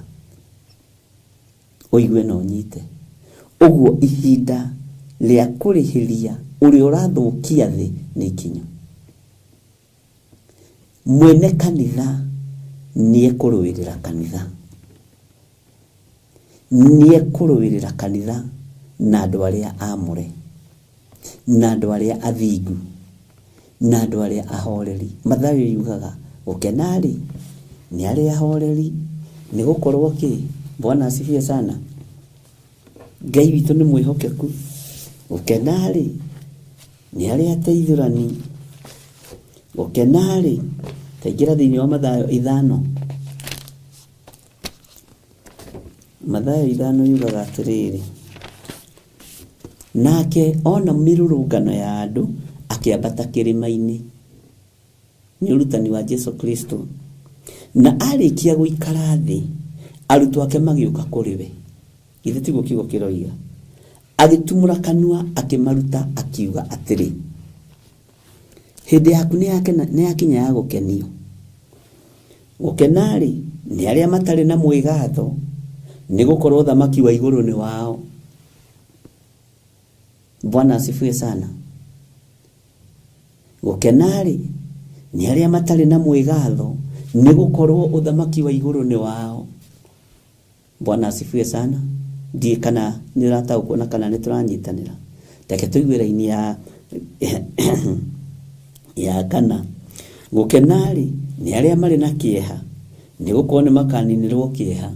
Ũigue na ũnyite. Ũguo ihinda rĩa kũrĩhĩria ũrĩa ũrathũkia thĩ nĩ ikinyu. Mwene kanitha nĩ ekũrũĩrĩra kanitha. Nĩ ekũrũĩrĩra kanitha na andũ arĩa amũre, na andũ arĩa athingu, na andũ arĩa ahoreri. Mathayo yugaga gũkena-rĩ nĩ arĩa ahoreri, nĩ gũkorwo kĩ? Bwana asifiwe sana. Ngai witũ nĩ mwĩhokeku. Gũkena-rĩ nĩ arĩa ateithũrani. Gũkena-rĩ, taingĩra thĩinĩ wa Mathayo 5. Mathayo 5 yugaga atĩrĩrĩ, nake ona mĩrũrũngano ya andũ akĩambata kĩrĩma-inĩ. Nĩ ũrutani wa Jesu Kristo. Na arĩkia gũikara thĩ, arutwo ake magĩũka kũrĩ we. Githĩ tiguo kiugo kĩroiga? Agĩtumũra kanua akĩmaruta akiuga atĩrĩ, hĩndĩ yaku nĩ yakinya ya gũkenio. Gũkena-rĩ nĩ arĩa matarĩ na mwĩgatho, nĩ gũkorwo ũthamaki wa igũrũ nĩ wao. Bwana asifiwe sana. Gũkena-rĩ nĩ arĩa matarĩ na mwĩgatho, nĩ gũkorwo ũthamaki wa igũrũ nĩ wao. Bwana asifiwe sana. Ndiĩ kana nĩ ũrataũkwo na kana nĩ tũranyitanĩra. Reke tũigue raini ya kana. Gũkena-rĩ nĩ arĩa marĩ na kĩeha, nĩ gũkorwo nĩ makaninĩrwo kĩeha.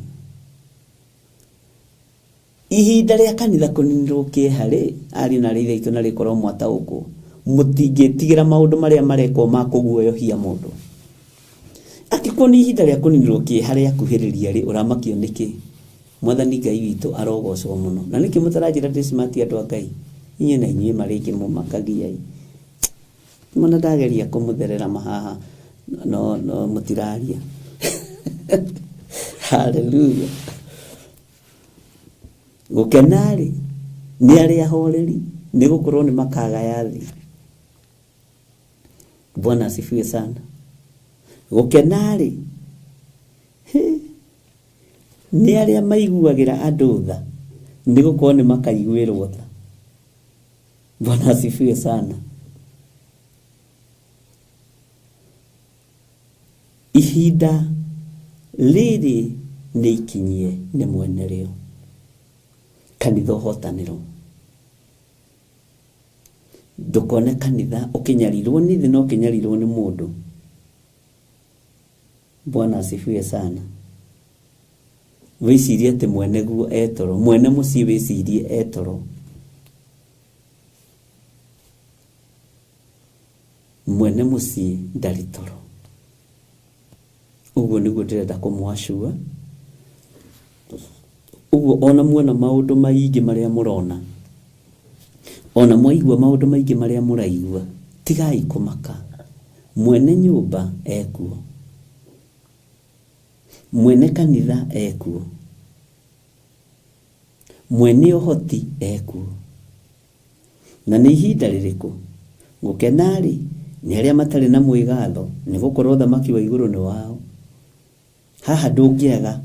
Ihinda rĩa kanitha kũninĩrwo kĩeha rĩ, ariũ na arĩ ithe aitũ na rĩkorwo mwataũkwo, mũtingĩtigĩra maũndũ marĩa marekwo ma kũguoyohia mũndũ. Angĩkorwo nĩ ihinda rĩa kũninĩrwo kĩeha rĩakuhĩrĩria rĩ, ũramakio nĩkĩ? Mwathani Ngai witũ arogocwo mũno. Na nĩkĩ mũtaranjĩra ndĩ smart andũ a Ngai? Inyuĩ na inyuĩ marĩngĩ mũmakagia. Mwana ndageria kũmũtherera mahaha no no mũtiraria. Hallelujah. Gũkena-rĩ nĩ arĩa ahoreri, nĩ gũkorwo nĩ makagaya thĩ. Bwana asifiwe sana. Gũkena-rĩ nĩ arĩa maiguagĩra andũ tha, nĩ gũkorwo nĩ makaiguĩrwo tha. Bwana asifiwe sana. Ihinda rĩrĩ nĩ ikinyie nĩ mwene rĩo. Kanitha ũhotanĩrwo. Ndũkone kanitha ũkĩnyarirwo nĩ thĩ na ũkĩnyarirwo nĩ mũndũ. Bwana asifiwe sana. Wĩcirie atĩ mwene guo etoro, mwene mũciĩ wĩcirie etoro. Mwene mũciĩ ndarĩ toro. Ũguo nĩguo ndĩrenda kũmwacua. Ũguo ona muona maũndũ maingĩ marĩa mũrona, ona mwaigua maũndũ maingĩ marĩa mũraigua, tigai kũmaka. Mwene nyũmba ekuo, mwene kanitha ekuo, mwene ũhoti ekuo. Na nĩ ihinda rĩrĩkũ? Gũkena-rĩ nĩ arĩa matarĩ na mwĩgatho, nĩ gũkorwo ũthamaki wa igũrũ nĩ wao. Haha ndũngĩaga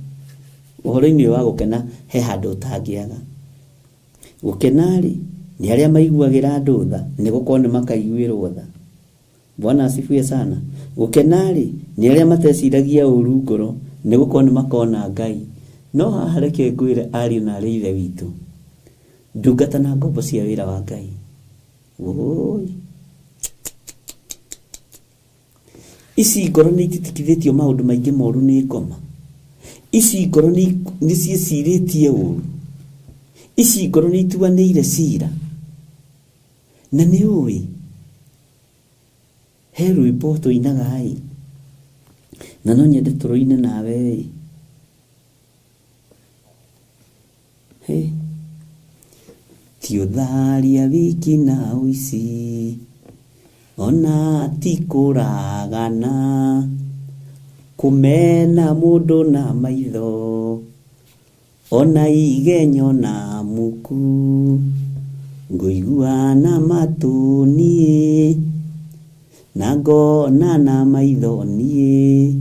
ũhoro-inĩ wa gũkena, he handũ ũtangĩaga. Gũkena-rĩ nĩ arĩa maiguagĩra andũ tha, nĩ gũkorwo nĩ makaiguĩrwo tha. Bwana asifiwe sana. Gũkena-rĩ nĩ arĩa mateciragia ũru ngoro, nĩ gũkorwo nĩ makona Ngai. No haha reke ngwĩre ariũ na arĩ ithe witũ, ndungata na ngombo cia wĩra wa Ngai. Woi. Ici ngoro nĩ ititikithĩtio maũndũ maingĩ moru nĩ ngoma. Ici ngoro nĩ ciĩcirĩtie ũru. Ici ngoro nĩ ituanĩire cira. Na nĩ ũĩ he rwĩmbo tũinaga ĩ, na no nyende tũrũine nawe ĩ. He. Ti ũtharia wiki na ũici, ona ti kũragana, kũmena mũndũ na maitho, ona igenyo na muku, ngũigua na matũ niĩ, Na ngona na maitho niĩ,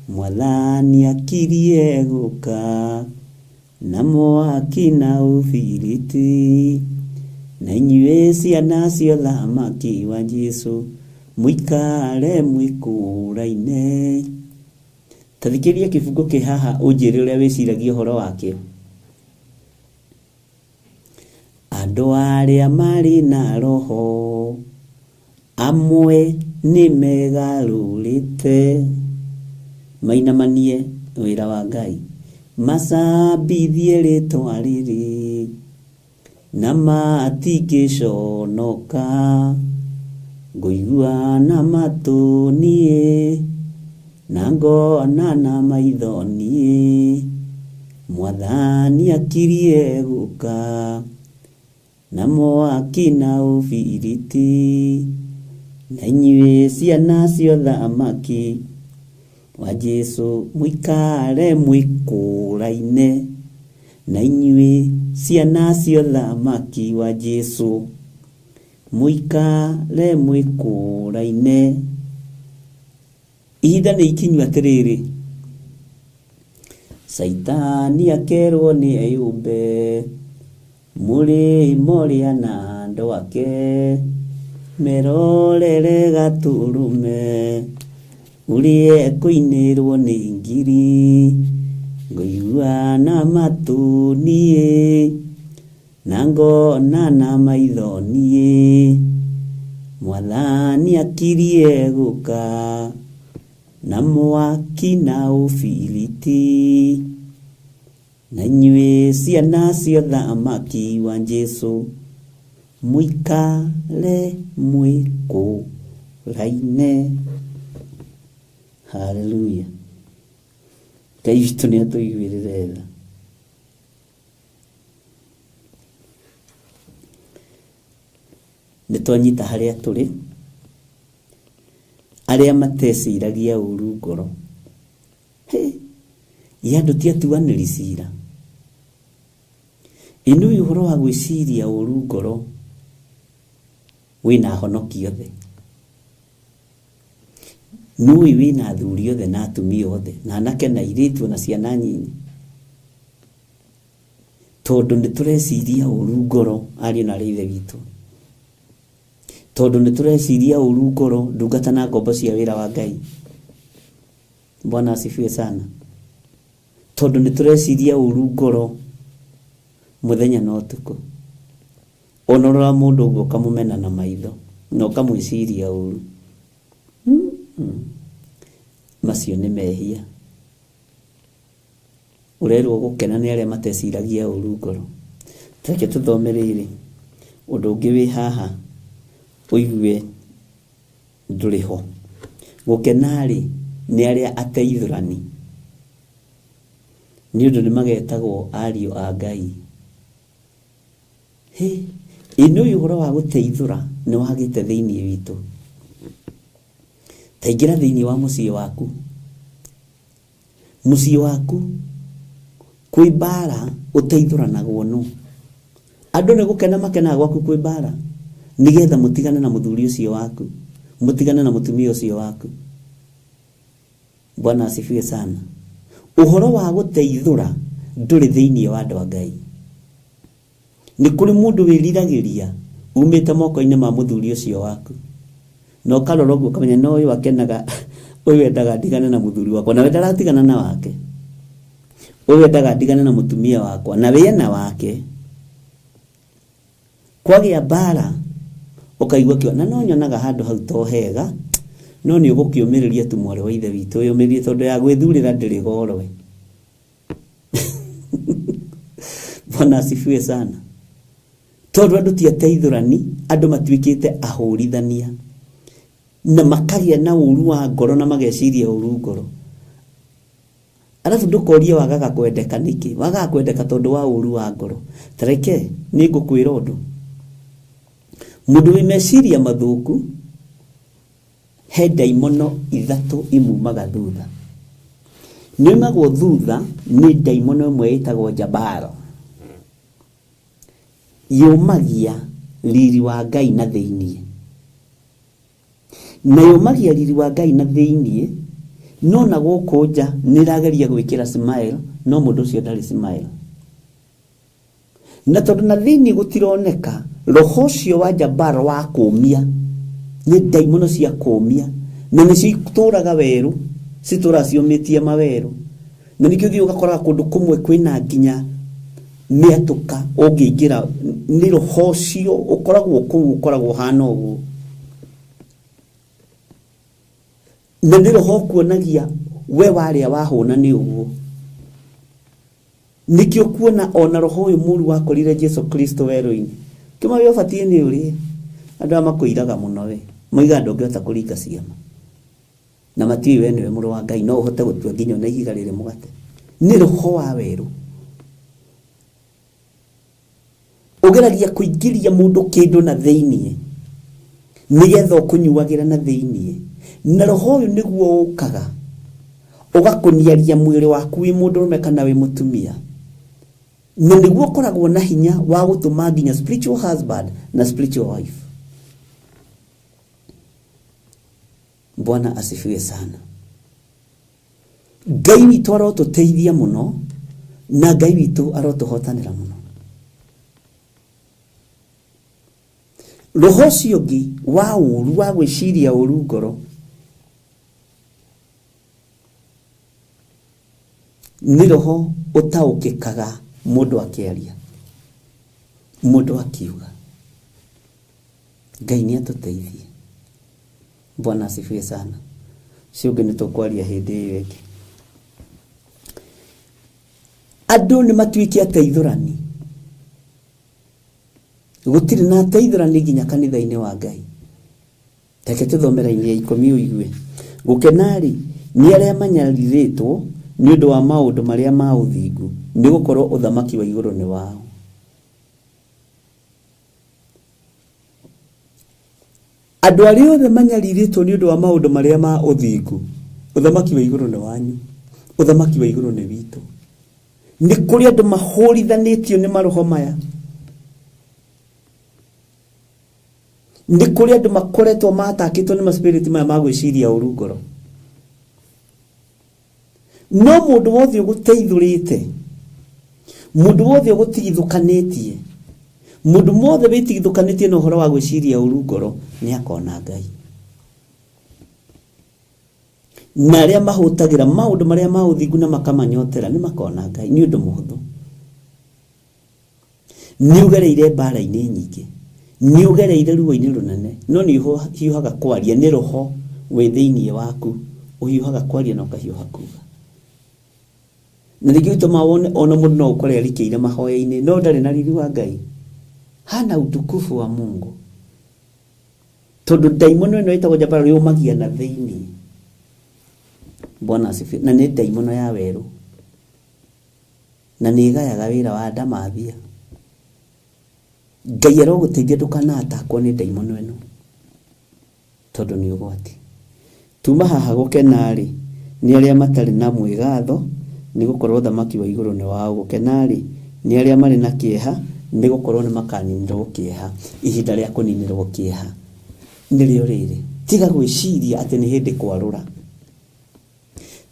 Mwathani akirie gũka, na mwaki na ũbiriti. Na inyuĩ ciana cia ũthamaki wa Jesũ, mũikare mwĩkũraine. Ta thikĩrĩria kĩbungo kĩ haha ũnjĩre ũrĩa wĩciragia ũhoro wakĩo. Andũ arĩa marĩ na roho amwe nĩ megarũrĩte mainamanie wĩra wa Ngai, macambithie rĩtwa rĩrĩ na matingĩconoka. Ngũigua na matũ niĩ na ngona na maitho niĩ, Mwathani akirie gũka, na mwaki na ũbiriti. Na inyuĩ ciana cia ũthamaki wa Jesũ, mũikare mwĩkũraine. Na inyuĩ ciana cia ũthamaki wa Jesũ, mũikare mwĩkũraine. Ihinda nĩ ikinyu atĩrĩrĩ, Caitani akerwo nĩ eyũmbe, mũrĩmo ũrĩa na andũ ake, merorere gatũrũme, ũrĩa ekũinĩrwo nĩ ngiri. Ngũigua na matũ niĩ, na ngona na maitho niĩ, Mwathani akirie gũka, na mwaki na ũbiriti. Na inyuĩ ciana cia ũthamaki wa Jesũ, mũikare mwĩkũraine. Haleluya. Ngai witũ nĩ atũiguĩrĩre tha. Nĩ twanyita harĩa tũrĩ, arĩa mateciragia ũru ngoro. Hĩ, ĩ andũ ti atuanĩri cira. Ĩ nĩ ũĩ ũhoro wa gwĩciria ũru ngoro wĩna ahonoki othe. Nĩ ũĩ wĩna athuri othe na atumia othe, na anake na airĩtu ona ciana nyinyi. Tondũ nĩ tũreciria ũru ngoro ariũ na arĩ ithe witũ. Tondũ nĩ tũreciria ũru ngoro ndungata na ngombo cia wĩra wa Ngai. Bwana asifiwe sana. Tondũ nĩ tũreciria ũru ngoro mũthenya na ũtukũ. Ona ũrora mũndũ ũguo ũkamũmena na maitho na ũkamwĩciria ũru. Macio nĩ mehia. Ũrerwo gũkena nĩ arĩa mateciragia ũru ngoro. Reke tũthome rĩrĩ ũndũ ũngĩ wĩ haha ũigue ndũrĩ ho. Gũkena-rĩ nĩ arĩa ateithũrani, nĩ ũndũ nĩ magetagwo ariũ a Ngai. Hĩ, ĩ nĩ ũĩ ũhoro wa gũteithũra nĩ wagĩte thĩinĩ witũ. Ta ingĩra thĩinĩ wa mũciĩ waku. Mũciĩ waku kwĩ mbara ũteithũranagwo nũ. Andũ nĩ gũkena makenaga gwaku kwĩ mbara, nĩgetha mũtigane na mũthuri ũcio waku, mũtigane na mũtumia ũcio waku. Bwana asifiwe sana. Ũhoro wa gũteithũra ndũrĩ thĩinĩ wa andũ a Ngai. Nĩ kũrĩ mũndũ wĩriragĩria umĩte moko-inĩ ma mũthuri ũcio waku. Na ũkarora ũguo ũkamenya no ũyũ akenaga, ũyũ endaga ndigane na mũthuri wakwa, nawe ndaratigana na wake. Ũyũ endaga ndigane na mũtumia wakwa, nawe ena wake. Kwagĩa mbara ũkaigua kĩo, na no nyonaga handũ hau to hega, no nĩ ũgũkĩũmĩrĩria tu mwarĩ wa ithe witũ, ũyũmĩrĩrie tondũ ya gwĩthurĩra ndĩrĩ goro we. Bwana asifiwe sana. Tondũ andũ ti ateithũrani, andũ matuĩkĩte ahũrithania na makagĩa na ũru wa ngoro na mageciria ũru ngoro. Arabu ndũkorie wagaga kwendeka nĩkĩ, wagaga kwendeka tondũ wa ũru wa ngoro. Ta reke nĩ ngũkwĩra ũndũ, mũndũ wĩ meciria mathũku he ndaimono ithatũ imumaga thutha. Nĩoimagwo thutha nĩ ndaimono ĩmwe ĩtagwo Jabaro. Yũmagia riri wa Ngai na thĩinĩ. Na yũmagia riri wa Ngai na thĩiniĩ, no na gũkũ nja nĩ ĩrageria gwĩkĩra smile, no mũndũ ũcio ndarĩ smile. Na tondũ na thĩiniĩ gũtironeka, roho ũcio wa Jabbar wa kũũmia, nĩ ndaimono cia kũũmia, na nĩcio itũraga werũ, citũraga ciũmĩtie mawerũ. Na nĩkĩo ũthiaga ũgakoraga kũndũ kũmwe kwĩna nginya mĩatũka ũngĩingĩra, nĩ roho ũcio ũkoragwo kũu, ũkoragwo ũhana ũguo. Na nĩ roho ũkuonagia we warĩa wahũna nĩ ũguo. Nĩkĩo kuona ona roho ũyũ mũru wakorire Jesu Kristo werũ-inĩ. Kĩma we ũbatiĩ nĩ ũrĩe. Andũ aya makũiraga mũno we. Moigaga ndũngĩhota kũringa ciama. Na matiũĩ we nĩwe mũrũ wa Ngai, no ũhote gũtua nginya ona ihiga rĩrĩ mũgate. Nĩ roho wa werũ. Ũgeragia kũingĩria mũndũ kĩndũ na thĩiniĩ, nĩgetha ũkũnyuagĩra na thĩiniĩ. Na roho ũyũ nĩguo ũkaga, ũgakũniaria mwĩrĩ waku wĩ mũndũrũme kana wĩ mũtumia. Na nĩguo ũkoragwo na hinya wa gũtũma nginya spiritual husband na spiritual wife. Bwana asifiwe sana. Ngai witũ arotũteithia mũno, na Ngai witũ arotũhotanĩra mũno. Roho ũcio ũngĩ wa ũru, wa gwĩciria ũru ngoro, nĩ roho ũtaũkĩkaga mũndũ akĩaria, mũndũ akiuga. Ngai nĩ atũteithie. Bwana asifiwe sana. Ũcio ũngĩ nĩ tũkwaria hĩndĩ ĩyo ĩngĩ. Andũ nĩ matuĩke ateithũrani. Gũtirĩ na ateithũrani nginya kanitha-inĩ wa Ngai. Reke tũthome raini ya ikũmi ũigue. Gũkena-rĩ, nĩ arĩa manyarirĩtwo nĩ ũndũ wa maũndũ marĩa ma ũthingu, nĩ gũkorwo ũthamaki wa igũrũ nĩ wao. Andũ arĩa othe manyarirĩtwo nĩ ũndũ wa maũndũ marĩa ma ũthingu, ũthamaki wa igũrũ nĩ wanyu, ũthamaki wa igũrũ nĩ witũ. Nĩ kũrĩ andũ mahũrithanĩtio nĩ maroho maya. Nĩ kũrĩ andũ makoretwo matakĩtwo nĩ maspiriti maya ma gwĩciria ũru ngoro. No mũndũ wothe ũgũteithũrĩte, mũndũ wothe ũgũtigithũkanĩtie, mũndũ wothe wĩtigithũkanĩtie na ũhoro wa gwĩciria ũru ngoro, nĩ akona Ngai. Na arĩa mahũtagĩra maũndũ marĩa ma ũthingu na makamanyotera nĩ makona Ngai. Nĩ ũndũ mũhũthũ. Nĩ ũgereire mbara-inĩ nyingĩ, nĩ ũgereire ruo-inĩ rũnene, no nĩ ũhiũhaga kwaria, nĩ roho wĩ thĩiniĩ waku ũhiũhaga kwaria na ũkahiũha kuga. Na nĩkĩo gĩtũmaga wone ona mũndũ no ũkore arikĩire mahoya-inĩ, no ndarĩ na riri wa Ngai. Hana utukufu wa Mungu. Tondũ ndaimono ĩno ĩtagwo Jabaro yũmagia na thĩiniĩ. Bwana asifiwe. Na nĩ ndaimono ya werũ. Na nĩ ĩgayaga wĩra wa ndamathia. Ngai arogũteithia ndũkanatakwo nĩ ndaimono ĩno, tondũ nĩ ũgwati. Tuma haha gũkena-rĩ, nĩ arĩa matarĩ na mwĩgatho, nĩ gũkorwo ũthamaki wa igũrũ nĩ wao. Gũkena-rĩ, nĩ arĩa marĩ na kĩeha, nĩ gũkorwo nĩ makaninĩrwo kĩeha. Ihinda rĩa kũninĩrwo kĩeha nĩrĩo rĩrĩ. Tiga gwĩciria atĩ nĩ hĩndĩ kwarũra.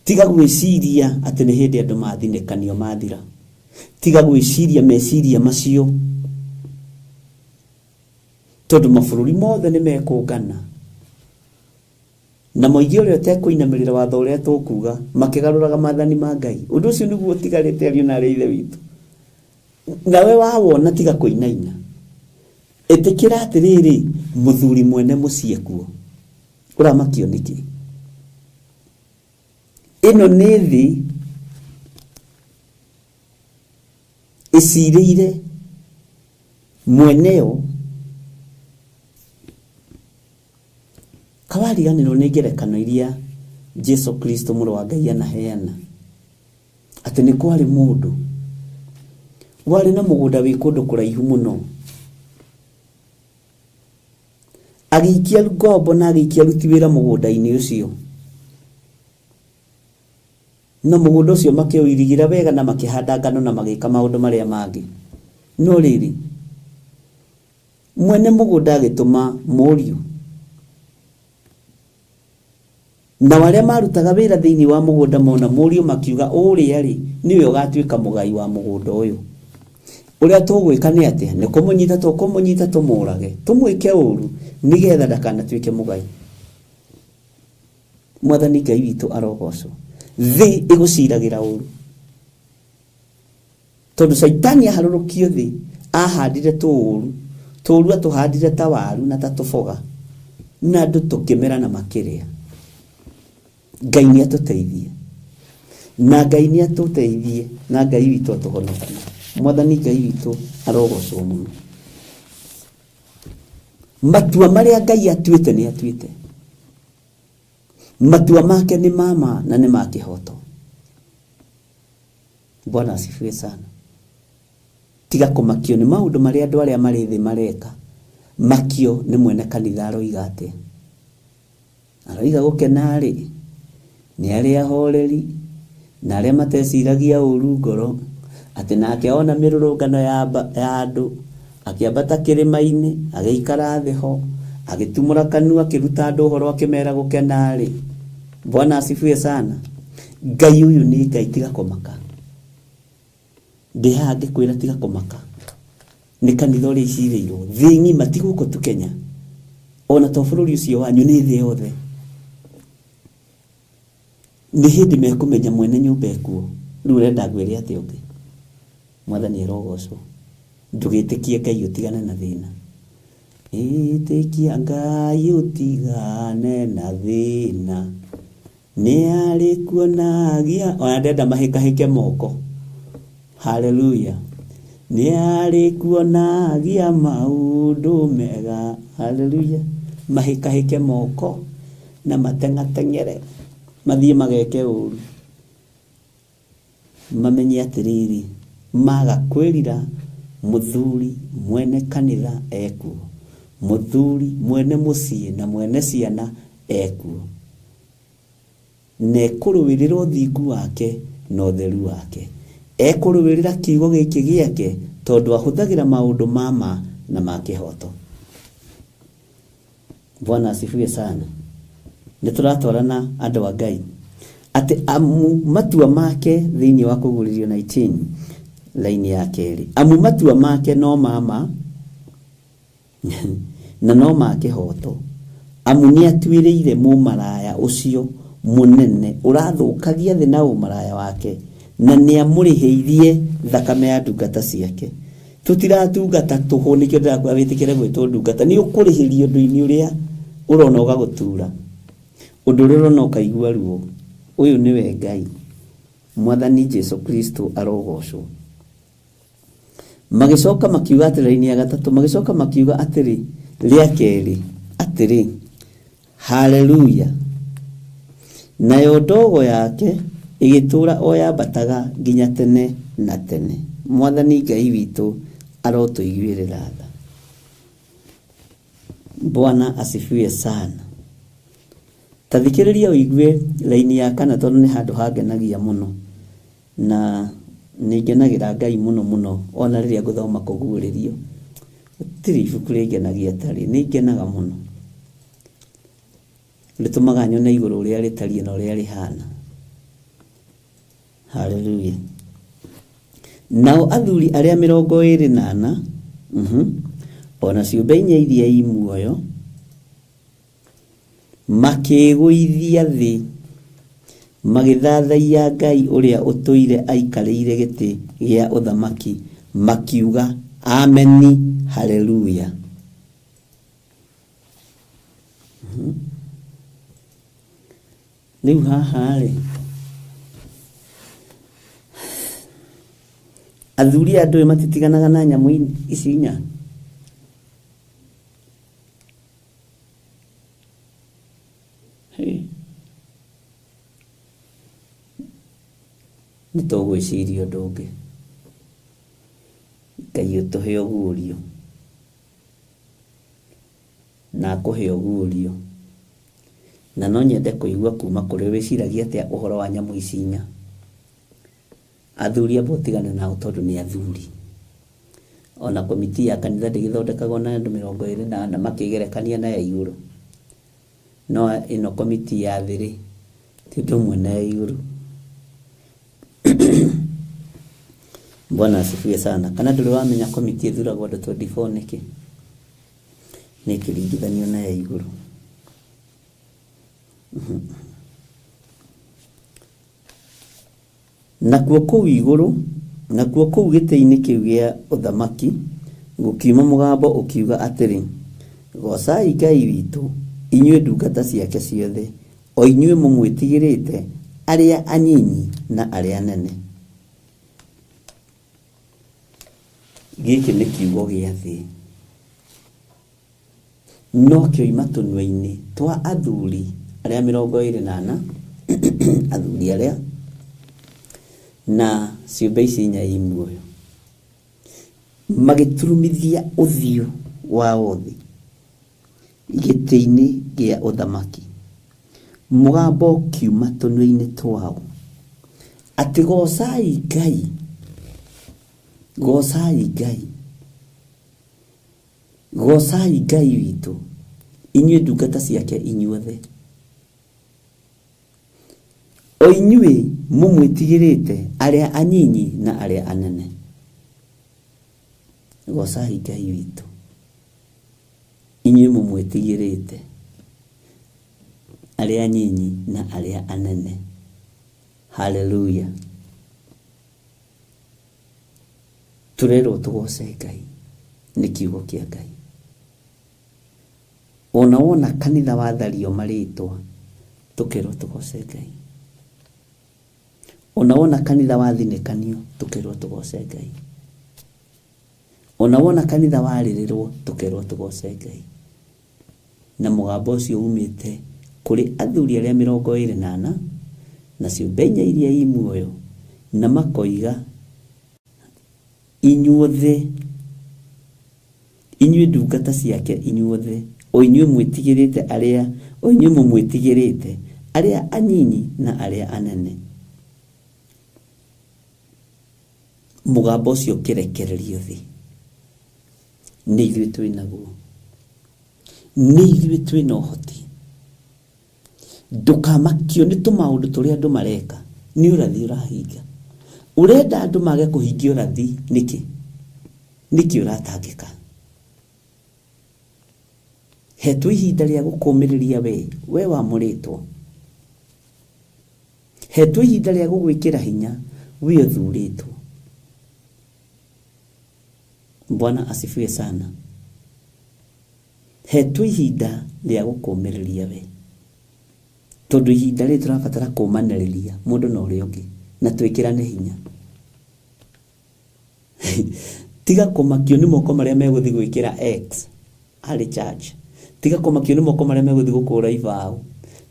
Tiga gwĩciria atĩ nĩ hĩndĩ andũ mathinĩkanio mathira. Tiga gwĩciria meciria macio, tondũ mabũrũri mothe nĩ mekũngana na moige ũrĩa ũtekũinamĩrĩra watho ũrĩa tũkuga, makĩgarũraga maathani ma Ngai. Ũndũ ũcio nĩguo ũtigarĩte ariũ na arĩ Ithe witũ. Nawe wawona tiga kũinaina. Ĩtĩkĩra atĩrĩrĩ, mũthuri mwene mũciĩ kuo. Ũramakio nĩkĩ? Ĩno nĩ thĩ ĩcirĩire mweneo. Kawariganĩrwo nĩ ngerekano iria Jesu Kristo mũrũ wa Ngai anaheana, atĩ nĩ kwarĩ mũndũ warĩ na mũgũnda wĩ kũndũ kũraihu mũno, agĩikia ngombo na agĩikia aruti wĩra mũgũnda-inĩ ũcio, na mũgũnda ũcio makĩũirigĩra wega na makĩhanda ngano na magĩka maũndũ marĩa mangĩ. No rĩrĩ, mwene mũgũnda agĩtũma mũriũ. Nao arĩa marutaga wĩra thĩinĩ wa mũgũnda mona mũriũ makiuga, ũrĩa rĩ nĩwe ũgatuĩka mũgai wa mũgũnda ũyũ. Ũrĩa tũgwĩka nĩ atĩa? Nĩ kũmũnyita tũkũmũnyita tũmũrage, tũmwĩke ũru nĩgetha ndakanatuĩke mũgai. Mwathani Ngai witũ arogocwo. Thĩ ĩgũciragĩra ũru tondũ Caitani aharũrũkio thĩ ahandire tũũru, tũũru atũhandire ta waru na ta tũboga, na andũ tũkĩmera na makĩrĩa. Ngai nĩ atũteithie, na Ngai nĩ atũteithie, na Ngai witũ atũhonokie. Mwathani Ngai witũ arogocwo mũno. Matua marĩa Ngai atuĩte nĩ atuĩte. Matua make nĩ ma ma na nĩ ma kĩhoto. Bwana asifiwe sana. Tiga kũmakio nĩ maũndũ marĩa andũ arĩa marĩ thĩ mareka. Makio nĩ mwene kanitha aroiga atĩa. Aroiga gũkena-rĩ, nĩ arĩa ahoreri na arĩa mateciragia ũru ngoro, atĩ nake ona mĩrũrũngano ya andũ, akĩambata kĩrĩma-inĩ, agĩikara thĩ ho, agĩtumũra kanua, akĩruta andũ ũhoro, akĩmera gũkena-rĩ. Bwana asifiwe sana. Ngai ũyũ nĩ Ngai, tiga kũmaka. Ndĩ haha ngĩkwĩra tiga kũmaka. Nĩ kanitha ũrĩa icirĩirwo thĩ ng'ima, ti gũkũ tu Kenya, ona to bũrũri ũcio wanyu, nĩ thĩ yothe. Nĩ hĩndĩ mekũmenya mwene nyũmba ekuo. Rĩu ũrenda ngwĩre atĩa ũngĩ? Mwathani arogocwo. Ndũgĩtĩkie Ngai ũtigane na thĩna. Ĩtĩkia Ngai ũtigane na thĩna. Nĩ arĩkuonagia, ona ndenda mahĩkahĩke moko. Haleluya. Nĩ arĩkuonagia maũndũ mega. Haleluya. Mahĩkahĩke moko na mateng'ateng'ere, mathiĩ mageke ũru. Mamenye atĩrĩrĩ, maga kwĩrira, mũthuri mwene kanitha ekuo, mũthuri mwene mũciĩ na mwene ciana ekuo, na ekũrũĩrĩra ũthingu wake na ũtheru wake. Ekũrũĩrĩra kiugo gĩkĩ gĩake tondũ ahũthagĩra maũndũ ma ma na ma kĩhoto. Bwana asifiwe sana. Nĩ tũratwarana andũ a Ngai atĩ amu matua make thĩinĩ wa kũguũrĩrio 19 laini ya kerĩ, amu matua make no ma ma na no ma kĩhoto, amu nĩ atuĩrĩire mũmaraya ũcio mũnene ũrathũkagia thĩ na ũmaraya wake, na nĩ amũrĩhĩirie thakame ya ndungata ciake. Tũtiratungata tũhũ, nĩkĩo ndĩrakwĩra wĩtĩkĩre gwĩtwo ndungata. Nĩ ũkũrĩhĩria ũndũ-inĩ ũrĩa ũrona ũgagũtura, ũndũ ũrĩa ũrona ũkaigua ruo. Ũyũ nĩwe Ngai. Mwathani Jesu Kristo arogocwo. Magĩcoka makiuga atĩrĩ, raini ya gatatũ, magĩcoka makiuga atĩrĩ, rĩa kerĩ, atĩrĩ, haleluya. Nayo ndogo yake ĩgĩtũũra o yambataga nginya tene na tene. Mwathani Ngai witũ arotũiguĩrĩra tha. Bwana asifiwe sana. Ta thikĩrĩria ũigue raini ya kana, tondũ nĩ handũ hangenagia mũno, na nĩ ngenagĩra Ngai mũno mũno ona rĩrĩa ngũthoma kũguũrĩrio. Gũtirĩ ibuku rĩngenagia tarĩ, nĩ ngenaga mũno. Rĩtũmaga nyone igũrũ ũrĩa rĩtariĩ na ũrĩa rĩhana. Haleluya. Nao athuri arĩa 24, ona ciũmbe inya iria i muoyo, makĩĩgũithia thĩ, magĩthathaiya Ngai ũrĩa ũtũire aikarĩire gĩtĩ gĩa ũthamaki, makiuga ameni, haleluya. Rĩu haha rĩ, athuri aya ndũĩ matitiganaga na nyamũ ici inya. Nĩ tũgwĩciria ũndũ ũngĩ. Ngai ũtũhe ũguũrio, na akũhe ũguũrio. Na no nyende kũigua kuma kũrĩ wĩciragia atĩa ũhoro wa nyamũ ici inya. Athuri amba ũtigane nao tondũ nĩ athuri. Ona komiti ya kanitha ndĩgĩthondekagwo na andũ 24 makĩgerekania na ya igũrũ. No ĩno komiti ya thĩ rĩ, Ti ũndũ ũmwe na ya igũrũ. Bwana asifiwe sana. Kana ndũrĩ wamenya komiti ĩthuragwo andũ 24 nĩkĩ? Nĩ ĩkĩringithanio na ya igũrũ. Nakuo kũu igũrũ, nakuo kũu gĩtĩ-inĩ kĩu gĩa ũthamaki gũkiuma mũgambo ũkiuga atĩrĩ, goocai Ngai witũ, inyuĩ ndungata ciake ciothe, o inyuĩ mũmwĩtigĩrĩte, arĩa anyinyi na arĩa anene. Gĩkĩ nĩ kiugo gĩa thĩ, no kĩoima tũnua-inĩ twa athuri arĩa 24, athuri arĩa na ciũmbe ici inya i muoyo, magĩturumithia ũthiũ wao thĩ gĩtĩ-inĩ gĩa ũthamaki. Mũgambo ũkiuma tũnua-inĩ twao atĩ goocai Ngai, goocai Ngai, goocai Ngai witũ, inyuĩ ndungata ciake inyuothe, o inyuĩ mũmwĩtigĩrĩte, arĩa anyinyi na arĩa anene. Goocai Ngai witũ, inyuĩ mũmwĩtigĩrĩte, arĩa anyinyi na arĩa anene. Haleluya. Tũrerwo tũgooce Ngai nĩ kiugo kĩa Ngai. Ona wona kanitha wathario marĩtwa, tũkerwo tũgooce Ngai. Ona wona kanitha wathinĩkanio, tũkerwo tũgooce Ngai. Ona wona kanitha warĩrĩrwo, tũkerwo tũgooce Ngai. Na mũgambo ũcio umĩte kũrĩ athuri arĩa 24 na ciũmbe inya iria i muoyo, na makoiga, inyuothe, inyuĩ ndungata ciake inyuothe, o inyuĩ mwĩtigĩrĩte arĩa, o inyuĩ mũmwĩtigĩrĩte, arĩa anyinyi na arĩa anene. Mũgambo ũcio ũkĩrekererio thĩ. Nĩ ithuĩ twĩ naguo, nĩ ithuĩ twĩ na ũhoti. Ndũkamakio nĩ tũmaũndũ tũrĩa andũ mareka, nĩ ũrathi ũrahinga. Ũrenda andũ mage kũhingia ũrathi nĩkĩ? Nĩkĩ ũratangĩka? Hetwo ihinda rĩa gũkũmĩrĩria we wamũrĩtwo. Hetwo ihinda rĩa gũgwĩkĩra hinya we ũthurĩtwo. Bwana asifiwe sana. Hetwo ihinda rĩa gũkũmĩrĩria we, tondũ ihinda rĩrĩ tũrabatara kũmanĩrĩria mũndũ na ũrĩa ũngĩ na twĩkĩrane hinya. Tiga kũmakio nĩ moko marĩa megũthiĩ gwĩkĩra X harĩ church. Tiga kũmakio nĩ moko marĩa megũthiĩ gũkũra ibaũ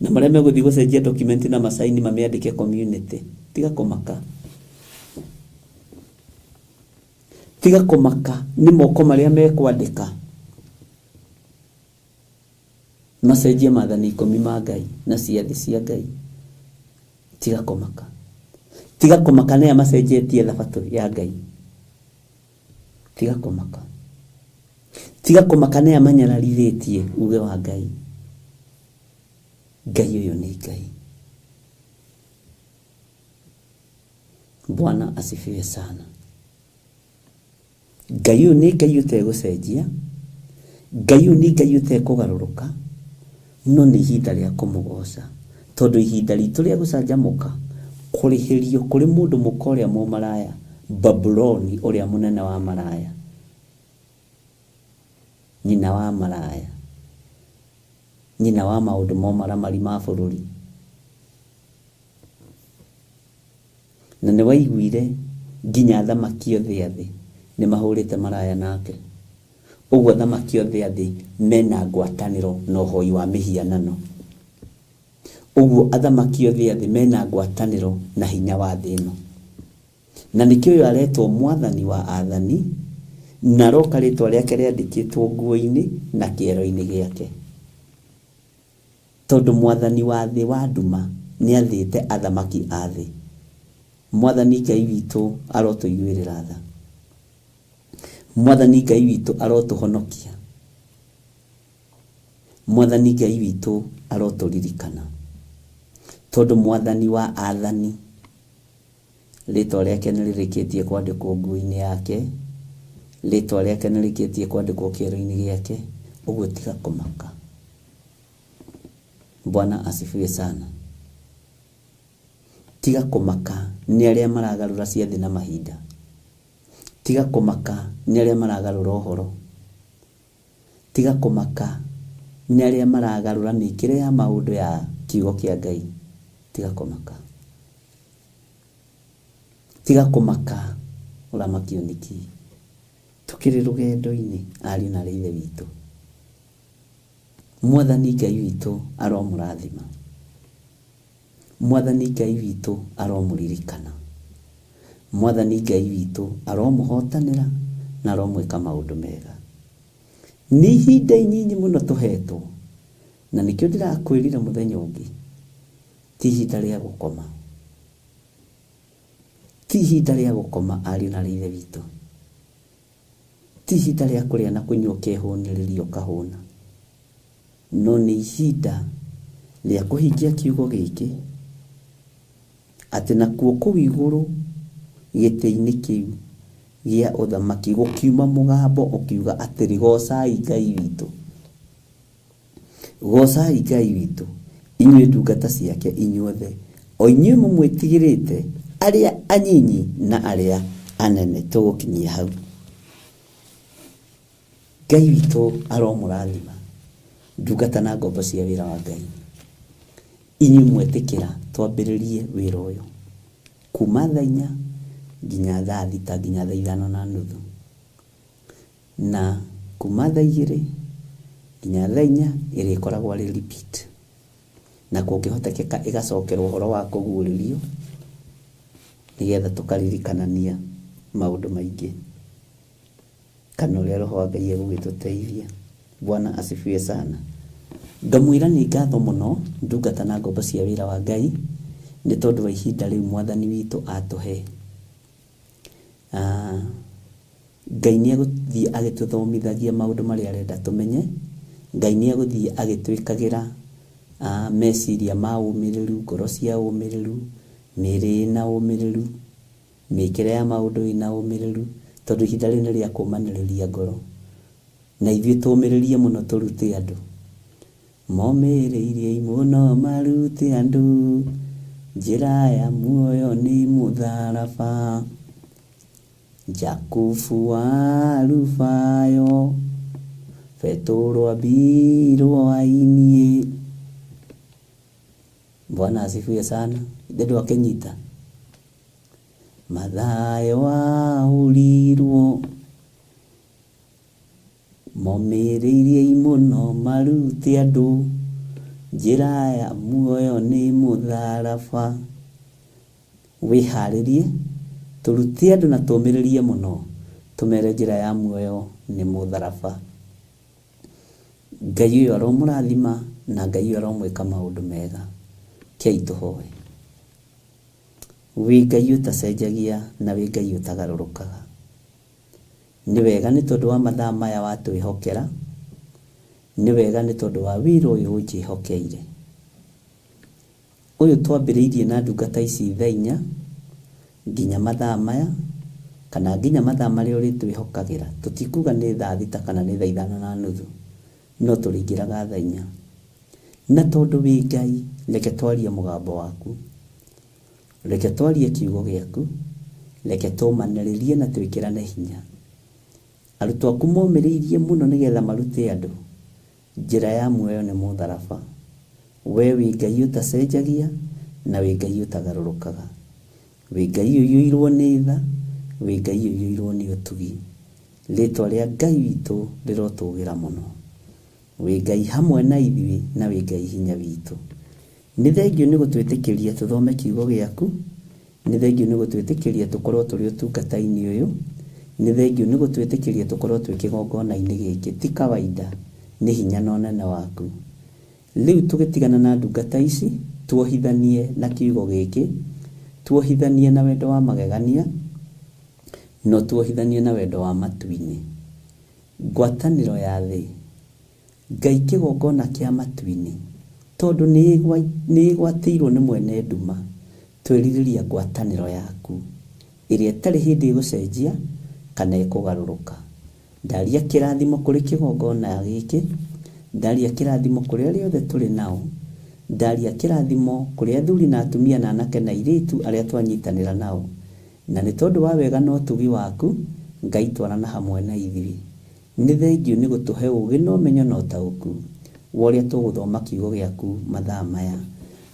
na marĩa megũthiĩ gũcenjia document na masaini mamĩandĩke community. Tiga kũmaka. Tiga kũmaka nĩ moko marĩa mekwandĩka macenjie maathani 10 ma Ngai na ciathĩ cia Ngai. Tiga kũmaka. Tiga kũmaka nĩa macenjetie thabatũ ya Ngai. Tiga kũmaka. Tiga kũmaka nĩa manyararithĩtie uge wa Ngai. Ngai ũyũ nĩ Ngai. Bwana asifiwe sana. Ngai ũyũ nĩ Ngai ũtegũcenjia, Ngai ũyũ nĩ Ngai ũtekũgarũrũka, no nĩ ihinda rĩa kũmũgoca, tondũ ihinda ritũ rĩa gũcanjamũka kũrĩhĩrio kũrĩ mũndũ mũka ũrĩa mũmaraya, Babuloni ũrĩa mũnene wa maraya, nyina wa maraya, nyina wa maũndũ momaramari ma bũrũri. Na nĩ waiguire nginya athamaki othe a thĩ nĩ mahũrĩte maraya nake. Ũguo athamaki othe a thĩ mena ngwatanĩro na ũhoi wa mĩhianano. Ũguo athamaki othe a thĩ mena ngwatanĩro na hinya wa thĩ ĩno. Na nĩkĩo ũyũ aretwo mwathani wa athani, na aroka rĩtwa rĩake rĩandĩkĩtwo nguo-inĩ na kĩero-inĩ gĩake. Tondũ mwathani wa thĩ wa nduma nĩathĩte athamaki a thĩ. Mwathani Ngai witũ arotũiguĩrĩra tha. Mwathani Ngai witũ arotũhonokia. Mwathani Ngai witũ arotũririkana. Tondũ Mwathani wa athani, rĩtwa rĩake nĩ rĩrĩkĩtie kwandĩkwo nguo-inĩ yake, rĩtwa rĩake nĩ rĩrĩkĩtie kwandĩkwo kĩero-inĩ gĩake, ũguo tiga kũmaka. Bwana asifiwe sana. Tiga kũmaka nĩ arĩa maragarũra ciathĩ na mahinda. Tiga kũmaka nĩ arĩa maragarũra ũhoro. Tiga kũmaka nĩ arĩa maragarũra mĩkĩre ya maũndũ ya kiugo kĩa Ngai. Tiga kũmaka. Tiga kũmaka ũramakio nĩkĩ. Tũkĩrĩ rũgendo-inĩ ariũ na aarĩ a Ithe witũ. Mwathani Ngai witũ aromũrathima. Mwathani Ngai witũ aromũririkana. Mwathani Ngai witũ aromũhotanĩra na aromwĩka maũndũ mega. Nĩ ihinda inyinyi mũno tũhetwo, na nĩkĩo ndĩrakwĩrire mũthenya ũngĩ, ti ihinda rĩa gũkoma. Ti ihinda rĩa gũkoma ariũ na aarĩ a Ithe witũ. Ti ihinda rĩa kũrĩa na kũnyua ũkehũnĩrĩria ũkahũna. No nĩ ihinda rĩa kũhingia kiugo gĩkĩ, atĩ nakuo kũu igũrũ gĩtĩ-inĩ kĩu gĩa ũthamaki gũkiuma mũgambo ũkiuga atĩrĩ, goocai Ngai witũ. Goocai Ngai witũ, inyuĩ ndungata ciake inyuothe, o inyuĩ mũmwĩtigĩrĩte, arĩa anyinyi na arĩa anene. Tũgũkinyia hau. Ngai witũ aromũrathima, ndungata na ngombo cia wĩra wa Ngai. Inyuĩ mwetĩkĩra twambĩrĩrie wĩra ũyũ kuma thaa 4 nginya thaa 6 nginya thaa 5:30, na kuma thaa 2 nginya thaa 4 ĩrĩkoragwo arĩ repeat, na kũngĩhotekeka ĩgacokerwo ũhoro wa kũguũrĩrio nĩgetha tũkaririkanania maũndũ maingĩ kana ũrĩa Roho wa Ngai egũgĩtũteithia. Bwana asifiwe sana. Ngamwĩra nĩ ngatho mũno ndungata na ngombo cia wĩra wa Ngai nĩ tondũ wa ihinda rĩu Mwathani witũ atũhe. Ngai nĩ egũthiĩ agĩtũthomithagia maũndũ marĩa arenda tũmenye. Ngai nĩ egũthiĩ agĩtwĩkagĩra meciria ma ũmĩrĩru, ngoro cia ũmĩrĩru, mĩĩrĩ ĩna ũmĩrĩru, mĩkĩre ya maũndũ ĩna ũmĩrĩru, tondũ ihinda rĩrĩ nĩ rĩa kũmanĩrĩria ngoro. Na ithuĩ tũmĩrĩrie mũno tũrute andũ. Momĩrĩirie mũno marute andũ, njĩra ya muoyo nĩ mũtharaba. Jakubu wa Alufayo, Petũrũ ambirwo ainie. Bwana asifiwe sana. Ithe ndwakĩnyita. Mathayo ahũrirwo, momĩrĩirie mũno marute andũ, njĩra ya muoyo nĩ mũtharaba. Wĩharĩrie tũrute andũ na tũmĩrĩrie mũno, tũmere njĩra ya muoyo nĩ mũtharaba. Ngai ũyũ aromũrathima na Ngai ũyũ aromwĩka maũndũ mega. Kei tũhoe. Wĩ Ngai ũtacenjagia na wĩ Ngai ũtagarũrũkaga. Nĩ wega nĩ tondũ wa mathaa maya watwĩhokera, nĩ wega nĩ tondũ wa wĩra ũyũ ũnjĩhokeire. Ũyũ twambĩrĩirie na ndungata ici thaa 4 nginya mathaa maya, kana nginya mathaa marĩa ũrĩtwĩhokagĩra. Tũtikuga nĩ thaa 6 kana nĩ thaa 5:30, no tũrĩingĩraga thaa 4. Na tondũ wĩ Ngai, reke twarie mũgambo waku, reke twarie kiugo gĩaku, reke tũmanĩrĩrie na twĩkĩrane hinya. Arutwo aku momĩrĩirie mũno nĩgetha marute andũ njĩra ya muoyo nĩ mũtharaba. We wĩ Ngai ũtacenjagia na wĩ Ngai ũtagarũrũkaga. Wĩ Ngai ũiyũirwo nĩ tha, wĩ Ngai ũiyũirwo nĩ ũtugi. Rĩtwa rĩa Ngai witũ rĩrotũgĩra mũno. Wĩ Ngai hamwe na ithuĩ na wĩ Ngai hinya witũ. Nĩ thengio nĩ gũtwĩtĩkĩria tũthome kiugo gĩaku, nĩ thengio nĩ gũtwĩtĩkĩria tũkorwo tũrĩ ũtungata-inĩ ũyũ, nĩ thengio nĩ gũtwĩtĩkĩria tũkorwo twĩ kĩgongona-inĩ gĩkĩ. Ti kawaida, nĩ hinya na ũnene waku. Rĩu tũgĩtigana na ndungata ici, tuohithanie na kiugo gĩkĩ, tuohithanie na wendo wa magegania, no tuohithanie na wendo wa matu-inĩ. Ngwatanĩro ya thĩ, Ngai kĩgongona kĩa matu-inĩ, Tondũ nĩ ĩgwatĩirwo nĩ mwene nduma, twerirĩria ngwatanĩro yaku ĩrĩa ĩtarĩ hĩndĩ ĩgũcenjia kana ĩkũgarũrũka. Ndaria kĩrathimo kũrĩ kĩgongona gĩkĩ, ndaria kĩrathimo kũrĩ arĩa othe tũrĩ nao, ndaria kĩrathimo kũrĩ athuri na atumia na anake na airĩtu arĩa twanyitanĩra nao. Na nĩ tondũ wa wega na ũtugi waku, Ngai twarana hamwe na ithuĩ. Nĩ thengiũ nĩ gũtũhe ũũgĩ na ũmenyo na ũtaũku wa ũrĩa tũgũthoma kiugo gĩaku mathaa maya.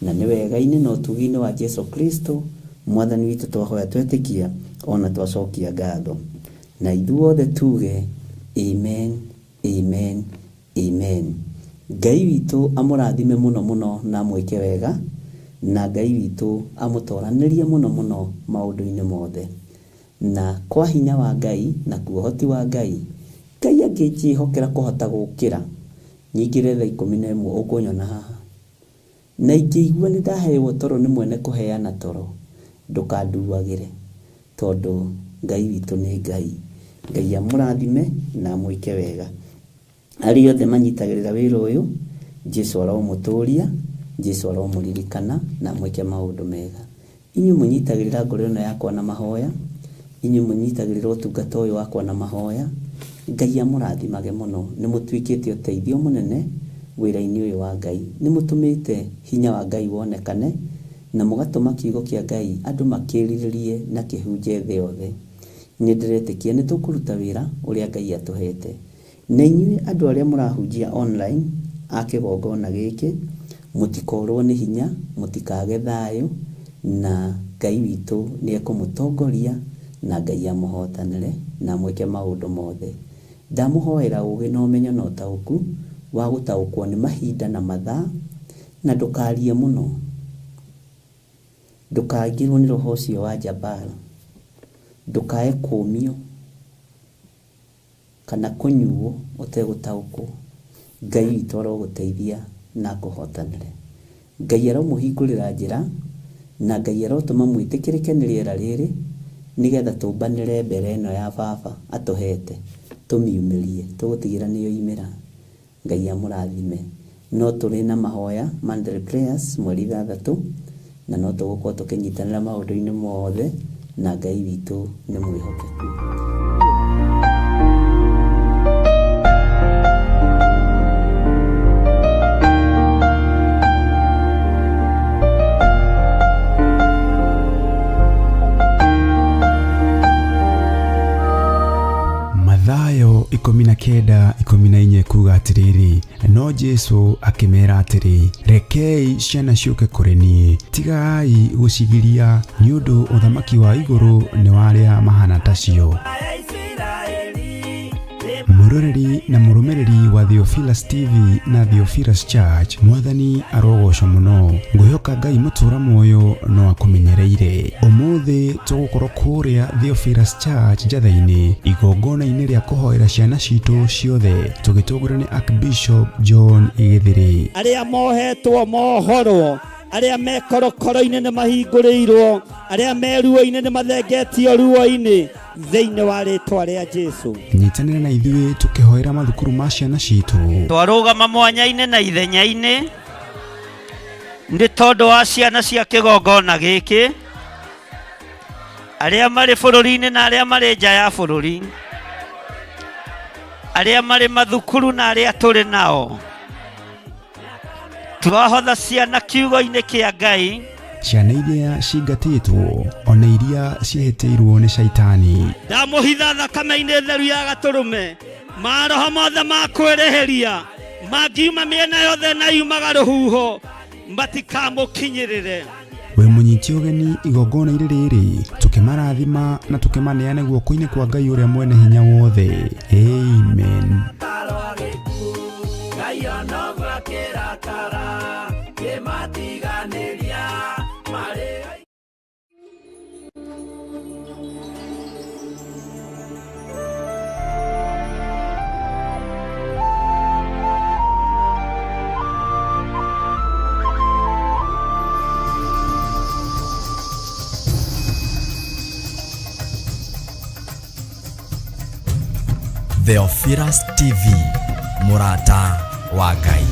Na nĩ wega-inĩ na ũtugi-inĩ wa Jesu Kristo Mwathani witũ twahoya twetĩkia o na twacokia ngatho. Na ithuothe tuge amen, amen, amen. Ngai witũ amũrathime mũno mũno na amwĩke wega, na Ngai witũ amũtoranĩrie mũno mũno maũndũ-inĩ mothe. Na kwa hinya wa Ngai na kwa ũhoti wa Ngai, Ngai angĩnjĩhokera kũhota gũkĩra nyingĩre thaa 11 ũkũnyona haha. Na ingĩigua nĩ ndaheo toro nĩ mwene kũheana toro, ndũkanduagĩre, tondũ Ngai witũ nĩ Ngai. Ngai amũrathime na amwĩke wega. Arĩa othe manyitagĩrĩra wĩra ũyũ, Jesu aromũtũria, Jesu aromũririkana na amwĩke maũndũ mega. Inyuĩ mũnyitagĩrĩra ngoro ĩno yakwa na mahoya, inyuĩ mũnyitagĩrĩra ũtungata ũyũ wakwa na mahoya, Ngai amũrathimage mũno. Nĩ mũtuĩkĩte ũteithio mũnene wĩra-inĩ ũyũ wa Ngai. Nĩ mũtũmĩte hinya wa Ngai wonekane na mũgatũma kiugo kĩa Ngai andũ makĩrirĩrie na kĩhunje thĩ yothe. Nĩ ndĩretĩkia nĩ tũkũruta wĩra ũrĩa Ngai atũhete. Na inyuĩ andũ arĩa mũrahunjia online a kĩgongona gĩkĩ, mũtikorwo nĩ hinya, mũtikage thayũ, na Ngai witũ nĩ ekũmũtongoria na Ngai amũhotanĩre na amwĩke maũndũ mothe. Ndamũhoera ũũgĩ na ũmenyo na ũtaũku wa gũtaũkwo nĩ mahinda na mathaa, na ndũkarie mũno. Ndũkaingĩrwo nĩ roho ũcio wa Jabal. Ndũkae kũũmio kana kũnyuo ũtegũtaũkwo. Ngai witũ arogũteithia na akũhotanĩre. Ngai aromũhingũrĩra njĩra na Ngai arotũma mwĩtĩkĩrĩke nĩ rĩera rĩrĩ, nĩgetha tũmbanĩre mbere ĩno ya baba atũhete, tũmiumĩrie, tũgũtigĩra nĩ yoimĩra. Ngai amũrathime. No tũrĩ na mahoya monthly prayers mweri 6, na no tũgũkorwo tũkĩnyitanĩra maũndũ-inĩ mothe, na Ngai witũ nĩ mwĩhokeku. Mathayo 19:14 kuga atĩrĩrĩ, no Jesu akĩmera atĩrĩ, rekei ciana ciũke kũrĩ niĩ, tigai gũcigiria, nĩ ũndũ ũthamaki wa igũrũ nĩ wa arĩa mahana tacio. Mũroreri na mũrũmĩrĩri wa Theophilus TV na Theophilus Church, Mwathani arogocwo mũno. Ngwĩhoka Ngai mũtũra muoyo no akũmenyereire. Ũmũthĩ tũgũkorwo kũrĩa Theophilus Church Njatha-inĩ, igongona-inĩ rĩa kũhoera ciana citũ ciothe, tũgĩtongorio nĩ Archbishop John Gĩthĩrĩ. Arĩa mohetwo mohorwo, arĩa me korokoro-inĩ nĩ mahingũrĩirwo, arĩa me ruo-inĩ nĩ mathengetio ruo-inĩ, thĩinĩ wa rĩtwa rĩa Jesu. Nyitanĩra na ithuĩ tũkĩhoera mathukuru ma ciana citũ. Twarũgama mwanya-inĩ na ithenya-inĩ nĩ tondũ wa ciana cia kĩgongona gĩkĩ, arĩa marĩ bũrũri-inĩ na arĩa marĩ nja ya bũrũri, arĩa marĩ mathukuru na arĩa tũrĩ nao. Twahotha ciana kiugo-inĩ kĩa Ngai. Ciana iria cingatĩtwo ona iria ciĩhĩtĩirwo nĩ caitani. Ndamũhitha thakame-inĩ theru ya gatũrũme, maroho mothe ma kwĩrĩhĩria mangiuma mĩena yothe na yumaga rũhuho matikamũkinyĩrĩre. Wĩ mũnyiti ũgeni igongona-inĩ rĩrĩ, tũkĩmarathima na tũkĩmaneane guoko-inĩ kwa Ngai ũrĩa mwene hinya wothe. Amen. Theophilus TV, mũrata wa Ngai.